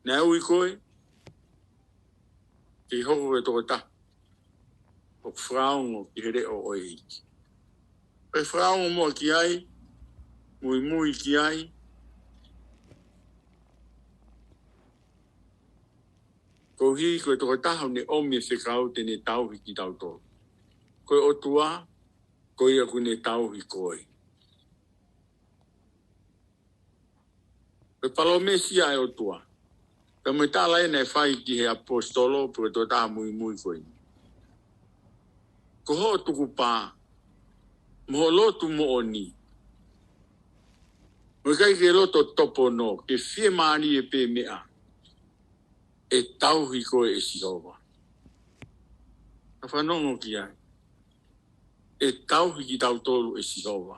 Naʻe ui koe, ke hoko ko e tokotaha ʻoku fakaongo ki he leʻo ʻo e ʻEiki. Pea fakaongo muʻa ki ai, muimui ki ai. Koeʻuhi ko e tokotaha ʻoku ne ʻomi e fekau te ne tauhi kitautolu. Ko e ʻOtua, ko ia ʻoku ne tauhi koe. Ko e palōmesi ia ʻa e ʻOtua. Pea mo e tala ē naʻe fai ki he ʻaposetolo, pe ko e tokotaha muimui ko eni. Ko hoʻo tukupā, mo hoʻo lotu moʻoni. Mo e ʻikai ke loto topono, ke fiemālie pē meʻa. ʻE tauhi koe ʻe Sihova. Ka fanongo ki ai. ʻE tauhi kitautolu ʻe Sihova.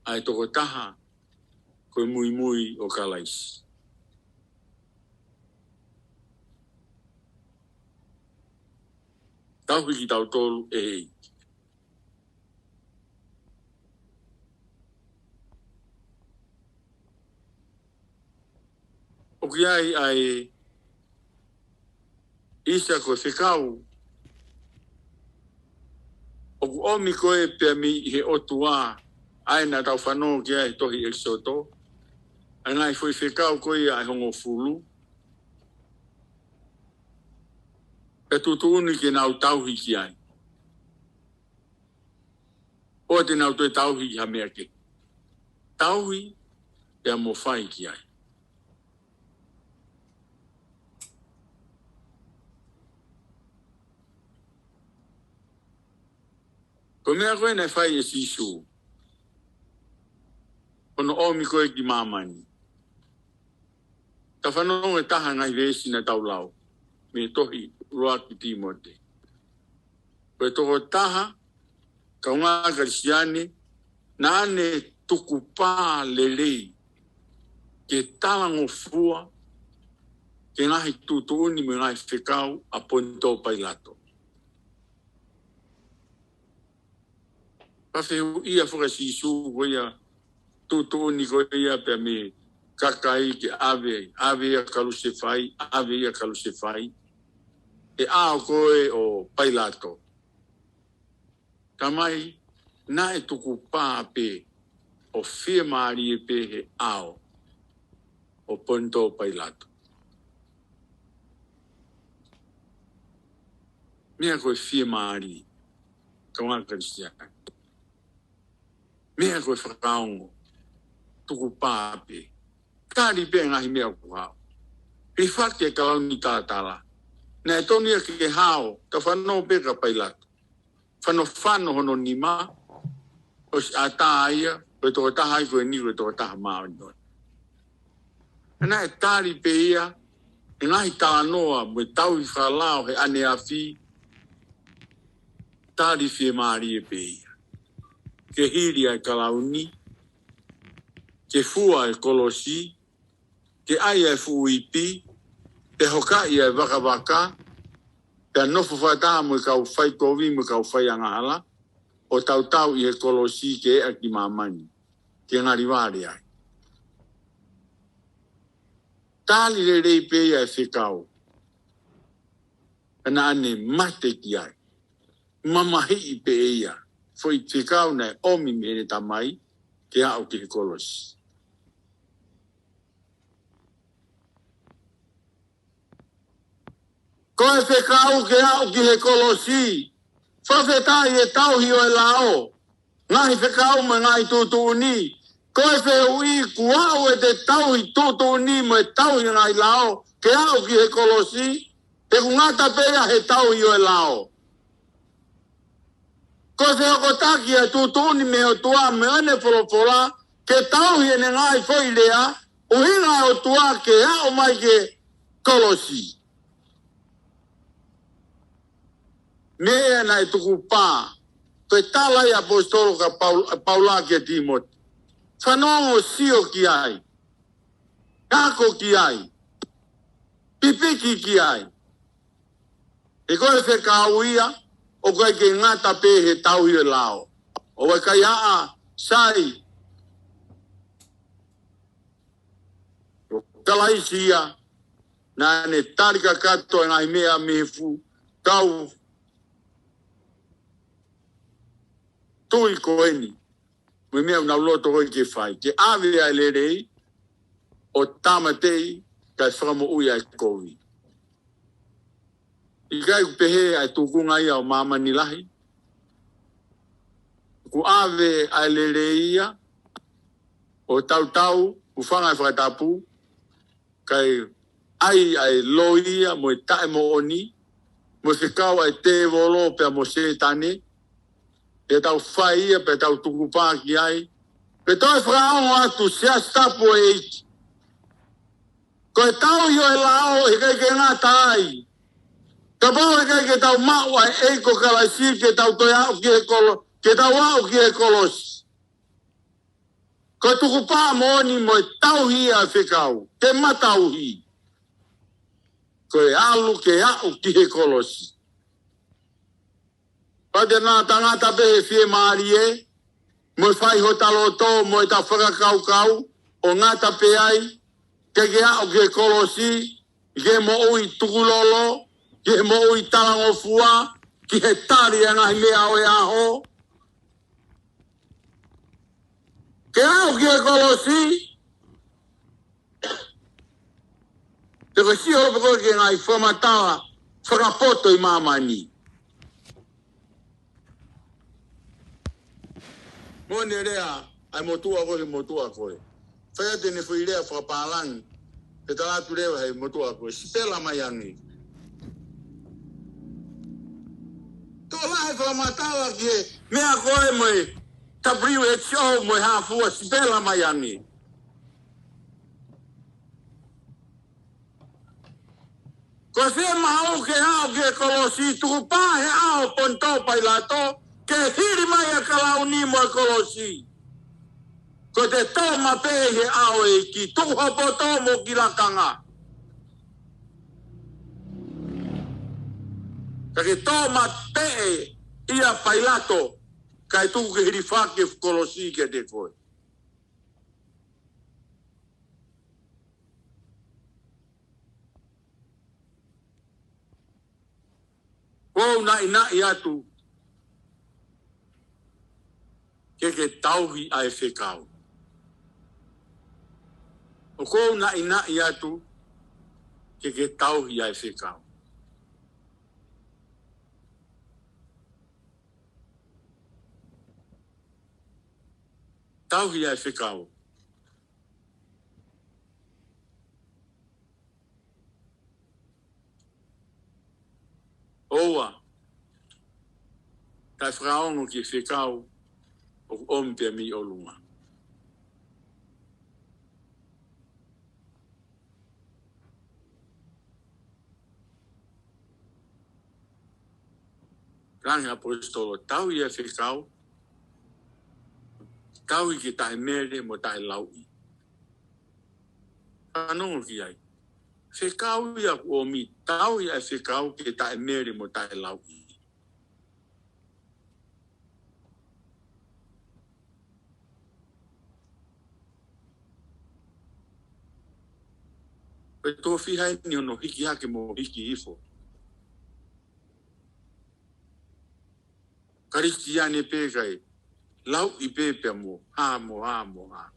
ʻA e tokotaha ko e muimui ʻo Kalaisi. Tauhi kitautolu ʻe he ʻEiki. ʻOku ʻi ai ʻa e ʻisa ko e fekau ʻoku ʻomi koe pea mei he ʻOtua, ʻa ē naʻa tau fanongo ki ai he tohi ʻEkisoto, ʻa e ngaahi foʻi fekau ko ia ʻe hongofulu, pea tuʻutuʻuni ke nau tauhi ki ai. ʻOua te nau toe tauhi ki ha meʻa kehe. Tauhi, pea mo fai ki ai. Ko e meʻa ko ē naʻe fai ʻe Sīsū, ko hono ʻomi ko ē ki māmani. Tau fanongo he taha e ngaahi veesi naʻa tau lau mei he tohi ʻuluaki Tīmote. Ko e tokotaha, kaungā Kalisitiane, naʻa ne tukupā lelei ke talangofua ki he ngaahi tuʻutuʻuni mo e ngaahi fekau ʻa Ponitō Pailato. Pea fehuʻia foki ʻa Sīsū ko ia tuʻutuʻuni ko ia pea mei he kakai ke ʻave, ʻave ia kalusefai, ʻave ia kalusefai. He ʻao ko ē ʻo Pailato. Tamai, naʻe tukupā pē ʻo fiemālie pē he ʻao ʻo Ponitō Pailato. Meʻa ko e fiemālie, kaungā Kalisitiane. Meʻa ko e fakaongo, tukupā pē. Tali pē ngaahi meʻa ʻoku hao. Hifaki e kalauni talatala. Naʻe tonu ia ke hao, tau fanongo pē kia Pailato. Fanofano hono nima, ʻosi ʻatā ia, ko e tokotaha ia ko eni, ko e tokotaha māʻoniʻoni. Naʻe tali pē ia, he ngaahi talanoa, mo e tauhi fakalao he ʻaneafi, tali fiemālie pē ia. Ke hili ʻa e kalauni, ke fua e kolosi, ke ʻai ʻa e fuʻu ipi, pea hokaʻi ʻa e vakavaka, pea nofo fakataha mo e kau faikovi mo e kau faiangahala, ʻo tautau ʻi he kolosi ke eʻa ki māmani, ke ngali vale ai. Tali lelei pē ia e fekau, naʻa ne mate ki ai. Mamahiʻi pē ia, foʻi fekau naʻe ʻomi mei heʻene Tamai, ke aʻu ki he kolosi. Ko e fekau ke aʻu ki he kolosi, fakafetaʻi e tauhi ʻo e lao, ngaahi fekau mo e ngaahi tuʻutuʻuni. Ko e fehuʻi, kuo aʻu ʻete tauhi tuʻutuʻuni mo e tauhi ngaahi lao ke aʻu ki he kolosi, pe ʻoku ngata pē ia he tauhi ʻo e lao? Ko e fehokotaki ʻa e tuʻutuʻuni mei he ʻOtua mo ʻene folofola, ke tauhi ʻene ngaahi foʻi lea, ʻuhinga ʻa e ʻOtua ke aʻu mai ki he kolosi. Meʻa naʻe tukupā, ko e tala ia ʻa e ʻaposetolo ko Paul-, Paula kia Tīmote. Fanongo, sio ki ai. Ako ki ai. Pipiki ki ai. He ko e fekau ia, ʻoku ʻikai ke ngata pē he tauhi ʻo e lao. ʻOku ʻikai ʻaʻa, sai. Ko Kalaisi ia, naʻa ne tali kakato e ngaahi meʻa mei he fuʻu kau tui ko eni. Mo e meʻa ʻoku nau loto ko ē ke fai. Ke ʻave ʻa e lelei, ʻo tāmateʻi, kae fakamoʻui ʻa e kovi. ʻIkai ʻoku pehē ʻa e tūkunga ia ʻo māmani lahi? ʻOku ʻave ʻa e lelei ia, ʻo tautau, ʻoku fanga e fakatapu, kae ʻai ʻa e loi ia mo e taʻemoʻoni, mo e fekau ʻa e tēvolo pea mo Sētane, pea tau fai ia, pea tau tukupā ki ai. Pea toe fakaongo atu, Siasi Tapu ʻo e ʻEiki. Ko e tauhi ʻo e lao, heʻikai ke ngata ai. Kapau heʻikai ke tau maʻu ʻa e ʻEiki ko Kalaisi ke tau toe aʻu ki he kolo-, ke tau aʻu ki he kolosi. Ko e tukupā moʻoni mo e tauhi ʻa e fekau, ke matauhi. Ko e ʻalu ke aʻu ki he kolosi. Pea te na tangata pē he fiemālie, mo e fai hota loto, mo ʻeta fakakaukau, ʻo ngata pē ai, ke ke aʻu ki he kolosi, ki he moʻui tukulolo, ki he moʻui talangofua, ki he tali ʻa e ngaahi meʻa ʻo e ʻaho. Ke aʻu ki he kolosi, te ke sio pē koe ki he ngaahi fakamatala fakapoto ʻi māmani. Mo ʻene lea, ʻa e motuʻa ko ē, motuʻa ko ē. Fai atu ʻene foʻi lea fakapālangi. Pea tala atu leva he motuʻa ko e sipela mai ange. Tō lahi e fakamatala ki he meʻa ko ē mo e W H O mo e hā fua, sipela mai ange. Ko e fiemaʻu ke aʻu ki he kolosi, tukupā he ʻao ʻo Ponitō Pailato, ke hili mai ʻa e kalauni mo e kolosi. Ko e tō mapeʻe he ʻao ʻo e ʻEiki, tuku ho poto mo hoʻo lakanga. Ka ke tō mapeʻe ʻia Pailato, kae tuku ke hilifaki e kolosi kiate koe. ʻOku ou naʻinaʻi atu ke ke tauhi ʻa e fekau. ʻOku ou naʻinaʻi atu ke ke tauhi ʻa e fekau. Tauhi ʻa e fekau. ʻOua, taʻe fakaongo ki he fekau ʻoku ʻomi pē mei ʻolunga. Langi ʻaposetolo, tauhi ʻa e fekau, tauhi ke taʻemele mo taʻelauʻi. Fanongo ki ai. Fekau ia ʻoku ʻomi, tauhi ʻa e fekau ke taʻemele mo taʻelauʻi. Ko e tofiʻa eni hono hiki hake mo hiki hifo. Kalisitiane pē kae lauʻi pē pea mo hā, mo hā, mo hā.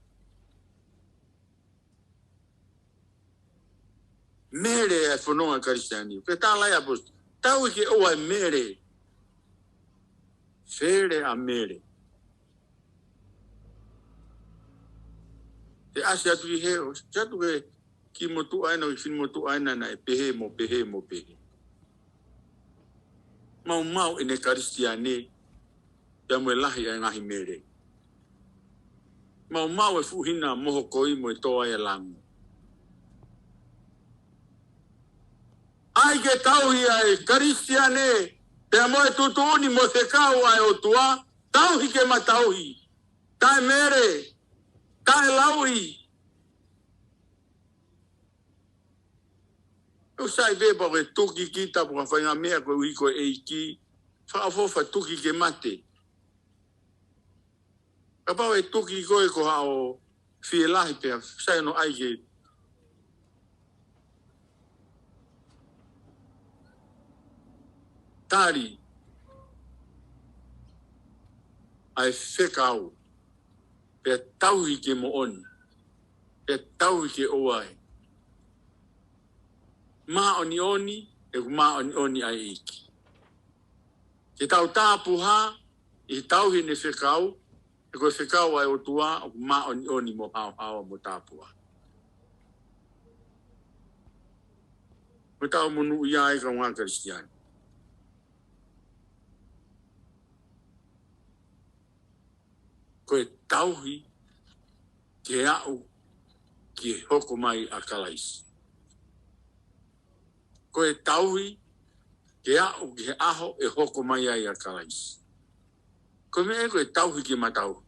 Mele ʻa e fononga Kalisitiane. Pea tala ʻe he ʻaposetolo, tauhi ke ʻoua ʻe mele. Fele ʻa mele. Te ʻasi atu ki he ʻosi, ʻasi atu ki he kiʻi motuʻa ena, kiʻi fine motuʻa ena naʻe pehē mo pehē mo pehē. Maumau ʻene Kalisitiane, pea mo e lahi ʻa e ngaahi mele. Maumau e fuʻu hina mohokoi mo e tō ai e lango. ʻAi ke tauhi ʻa e Kalisitiane, pea mo e tuʻutuʻuni mo e fekau ʻa e ʻOtua, tauhi ke ma tauhi. Taʻemele, taʻelauʻi. ʻOku sai pē pea ko e tuki kita pe ko ha faʻahinga meʻa koeʻuhi ko e ʻEiki, fakaʻofoʻofa tuki ke mate. Kapau ʻe tuki koe ko haʻo fielahi pea sai hono ʻai ke tali ʻa e fekau, pea tauhi ke moʻoni, pea tauhi ke ʻoua ʻe māʻoniʻoni, ʻoku māʻoniʻoni ʻa e ʻEiki. Ke tau tāpuhā ʻi he tauhi ʻene fekau, he ko e fekau ʻa e ʻOtua ʻoku māʻoniʻoni mo haohaoa mo tāpuhā. Mo tau monūʻia ai kaungā Kalisitiane. Ko e tauhi ke aʻu ki he hoko mai ʻa Kalaisi. Ko e tauhi ke aʻu ki he ʻaho ʻe hoko mai ai ʻa Kalaisi. Ko e meʻa ko e tauhi ke ma tauhi.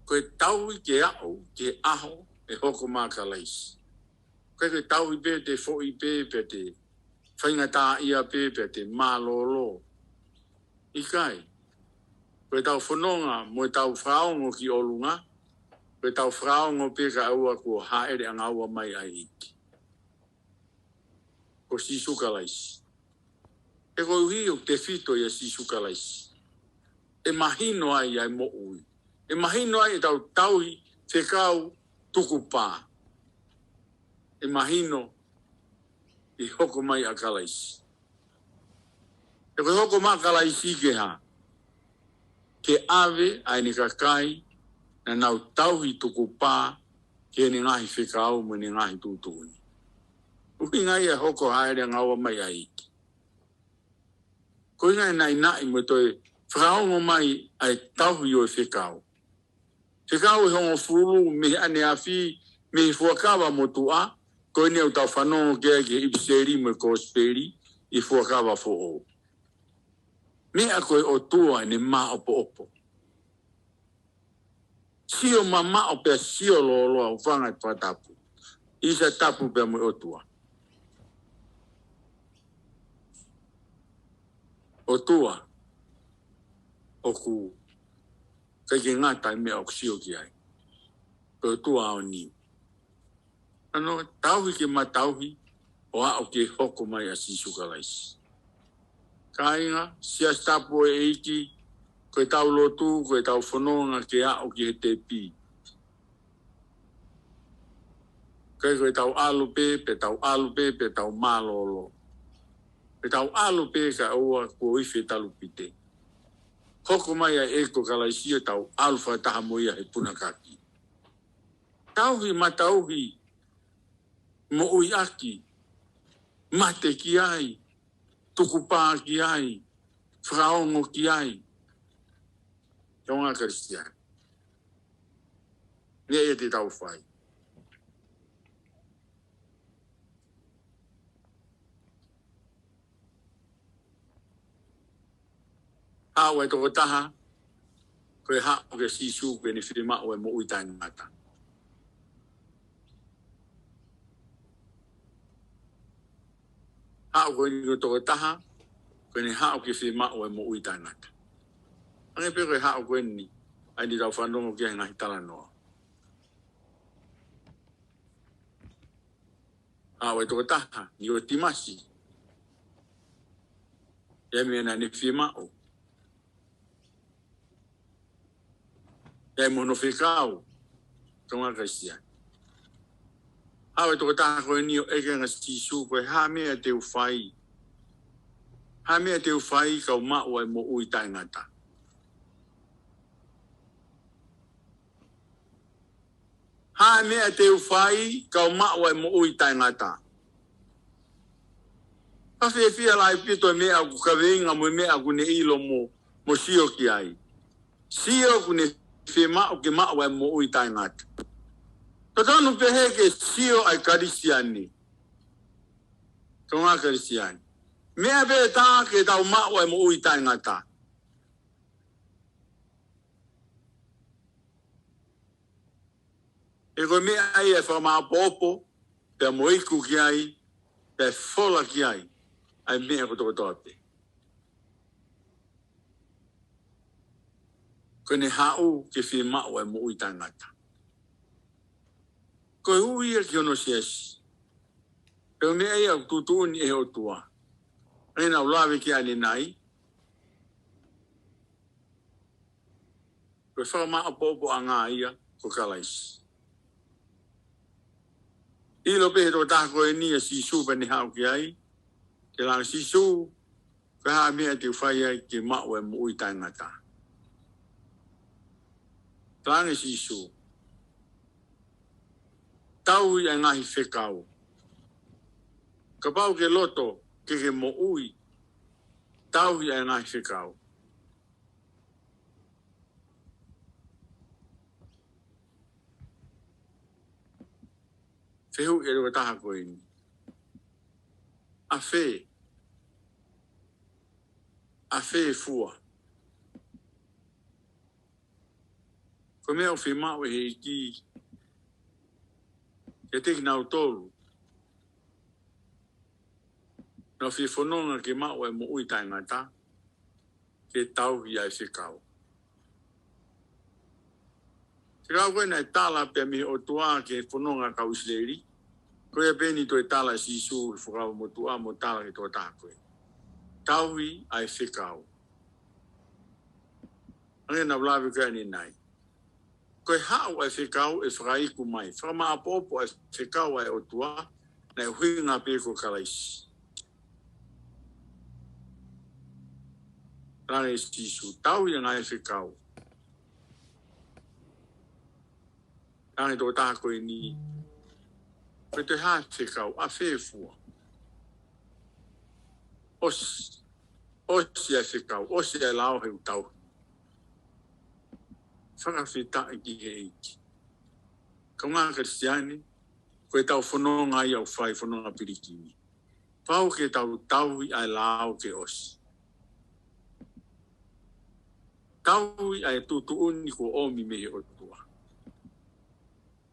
Ko e tauhi ke aʻu ki he ʻaho ʻe hoko mai ʻa Kalaisi. Ko e tauhi pē te foʻi pē, pē te faingataʻaʻia pē, pē te mālōlō. ʻIkai. Ko e tau fononga, mo e tau fakaongo ki ʻolunga, ko e tau fakaongo pē kae ʻoua kuo hāʻele ʻanga ua mai ʻa e ʻEiki. Ko Sīsū Kalaisi. He koeʻuhi ʻoku tefito ʻia Sīsū Kalaisi, ʻe mahino ai ʻa e moʻui. ʻE mahino ai ʻetau tauhi fekau tukupā. ʻE mahino ʻi he hoko mai ʻa Kalaisi. He ko e hoko mai ʻa Kalaisi ke hā? ke ʻave ʻa ʻene kakai naʻa nau tauhi tukupā ki heʻene ngaahi fekau mo ʻene ngaahi tuʻutuʻuni. ʻUhinga ia hoko hāʻele ʻa e ngāue mai ʻa e ʻEiki. Ko e ʻuhinga e naʻinaʻi mo e toe fakaongo mai ʻa e tauhi ʻo e fekau. Fekau ʻe hongofulu mei he ʻaneafi, mei he Fuakava Motuʻa, ko eni ʻoku tau fanongo ki ai ki he ʻIpiseli mo e Kosipeli ʻi he Fuakava Foʻou. Meʻa ko e ʻOtua ʻene māʻopoʻopo. Sio mamaʻo pea sio lōloa, hūfanga he fakatapu. ʻI he Siasi Tapu pea mo e ʻOtua. ʻOtua, ʻoku ʻikai ke ngata ʻi he meʻa ʻoku sio ki ai. Ko e ʻOtua ʻo niu. ʻA ia, tauhi ke matauhi, ʻo aʻu ki he hoko mai ʻa Sīsū Kalaisi. Kāinga, Siasi Tapu ʻo e ʻEiki, ko ʻetau lotu, ko ʻetau fononga ke aʻu ki he tepi. ʻIkai ko ʻetau ʻalu pē, pea tau ʻalu pē, pea tau mālōlō. Pea tau ʻalu pē kae ʻoua kuo ifi e talupite. Hoko mai ʻa e ʻEiki ko Kalaisi ʻo tau ʻalu fakataha mo ia he punakaki. Tauhi, matauhi, moʻuiʻaki, mate ki ai, tukupā ki ai, fakaongo ki ai. Toʻonga Kalisitiane. Meʻa ia te tau fai. Haʻu e tokotaha, ko e haʻu kia Sīsū, ko ʻene fiemaʻu e moʻui taʻengata. Haʻu ko eni ko e tokotaha, ko ʻene haʻu ke fiemaʻu e moʻui taʻengata. Hangē pē ko e haʻu ko eni, ʻa eni tau fanongo ki he ngaahi talanoa. Haʻu e tokotaha, Nikotīmasi. ʻI ai e meʻa naʻa ne fiemaʻu. ʻI ai mo hono fekau. Toʻonga Kalisitiane. Haʻu e tokotaha ko eni ʻo ʻeke ange kia Sīsū, ko e hā e meʻa te u fai. Hā e meʻa te u fai kau maʻu ʻa e moʻui taʻengata. Hā e meʻa te u fai kau maʻu ʻa e moʻui taʻengata. Ka fiefia lahi ʻaupito e meʻa ʻoku kaveinga mo e meʻa ʻoku ne ʻilo mo, mo sio ki ai. Sio ʻoku ne fiemaʻu ke maʻu ʻa e moʻui taʻengata. Totonu pehē ke sio ʻa e Kalisitiane. Toʻonga Kalisitiane. Meʻa pē tā ke tau maʻu ʻa e moʻui taʻengata. He ko e meʻa ia ʻe fakamāʻopoʻopo, pea mo iku ki ai, pea fola ki ai, ʻa e meʻa kotokotoa pē. Ko ʻene haʻu ke fiemaʻu ʻa e moʻui taʻengata. Ko e ui ia ki hono siasi. Pea ko e meʻa ia ʻoku tuʻutuʻuni ʻe he ʻOtua. ʻA ē naʻa ku lave ki ai ʻanenai. Ko e fakamāʻopoʻopoʻanga ia ko Kalaisi. ʻIlo pē ʻe he tokotaha ko eni ʻa Sīsū pea ne haʻu ki ai, ke langa Sīsū, ko e hā e meʻa te u fai ai ke maʻu e moʻui taʻengata. Talaange Sīsū, tauhi ʻa e ngaahi fekau. Kapau ʻoku ke loto ke ke moʻui, tauhi ʻa e ngaahi fekau. Fehuʻi ʻe he tokotaha ko eni. ʻA fē? ʻA fē fua? Ko e meʻa ʻoku fiemaʻu ʻe he ʻEiki kiate kinautolu naʻa nau fie fononga ke maʻu e moʻui taʻengata, ke tauhi ʻa e fekau. Fekau ko ē naʻe tala pē mei he ʻOtua ki he fononga ʻa e kau ʻIsileli, ko ia pē eni toe tala ʻe Sīsū he Fuakava Motuʻa mo tala ki he tokotaha ko ē. Tauhi ʻa e fekau. Hangē naʻa ku lave ki ai ʻanenai. Ko e haʻu ʻa e fekau ʻe fakaiku mai. Fakamāʻopoʻopo ʻa e fekau ʻa e ʻOtua, naʻe ʻuhinga pē ko Kalaisi. Talaange ʻe Sīsū, tauhi ʻa e ngaahi fekau. Talaange ʻe he tokotaha ko eni, ko e toe hā e fekau, ʻa fē fua? ʻOsi, ʻosi ʻa e fekau, ʻosi ʻa e lao he ʻoku tauhi. Fakafetaʻi ki he ʻEiki. Kāinga Kalisitiane, ko ʻetau fononga ia ʻoku fai, fononga pilikimi. Pau ke tau tauhi ʻa e lao ke ʻosi. Tauhi ʻa e tuʻutuʻuni kuo ʻomi mei he ʻOtua.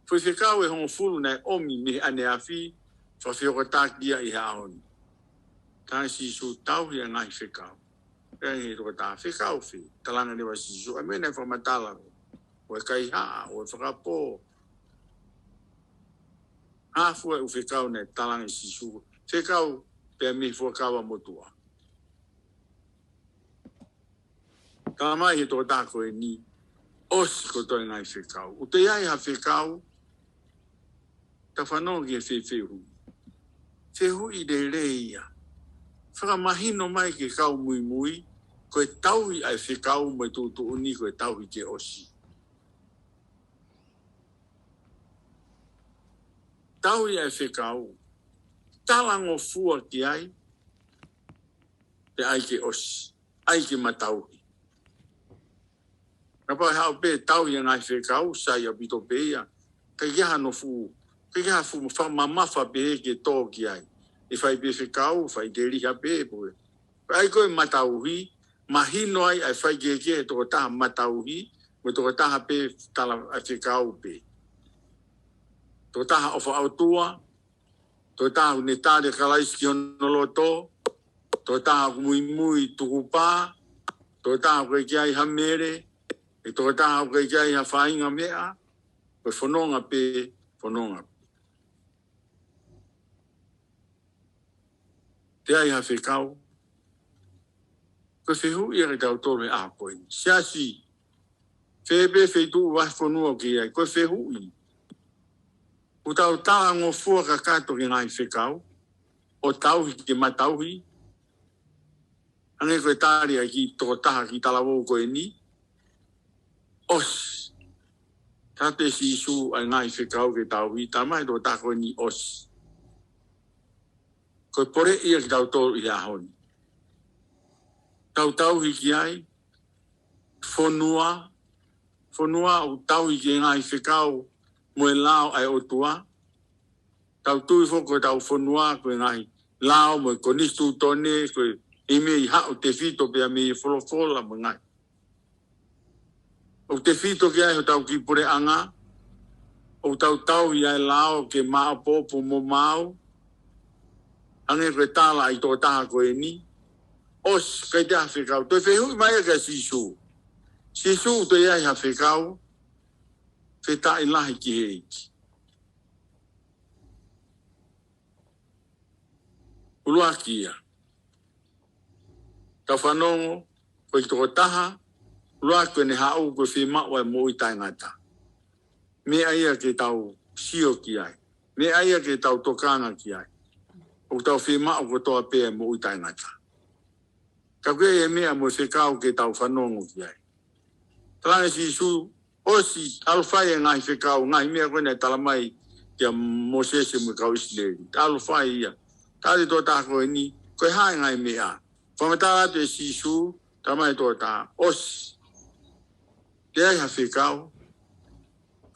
Foʻi fekau ʻe hongofulu naʻe ʻomi mei he ʻaneafi, fakafehokotaki ia ʻi he ʻaho ni. Talaange ʻe Sīsū, tauhi ʻa e ngaahi fekau. Pea ʻi he tokotaha, fekau fē? Talaange leva ʻe Sīsū, ʻa e meʻa naʻe fakamatala, ʻo e kaihaʻa, ʻo e fakapō. Hā fua e ʻū fekau naʻe talaange ʻe Sīsū? Fekau pē mei he Fuakava Motuʻa. Talamai ʻe he tokotaha ko eni, ʻosi kotoa e ngaahi fekau. ʻOku toe ʻi ai ha fekau? Tau fanongo ki he fefehuʻi. Fehuʻi lelei ia. Fakamahino mai ki he kau muimui, ko e tauhi ʻa e fekau mo e tuʻutuʻuni ko e tauhi ke ʻosi. Tauhi ʻa e fekau. Talangofua ki ai, pea ʻai ke ʻosi, ʻai ke matauhi. Kapau ʻe haʻu pē tauhi ʻa e ngaahi fekau, sai ʻaupito pē ia. ʻIkai ke ʻi ai hano fuʻu, ʻikai ke ʻi ai ha fuʻu fakamamafa pehē ke tō ki ai. ʻE fai pē fekau, fai ke liha pē, pea ʻai ko e matauhi, mahino ai ʻa e faikehekehe ʻa e tokotaha matauhi, mo e tokotaha pē tala ʻa e fekau pē. Tokotaha ʻofa ʻOtua, tokotaha ʻoku ne tali ʻa Kalaisi ki hono loto, tokotaha ʻoku muimui tukupā, tokotaha ʻoku ʻikai ke ʻi ai ha mele, ʻe tokotaha ʻoku ʻikai ke ʻi ai ha faʻahinga meʻa, ko e fononga pē, fononga pē. Toe ʻi ai ha fekau? Ko e fehuʻi ia kiate kitautolu he ʻaho ko eni. Siasi, fē pē feituʻu, vahefonua ʻoku ke ʻi ai, ko e fehuʻi. ʻOku tau talangofua kakato ki he ngaahi fekau, ʻo tauhi ke matauhi? Hangē ko e tali ʻa e kiʻi tokotaha kiʻi talavou ko eni, ʻosi. Tala atu ʻe Sīsū ʻa e ngaahi fekau ke tauhi, talamai ʻe he tokotaha ko eni ʻosi. Ko e poleʻi ia kiate kitautolu ʻi he ʻaho ni. Tau tauhi ki ai, fonua, fonua ʻoku tauhi ki he ngaahi fekau mo e lao ʻa e ʻOtua. Tau tui foki ko ʻetau fonua, ko e ngaahi lao mo e konisitūtone, ko e ʻi mei haʻu tefito pea mei he folofola mo e ngaahi. ʻOku tefito ki ai hotau kiʻi puleʻanga, ʻoku tau tauhi ʻa e lao ke maʻopoʻopo mo maau, hangē ko e tala ʻa e tokotaha ko eni, ʻosi, ʻikai toe ʻi ai ha fekau. Toe fehuʻi mai ia kia Sīsū. Sīsū, toe ʻi ai ha fekau? Fakafetaʻi lahi ki he ʻEiki. ʻUluaki ia. Tau fanongo, ko e tokotaha, ʻuluaki ʻene haʻu ko e fiemaʻu ʻa e moʻui taʻengata. Meʻa ia ke tau sio ki ai. Meʻa ia ke tau tokanga ki ai. ʻOku tau fiemaʻu kotoa pē ʻa e moʻui taʻengata. Ka ko e meʻa mo e fekau ke tau fanongo ki ai. Talaange ʻe Sīsū, ʻosi, ʻalu fai e ngaahi fekau, ngaahi meʻa ko ē naʻe talamai kia Mōsese mo e kau ʻIsileli. ʻAlu fai ia. Tali ʻe he tokotaha ko eni, ko e hā e ngaahi meʻa? Fakamatala atu ʻe Sīsū, talamai ʻe he tokotaha, ʻosi. Toe ʻi ai ha fekau?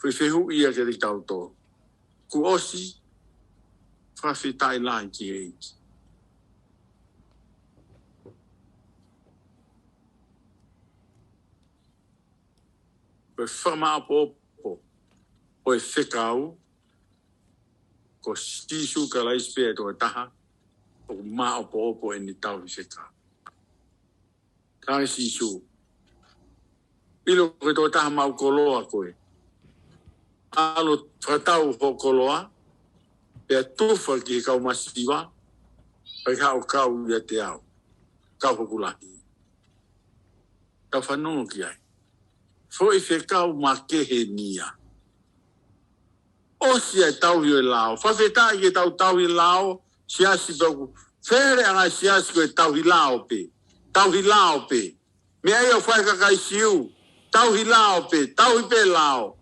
Foʻi fehuʻi ia kiate kitautolu. Kuo ʻosi, fakafetaʻi lahi ki he ʻEiki. Ko e fakamaʻopoʻopo ʻo e fekau, ko Sīsū Kalaisi pē ʻa e tokotaha ʻoku maʻopoʻopo ʻene tauhi fekau. Talaange ʻe Sīsū, ʻilo ko e tokotaha maʻu koloa koe, ʻalu ʻo fakatau hoʻo koloa, pea tufa ki he kau masiva, pea ke haʻu ʻo kau ʻiate au, kau hoku lahi. Tau fanongo ki ai. Foʻi fekau makehe eni ia. ʻOsi ʻa e tauhi ʻo e lao. Fakafetaʻi ke tau tauhi lao, siasi pea ʻoku fele ʻa e ngaahi siasi ko e tauhi lao pē. Tauhi lao pē. Meʻa ia ʻoku fai ʻe he kakai Siu, tauhi lao pē, tauhi pē lao.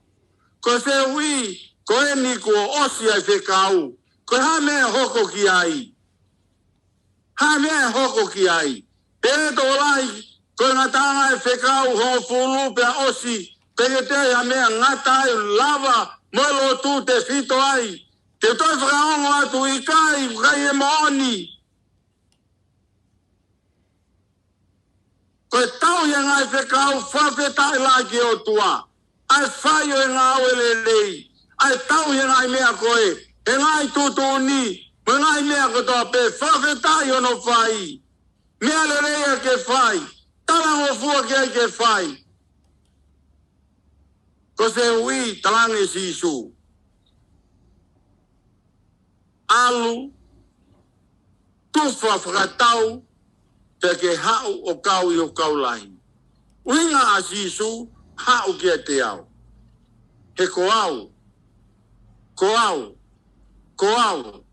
Ko e fehuʻi, ko eni kuo ʻosi ʻa e fekau, ko e hā e meʻa ʻe hoko ki ai? Hā e meʻa ʻe hoko ki ai? Pea tokolahi, ko e ngataʻanga e fekau hongofulu pea ʻosi, pea ke teʻeki ai ha meʻa ngata ai, lava mo e lotu tefito ai. Te u toe fakaongo atu, ʻikai, ʻikai ʻe moʻoni. Ko e tauhi e ngaahi fekau, fakafetaʻi lahi ki he ʻOtua. ʻA e fai ʻo e ngāue lelei. ʻA e tauhi e ngaahi meʻa ko ē, he ngaahi tuʻutuʻuni, mo e ngaahi meʻa kotoa pē, fakafetaʻi hono fai. Meʻa lelei ia ke fai. Talangofua ki ai ke fai. Ko e fehuʻi, talaange ʻe Sīsū, ʻalu, tufa fakatau, pea ke haʻu ʻo kau ʻi hoku kau lahi. ʻUhinga ʻa Sīsū, haʻu kiate au. He ko au, ko au, ko au.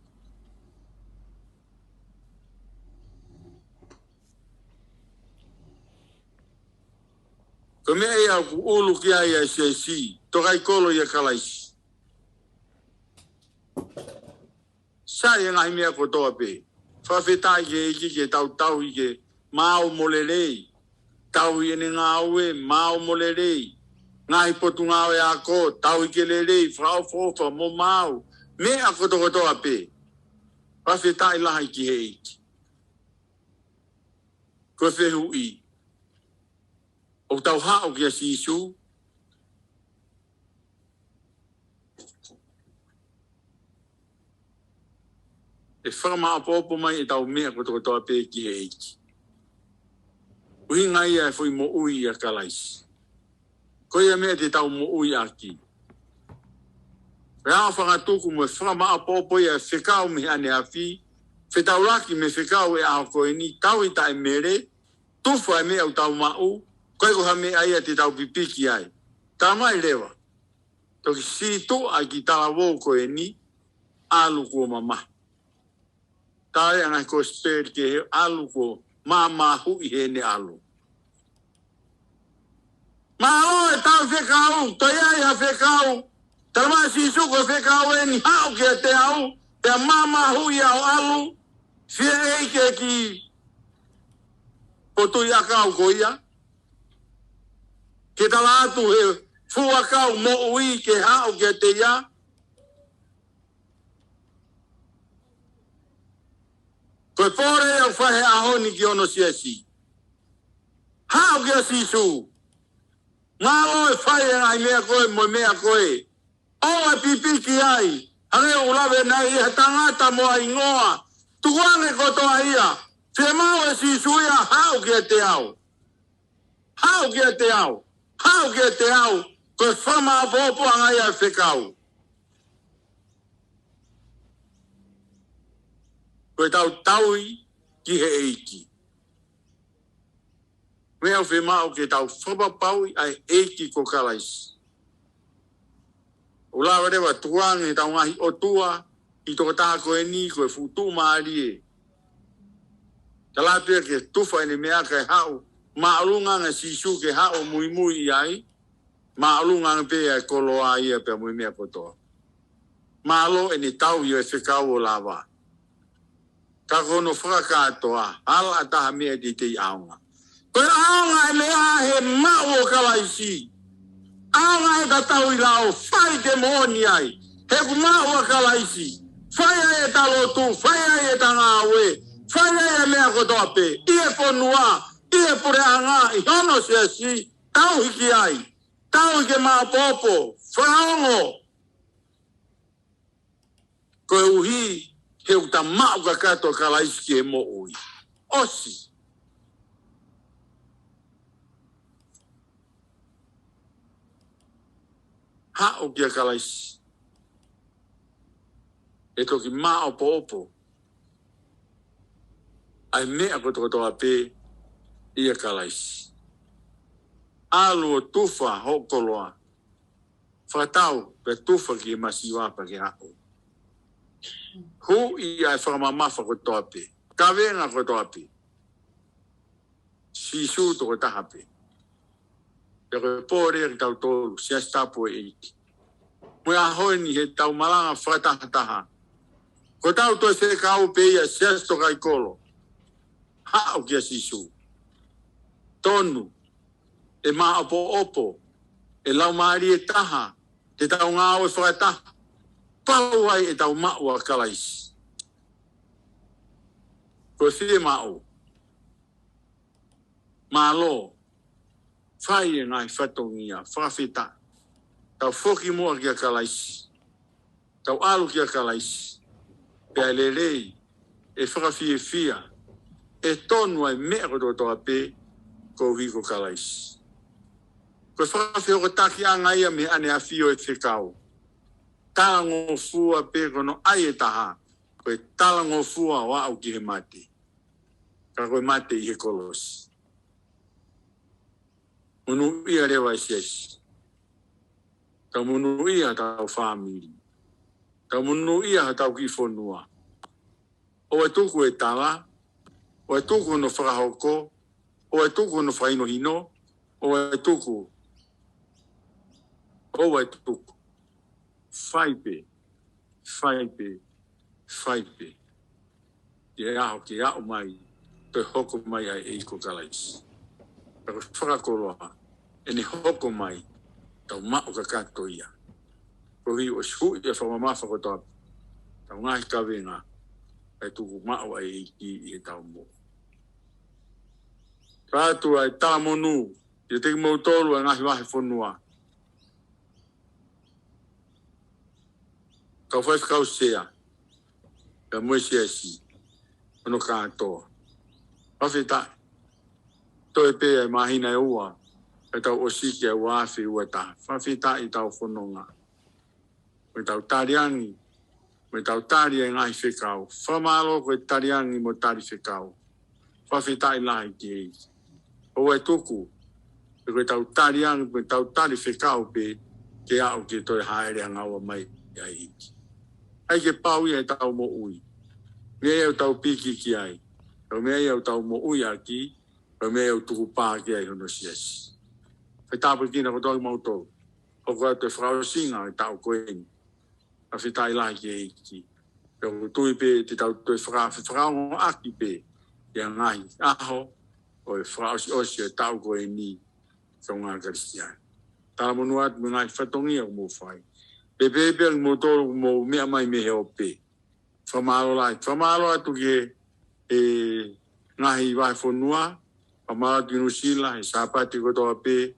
Ko e meʻa ia ʻoku ʻulu ki ai ʻa e siasi, tokaimakolo ʻia Kalaisi. Sai e ngaahi meʻa kotoa pē. Fakafetaʻi ki he ʻEiki ke tau tauhi ke maau mo lelei. Tauhi ʻene ngāue, maau mo lelei. Ngaahi potungāue ako, tauhi ke lelei, fakaʻofoʻofa mo maau. Meʻa kotokotoa pē. Fakafetaʻi lahi ki he ʻEiki. Ko e fehuʻi, ʻoku tau haʻu kia Sīsū? ʻE fakamaʻopoʻopo mai ʻetau meʻa kotokotoa pē ki he ʻEiki. ʻUhinga ia e foʻi moʻui ʻia Kalaisi. Ko ia meʻa te tau moʻui ʻaki. Pea ʻoku fakatuku mo e fakamaʻopoʻopo ia e fekau mei he ʻaneafi, fetaulaki mo e fekau e ʻaho ko eni, tauhi taʻemele, tufa e meʻa ʻoku tau maʻu, ʻikai ko ha meʻa ia te tau pipiki ai. Talamai leva, toki sītuʻa ki he talavou ko eni, ʻalu kuo mamahi. Tala ʻe he ngaahi kosipeli kehe, ʻalu kuo māmāhuʻi heʻene ʻalu. Mālō e tauhi fekau, toe ʻi ai ha fekau. Talamai ʻe Sīsū ko e fekau eni, haʻu kiate au, pea māmāhuʻi ʻa hoʻo ʻalu, fie ʻeiki ki he potu ʻakau ko ia. Ke tala atu he fuʻu ʻakau moʻui ke haʻu kiate ia. Ko e pole ia ʻoku fai he ʻaho ni ki hono siasi. Haʻu kia Sīsū. Mālō e fai e ngaahi meʻa ko ē, mo e meʻa ko ē. ʻOua ʻe pipiki ai. Hangē ʻoku lave ʻanenai ʻi ha tangata mo ha hingoa. Tukuange kotoa ia. Fiemaʻu ʻe Sīsū ia, haʻu kiate au. Haʻu kiate au. Haʻu kiate au. Ko e fakamaʻopoʻopoʻanga ia e fekau. Ko ʻetau tauhi ki he ʻEiki. Meʻa ʻoku fiemaʻu ke tau fakapapauʻi ʻa e ʻEiki ko Kalaisi. ʻOku lava leva tukuange ʻetau ngaahi ʻotua ʻi he tokotaha ko eni ko e fuʻu tuʻumālie. Tala atu ia ke tufa ʻene meʻa kae haʻu. Māʻolunga ange Sīsū ke haʻu ʻo muimui ʻi ai. Māʻolunga ange pē ʻa e koloa ia pea mo e meʻa kotoa. Mālō ʻene tauhi ʻo e fekau ʻo lava. Ka ko hono fakakātoa, hala ʻatā ha meʻa teitei ʻaonga. Ko e ʻaonga e meʻa he maʻu ʻo Kalaisi. ʻAonga ʻeta tauhi lao, fai ke moʻoni ai. He ʻoku maʻu ʻa Kalaisi. Fai ai ʻeta lotu, fai ai ʻeta ngāue. Fai ai e meʻa kotoa pē. ʻI he fonua, ʻi he puleʻanga, ʻi hono siasi, tauhi ki ai. Tauhi ke maʻopoʻopo, fakaongo. Koeʻuhi, he ʻoku ta maʻu kakato ʻa Kalaisi ki he moʻui. ʻOsi. Haʻu kia Kalaisi. ʻE toki maʻopoʻopo ʻa e meʻa kotokotoa pē ʻia Kalaisi. ʻAlu ʻo tufa hoʻo koloa. Fakatau, pea tufa ki he masiva pea ke haʻu. Huʻi ʻa e fakamamafa kotoa pē. Kavenga kotoa pē. Sīsū tokotaha pē. Pea ko e pō lea kiate kitautolu, Siasi Tapu ʻo e ʻEiki. Mo e ʻaho ni heʻetau malanga fakatahataha. Ko ʻetau toe fekau pē ia Siasi Tokaikolo. Haʻu kia Sīsū. Tonu, ʻe māʻopoʻopo, ʻe laumālie taha, te tau ngāue fakataha. Pau ai ʻetau maʻu ʻa Kalaisi. Ko e fiemaʻu. Mālō, fai e ngaahi fatongia, fakafetaʻi. Tau foki muʻa kia Kalaisi. Tau ʻalu kia Kalaisi. Pea lelei, ʻe fakafiefia, ʻe tonu ai meʻa kotoa pē, koeʻuhi ko Kalaisi. Ko e fakafehokotakiʻanga ia mei he ʻAneafi ʻo e fekau. Talangofua pē ko hono ʻai ʻe taha, ko e talangofua ʻo aʻu ki he mate. Ka ko e mate ʻi he kolosi. Monūʻia leva e siasi. Tau monūʻia hotau fāmili. Tau monūʻia hotau kiʻi fonua. ʻOua ʻe tuku e tala. ʻOua ʻe tuku hono fakahoko. ʻOua ʻe tuku hono fakahinohino. ʻOua ʻe tuku. ʻOua ʻe tuku. Fai pē. Fai pē. Fai pē. Ki he ʻaho ke aʻu mai, toe hoko mai ai ʻa e ʻEiki ko Kalaisi. Pea ko e fakakoloa, ʻene hoko mai, tau maʻu kakato ia. Koeʻuhi ʻosi huʻi ʻa e fakamamafa kotoa pē, tau ngaahi kavenga, kae tuku maʻu ʻa e ʻEiki ʻi heʻetau moʻui. Fai atu ʻa e talamonū, kiate kimoutolu ʻa e ngaahi vahefonua. Kau faifekau sea, pea mo e siasi, hono kātoa. Fakafetaʻi, toe pē ʻa e māhina ʻe ua, pea tau ʻosi ki he ua afe ua taha. Fakafetaʻi ʻetau fononga. Mo ʻetau tali ange, mo ʻetau tali ʻa e ngaahi fekau. Fakamālō ko e tali ange mo tali fekau. Fakafetaʻi lahi ki he ʻEiki. ʻOua ʻe tuku, pe ko ʻetau tali ange, pe ko ʻetau tali fekau pē, ke aʻu ke toe hāʻele angaua mai ʻa e ʻEiki. ʻAi ke pau ia ʻetau moʻui. Meʻa ia ʻoku tau piki ki ai. Ko e meʻa ia ʻoku tau moʻui ʻaki, ko e meʻa ia ʻoku tukupā ki ai hono siasi. Fai tāpuekina kotoa kimautolu. Hoko atu e fakaʻosinga ʻo e taʻu ko eni. Fakafetaʻi lahi ki he ʻEiki. Pea ʻoku ou tui pē te tau toe faka-, fakaongoʻaki pē ʻi he ngaahi ʻaho ʻo e fakaʻosiʻosi ʻo e taʻu ko eni, kaungā Kalisitiane. Talamonū atu mo e ngaahi fatongia ʻoku mou fai. Pea pehē pē kimoutolu ʻoku mou meʻa mai mei he ope. Fakamālō lahi. Fakamālō atu ki he, e, ngaahi vahefonua, fakamālō atu ki Nuʻusila, he Sāpate kotoa pē,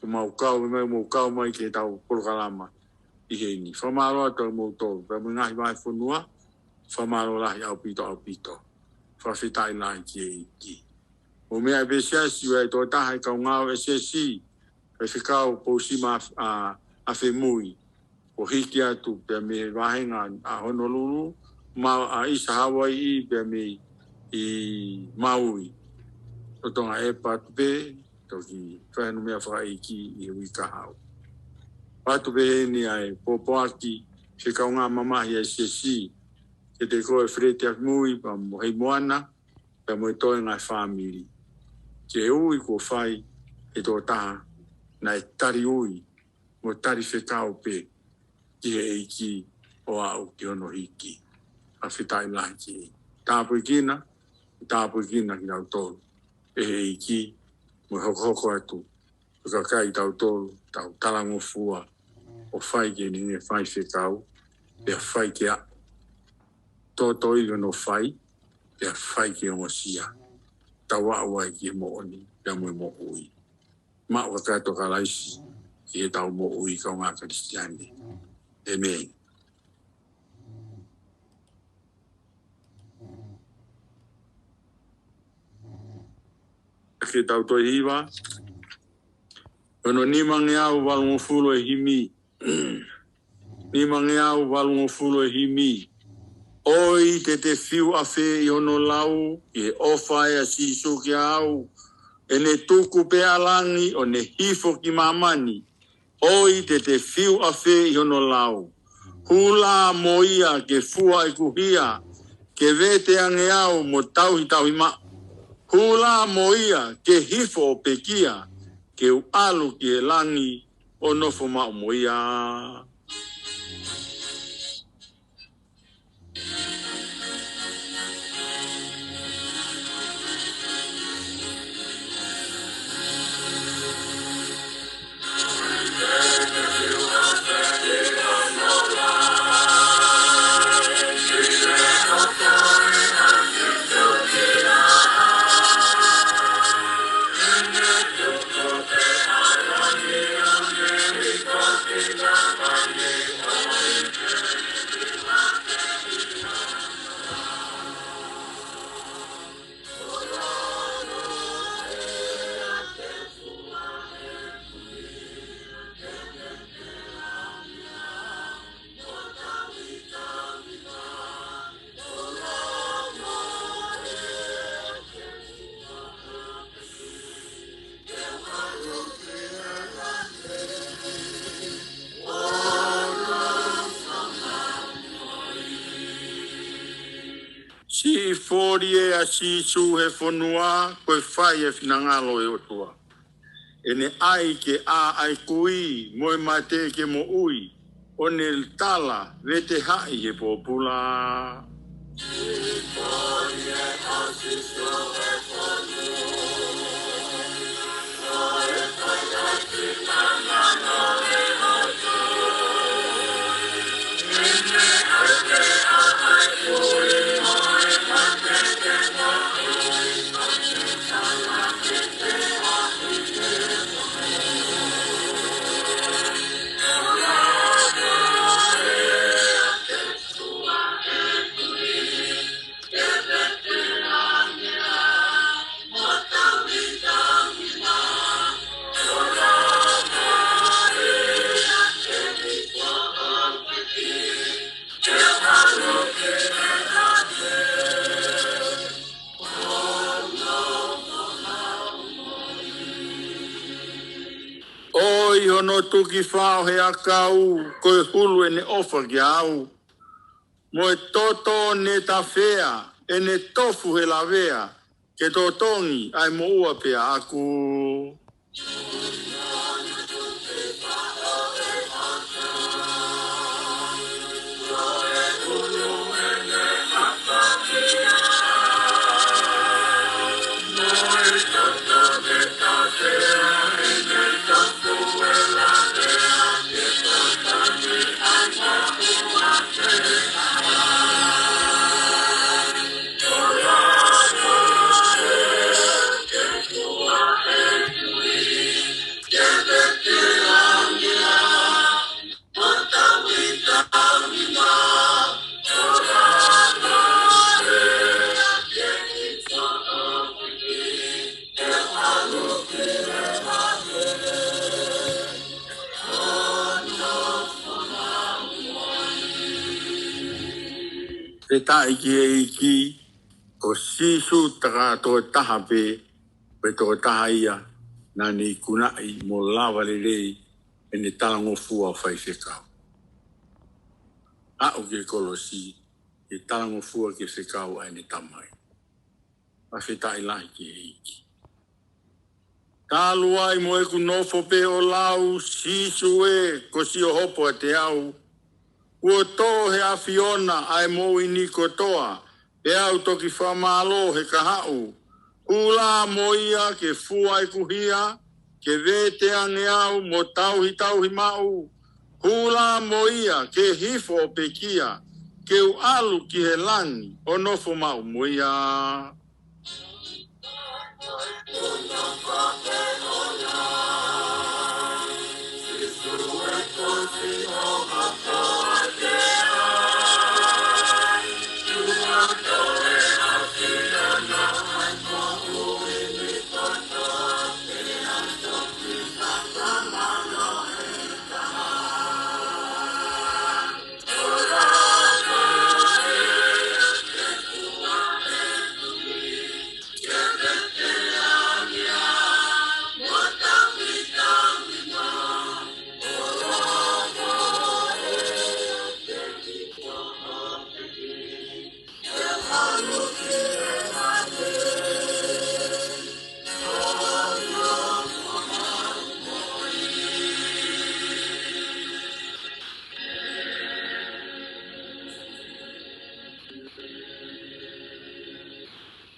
ʻoku mau kau mai, mau kau mai ki heʻetau polokalama ʻi heni. Fakamālō atu kimoutolu, pea mo e ngaahi vahefonua, fakamālō lahi ʻaupito, ʻaupito. Fakafetaʻi lahi ki he ʻEiki. Mo e meʻa pē siasi ʻa e tokotaha ʻi he kaungā ʻo e siasi, ʻa e fekau Pousima ʻa, ʻa, ʻAfemui. ʻO hiki atu pea mei he vāhenga ʻa Honolulu, mo ʻa ʻIsa Hawaiʻi pea mei ʻi Maui. Lolotonga e patu pē, toki fai hano meʻa fakaʻeiki ʻi he uike kahaʻu. Patu pē heni ʻa e pōpoaki, fekau ngaahi mamahi ʻa e siasi, kiate koe Feleti ʻAfemui, pea mo Heimoana, pea mo e toenga e fāmili. Ke ui kuo fai, he tokotaha, naʻe tali ui, mo tali fekau pē ki he ʻEiki ʻo aʻu ki hono hiki. Fakafetaʻi lahi ki he ʻEiki. Tāpuekina, tāpuekina kitautolu ʻe he ʻEiki, mo e hokohoko atu, ʻo e kakai tautolu, tau talangofua, ʻo fai ke ne fai fekau, pea fai ke aʻu. Tōtōivi hono fai, pea fai ke ongosia. Tau aʻu ai ki he moʻoni, pea mo e moʻui. Maʻu kakato ʻa Kalaisi ʻi heʻetau moʻui kaungā Kalisitiane. ʻĒmeni. Ke tau toe hiva. Hono nimangeau valungofulu e himi. Nimangeau valungofulu e himi. ʻOi te te fiu ʻafē ʻi hono lau, ʻi he ʻofa ʻa Sīsū kiate au, ʻene tuku pē ʻa langi ʻo ne hifo ki māmani. ʻOi te te fiu ʻafē ʻi hono lau. Hū lā mo ia ke fua ʻeku hia, ke vete ange au mo tauhi tauhi maʻu. Hū lā mo ia ke hifo ʻo pekia, ke u ʻalu ki he langi ʻo nofo maʻu mo ia. Siʻi foli ʻa Sīsū he fonua, ko e fai e finangalo ʻo e ʻOtua. ʻEne ʻai ke ʻā ʻa e kui, mo e mate ke moʻui, ʻo ne tala vete haʻi he pōpula. ʻOi hono tuki fao he ʻakau, ko e hulu ʻene ʻofa kiate au. Mo e toto ne tafea, ʻene tofu he lavea, ke totongi ʻa e moʻua pea ʻaku. Fakafetaʻi ki he ʻEiki, ko Sīsū tokotaha pē, pea tokotaha ia naʻa ne ikunaʻi mo lava lelei ʻene talangofua faifekau. Aʻu ki he kolosi, ke talangofua ki he fekau ʻa ʻene Tamai. Fakafetaʻi lahi ki he ʻEiki. Talu ai mo ʻeku nofo pē ʻo lau, Sīsū ē, ko siʻo hopo ʻiate au. Kuo tō he ʻAfiona ʻa e moʻui ni kotoa, pea u toki fakamālō he kahaʻu. Hū lā mo ia ke fua ʻeku hia, ke vete ange au mo tauhitauhi maʻu. Hū lā mo ia ke hifo ʻo pekia, ke u ʻalu ki he langi ʻo nofo maʻu mo ia.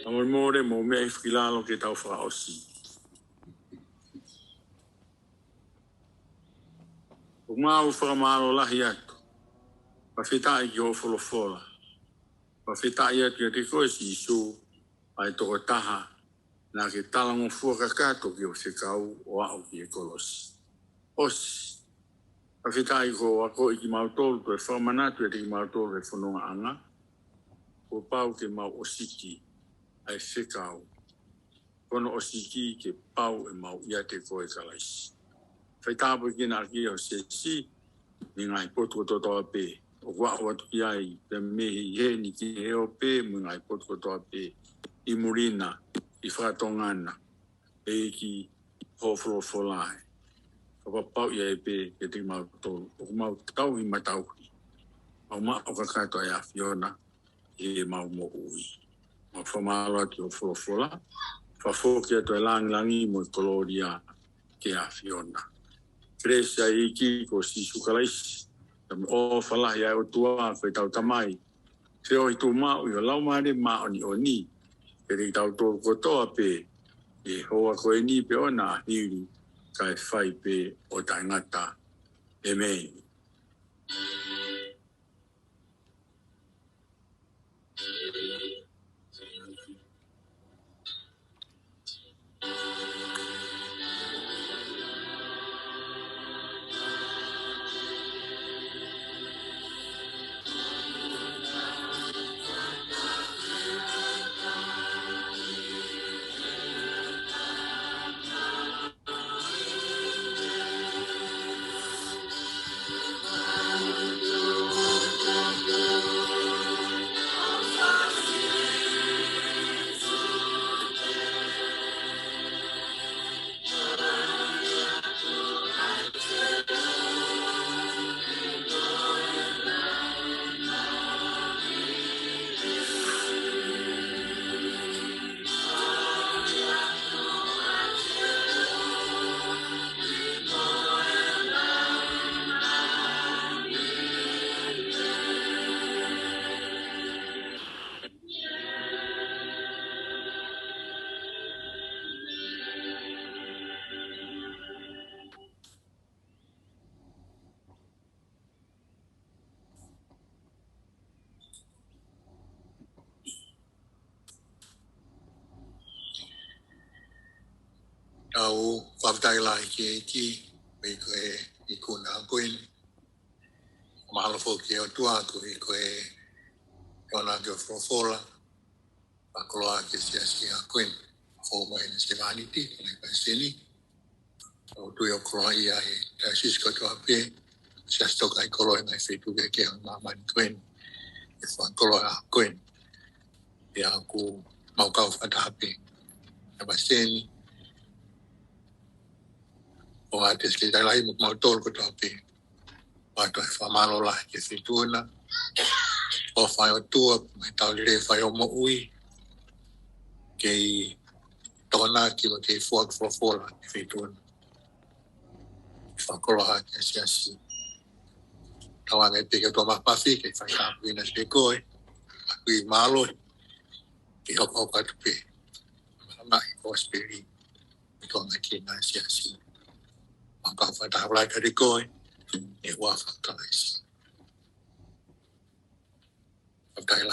Fakamolemole mo e meʻa ʻi he fakilalo ke tau fakaʻosi. ʻOku mau fakamālō lahi atu. Fakafetaʻi ki hoʻo folofola. Fakafetaʻi atu kiate koe Sīsū, ʻa e tokotaha naʻa ke talangofua kakato ki ho fekau ʻo aʻu ki he kolosi. ʻOsi. Fakafetaʻi ko e akoʻi kimautolu, toe fakamanatu ʻiate kimautolu he fonongaʻanga, kuo pau ke mau ʻosiki ʻa e fekau. Ko hono ʻosiki ke pau ʻemau ʻiate koe Kalaisi. Faitāpuekina ʻaki ho siasi, mei he ngaahi potu kotoa pē ʻoku aʻu atu ki ai, pea mei heni ki he ope, mei he ngaahi potu kotoa pē ʻi muli na, ʻi fakatonga na, ʻEiki, hoʻo folofola ē. Fakapapauʻi ai pē kiate kimautolu ʻoku mau tauhi matauhi, mau maʻu kakato ʻa e ʻAfiona ʻi heʻemau moʻui. Mau fakamālō atu ki hoʻo folofola, fakafoki atu e lāngilangi mo e kolōlia ki he ʻAfiona. Kelesi ʻa e ʻEiki ko Sīsū Kalaisi, pea mo e ʻofa lahi ʻa e ʻOtua ko ʻetau Tamai, feohi tuʻumaʻu ʻi he Laumālie Māʻoniʻoni, kiate kitautolu kotoa pē, ʻi he houa ko eni pea ʻo na hili, kae fai pē ʻo taʻengata. ʻĒmeni. Tau fakafetaʻi lahi ki he ʻEiki, koeʻuhi ko e ikuna ko eni. Mahalo foki ki he ʻOtua koeʻuhi ko e ʻoange ʻo e folofola, fakakoloa ki he siasi ko eni. Fou mai ʻi he sevāniti, ko e palesiteni. ʻOku ou tui ʻoku koloaʻia ʻa e Siasi kotoa pē, siasi tokaikolo ʻi he ngaahi feituʻu kehekehe ʻo māmani ko eni, ʻi he fakakoloa ko eni. Pea ʻoku mau kau fakataha pē ʻa e palesiteni, ʻo ʻa e sekelitali lahi mo kimautolu kotoa pē. ʻOatu e fakamālō lahi ki he feituʻu na. ʻOfa ʻa e ʻOtua, mo e tau lelei fai ʻo moʻui, kei tokonaki mo kei foaki folofola ki he feituʻu na. Fakakoloa ki he siasi. Tauange pē ki he ʻOtua Māfimafi ke faitāpuekina ʻiate koe. ʻOatu e mālō ke hokohoko atu pē ʻa e kosipeli, ke tauange ki he siasi. Mau kau fakataha lahi kiate koe, ʻi he huafa ʻo Kalaisi. Fakafetaʻi lahi.